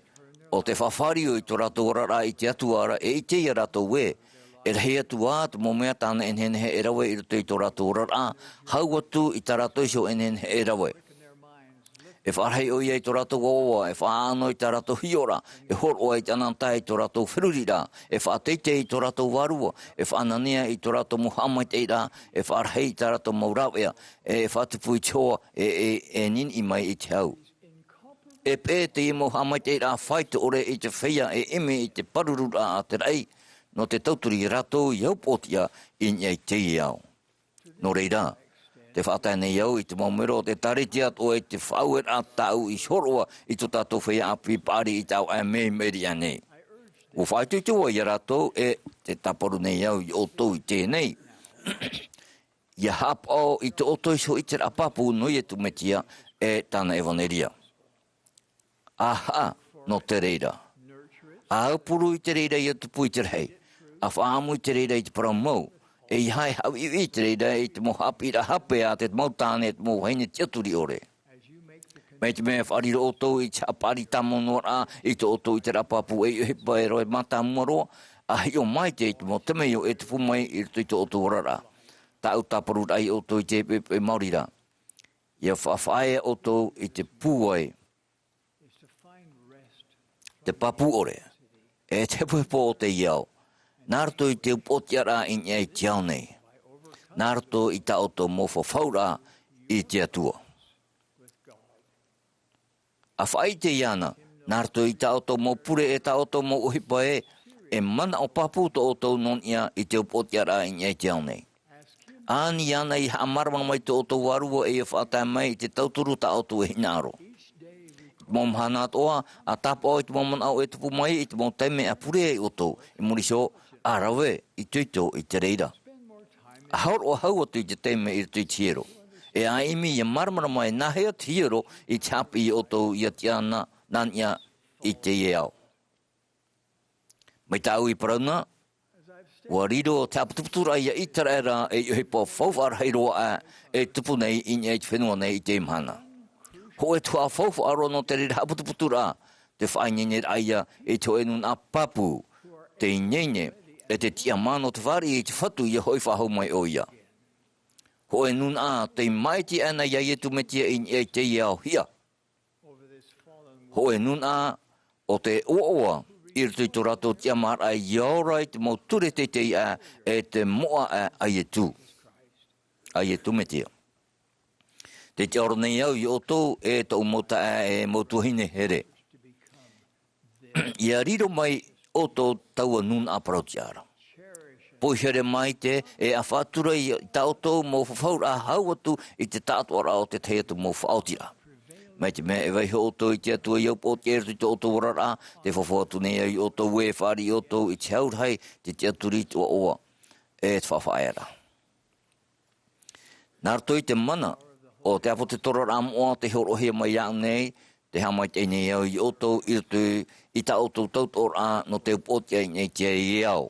ʻo tē faʻafāriu i tō rātou oraraʻa i te Atua ra, e ʻite ia rātou ē, e rahi atu ā te mau mea tāna e nehenehe e rave i roto i tō rātou oraraʻa, hau atu i tā rātou iho e nehenehe e rave. E faʻarahi ʻoia i tō rātou ʻoaʻoa, e faʻaʻano i tā rātou hiʻoraʻa, e hōroʻa i te ʻanaʻanatae i tō rātou feruriraʻa, e faʻateitei i tō rātou vārua, e faʻananea i tō rātou mau haʻamaitaʻiraʻa, e faʻarahi i tā rātou mau rāveʻa, e faʻatupu i te hoa, e, e, e niniʻi mai i te hau. E peʻe teie mau haʻamaitaʻiraʻa faito ʻore i te feiā e ʻimi i te pārururaʻa a te raʻi, nō te tauturu ia rātou ia upoʻotiʻa i niʻa i teie ao. Nō reira, tē faʻatae nei au i te mau mero o te ʻĒkālesia atoʻa i te faʻaueraʻa tāʻu i hōroʻa i tō tātou feiā ʻāpī paʻari i te ʻāvaʻe mei Amerika nei. ʻUa faʻaitoito vau ia rātou e tē tāparu nei au ia ʻoutou i teie nei. ʻIa haʻapaʻo i tō ʻoutou iho ʻiteraʻa pāpū nō Iesu Mesia e tāna ʻevanelia. ʻA haʻa nō te reira. ʻA aupuru i te reira ʻia tupu i te rahi. ʻA faʻaʻamu i te reira i te parau mau. ʻEiaha e haʻaviʻiviʻi i te reira i te mau haʻapiʻiraʻa hape a te mau tāne, te mau vahine tiʻaturi ʻore. Mai te mea e faʻariro ʻoutou i te haʻapaʻari tāmau noa ra i tō ʻoutou ʻiteraʻa pāpū, ei ʻohipa e rave mātāmua roa, ʻa hiʻo maitaʻi i te mau temeio e tupu mai i roto i tō ʻoutou oraraʻa. Tāʻu tāparuraʻa ia ʻoutou i te poʻipoʻi maori ra. ʻIa faʻaʻite ʻoutou i te pūai, te pāpū ʻore, e te hepohepo o teie ao, nā roto i te upoʻotiʻaraʻa i niʻa i te ao nei, nā roto i tā ʻoutou mau fafauraʻa i te Atua. ʻA faʻaʻite iāna, nā roto i tā ʻoutou mau pure e tā ʻoutou mau ʻohipa ē, e manaʻo pāpū tō ʻoutou nō niʻa i te upoʻotiʻaraʻa i niʻa i te ao nei. ʻĀni iāna ʻia haʻamārama mai tō ʻoutou Vārua e ʻia faʻatae mai i te tauturu tā ʻoutou e hinaʻaro. I te mau mahana atoʻa, ʻa tāpaʻo i te mau manaʻo e tupu mai i te mau taime ʻa pure ai ʻoutou, i muri iho, ʻa rave itoito i te reira. ʻA hōroʻa hau atu i te taime i roto i te hiero. E ʻa ʻimi ʻia māramarama e nāhea te hiero i te haʻapiʻi iā ʻoutou ʻia tiʻa na, nā niʻa i teie ao. Mai tāʻu i parau na, ʻua riro te haʻaputuputuraʻa ia ʻĪteraʻera ei ʻohipa faufaʻa rahi roa aʻe e tupu nei i niʻa i te fenua nei i teie mahana. Hōʻē tuhaʻa faufaʻa roa nō te reira haʻaputuputuraʻa, te faʻaineineraʻa ia i te hōʻē nūnaʻa pāpū, te ineine, e te tiʻamā nō te fāriʻi i te Fatu ʻia hoʻi faʻahou mai ʻoia. Hōʻē nūnaʻa tei māʻiti aʻena iā Iesu Mesia i niʻa i teie ao hiʻa. Hōʻē nūnaʻa ʻo te ʻoaʻoa i roto i tō rātou tiʻamāraʻa ʻia ora i te mau ture teitei aʻe e te moʻa aʻe a Iesu, a Iesu Mesia. Tē tiʻaoro nei au iā ʻoutou e tōʻu mau taeaʻe e mau tuahine here. ʻIa riro mai ʻoutou taua nūnaʻa parau-tiʻa ra. Poihere maitaʻi e ʻa faʻatura i tā ʻoutou mau fafauraʻa hau atu i te taʻatoʻaraʻa o te tahi atu mau faʻaotiraʻa. Mai te mea e vaiiho ʻoutou i te Atua ʻia upoʻotiʻa i roto i tō ʻoutou oraraʻa, tē faufaʻa atu nei au iā ʻoutou ē e fāriʻi ʻoutou i te hau rahi, te tiʻaturi, te ʻoaʻoa, e te faʻafaʻaearaʻa. Nā roto i te mana o te ʻāpōsetoraraʻa moʻa tei hōroʻahia mai iāʻu nei, tē haʻamaitaʻi nei au iā ʻoutou i roto i tā ʻoutou tautoʻoraʻa nō te upoʻotiʻa i niʻa i teie ao.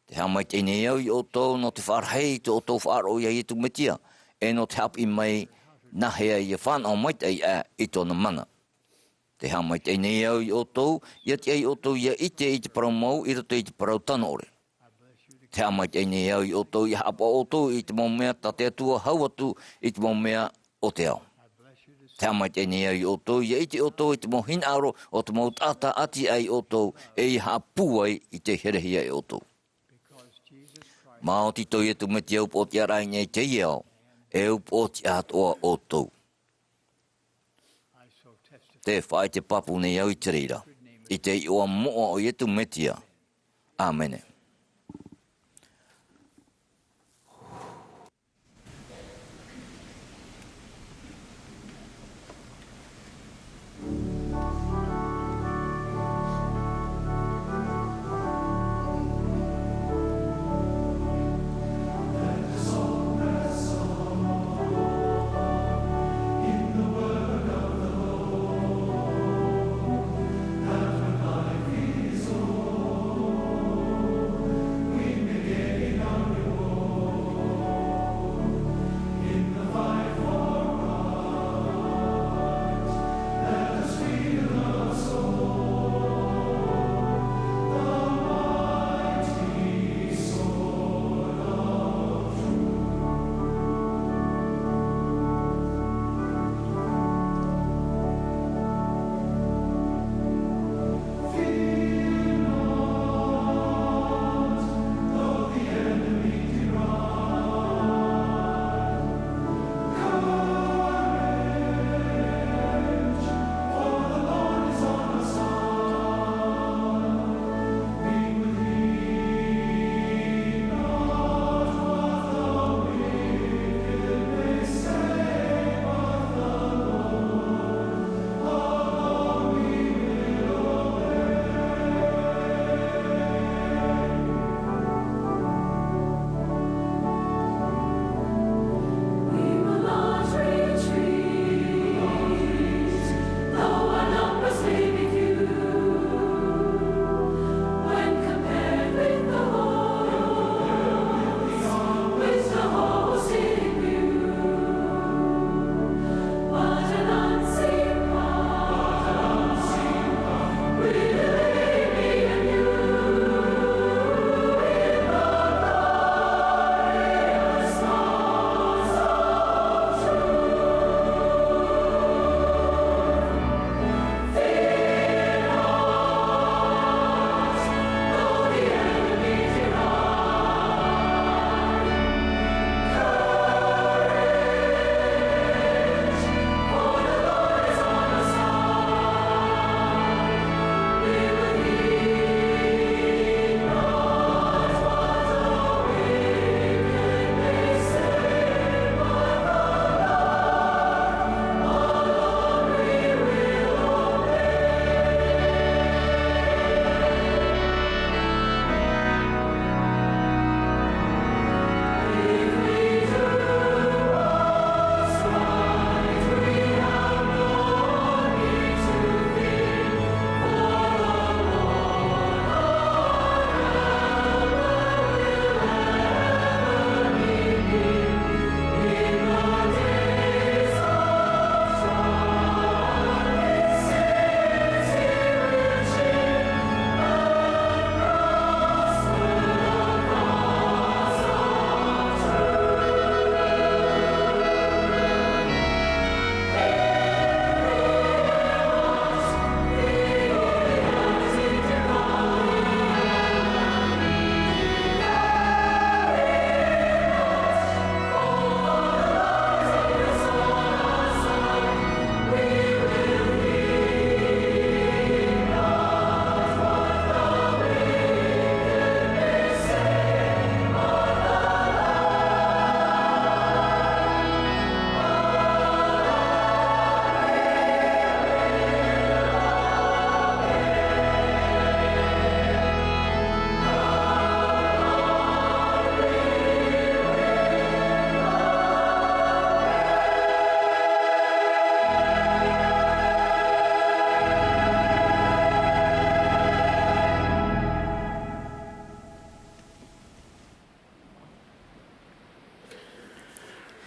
Tē haʻamaitaʻi nei au iā ʻoutou nō te faʻarahi i tō ʻoutou faʻaroʻo iā Iesu Mesia, e nō te haʻapiʻi mai nāhea ʻia fānaʻo maitaʻi aʻe i tōna mana. Tē haʻamaitaʻi nei au iā ʻoutou, ʻia tiʻa iā ʻoutou ʻia ʻite i te parau mau i roto i te parau tano ʻore. Tē haʻamaitaʻi nei au iā ʻoutou, ʻia haʻapaʻo ʻoutou i te mau mea tā te Atua hau atu i te mau mea o te ao. Tē haʻamaitaʻi nei au iā ʻoutou, ʻia ʻite ʻoutou i te mau hinaʻaro o te mau taʻata ʻati aʻe iā ʻoutou, e ʻia haʻapūai i te herehia e ʻoutou. Maoti tō Iesu Mesia upoʻotiʻaraʻa i niʻa i teie ao, e upoʻotiʻa atoʻa ʻoutou. Tē faʻaʻite pāpū nei au i te reira, i te iʻoa moʻa o Iesu Mesia. ʻĀmene.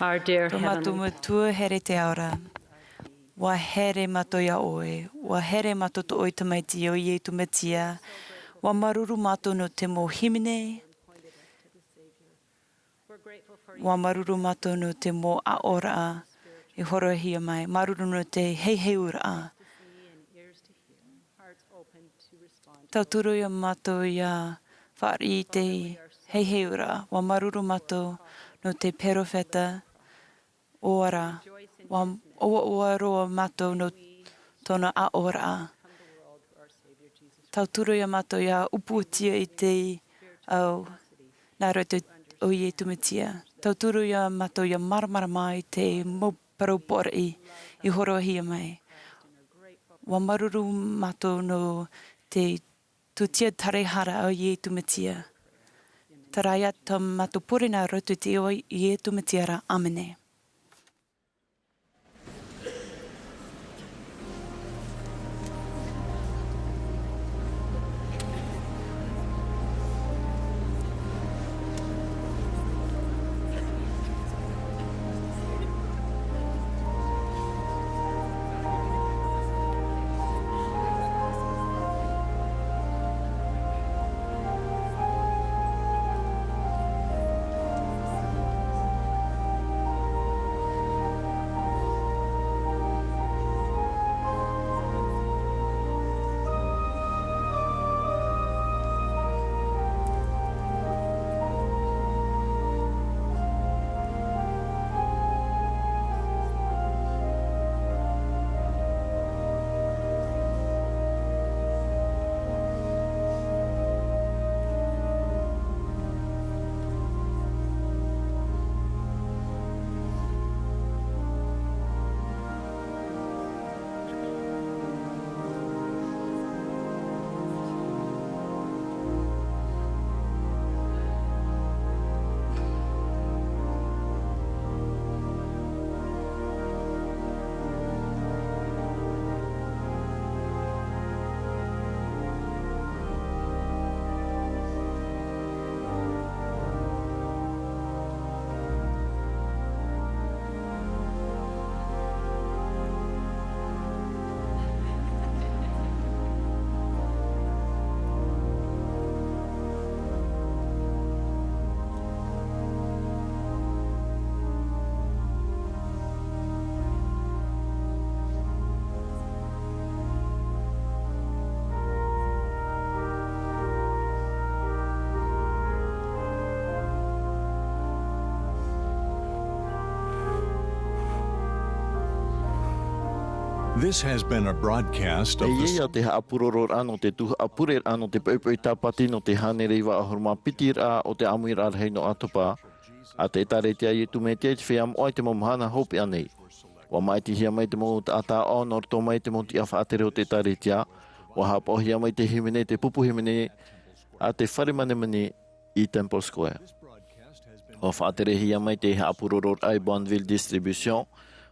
Our dear Tō mātou Heavenly Metua here te ao ra. Ua here mātou iā ʻoe. Ua here mātou tō ʻoe tamaiti ʻo Iesu Mesia. Ua māuruuru mātou nō te mau hīmene. Ua māuruuru mātou nō te mau aʻoraʻa i hōroʻahia mai. Māuruuru nō te heiheiraʻa. Tauturu iā mātou ʻia fāriʻi i te heiheiraʻa. Ua māuruuru mātou nō te perofeta ʻo Ioane. Ua ʻoaʻoa roa mātou nō tōna aʻoraʻa. Tauturu iā mātou ʻia ʻupuʻutia i te ao nā roto o Iesu Mesia. Tauturu iā mātou ʻia māramarama i te mau parau pōʻoraʻa i hōroʻahia mai. Ua māuruuru mātou nō te tūtia tāraharaʻa o Iesu Mesia. Terā ïa tā mātou pure nā roto i te iʻoa o Iesu Mesia ra. ʻĀmene. This has been a broadcast of the Teie ia te haʻapurororaʻa nō te tuhaʻa pureraʻa nō te poʻipoʻi Tāpati nō te hānere iva ʻahuru mā piti raʻa o te ʻāmuiraʻa rahi nō ʻOtopa a te ʻĒtārētia a Iesu Mesia i te feiā moʻa i te mau mahana hopeʻa nei. Ua māʻitihia mai te mau taʻata ʻāʻau nō roto mai i te mau tiʻa faʻatere o te ʻĒtārētia. Ua haʻapaʻohia mai te hīmene, te pupu hīmene a te fare manemane i Temple Square. Ua faʻaterehia mai te haʻapurororaʻa i Bonneville Distribution.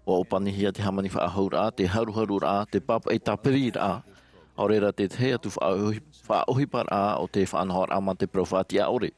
Ua ʻōpanihia te hāmani faʻahouraʻa, te haruharuraʻa, te pāpaʻi tāpiriraʻa, ʻaore rā te tahi atu faʻaʻohi-, faʻaʻohiparaʻa o te faʻanahoraʻa mā te parau faʻatiʻa ʻore.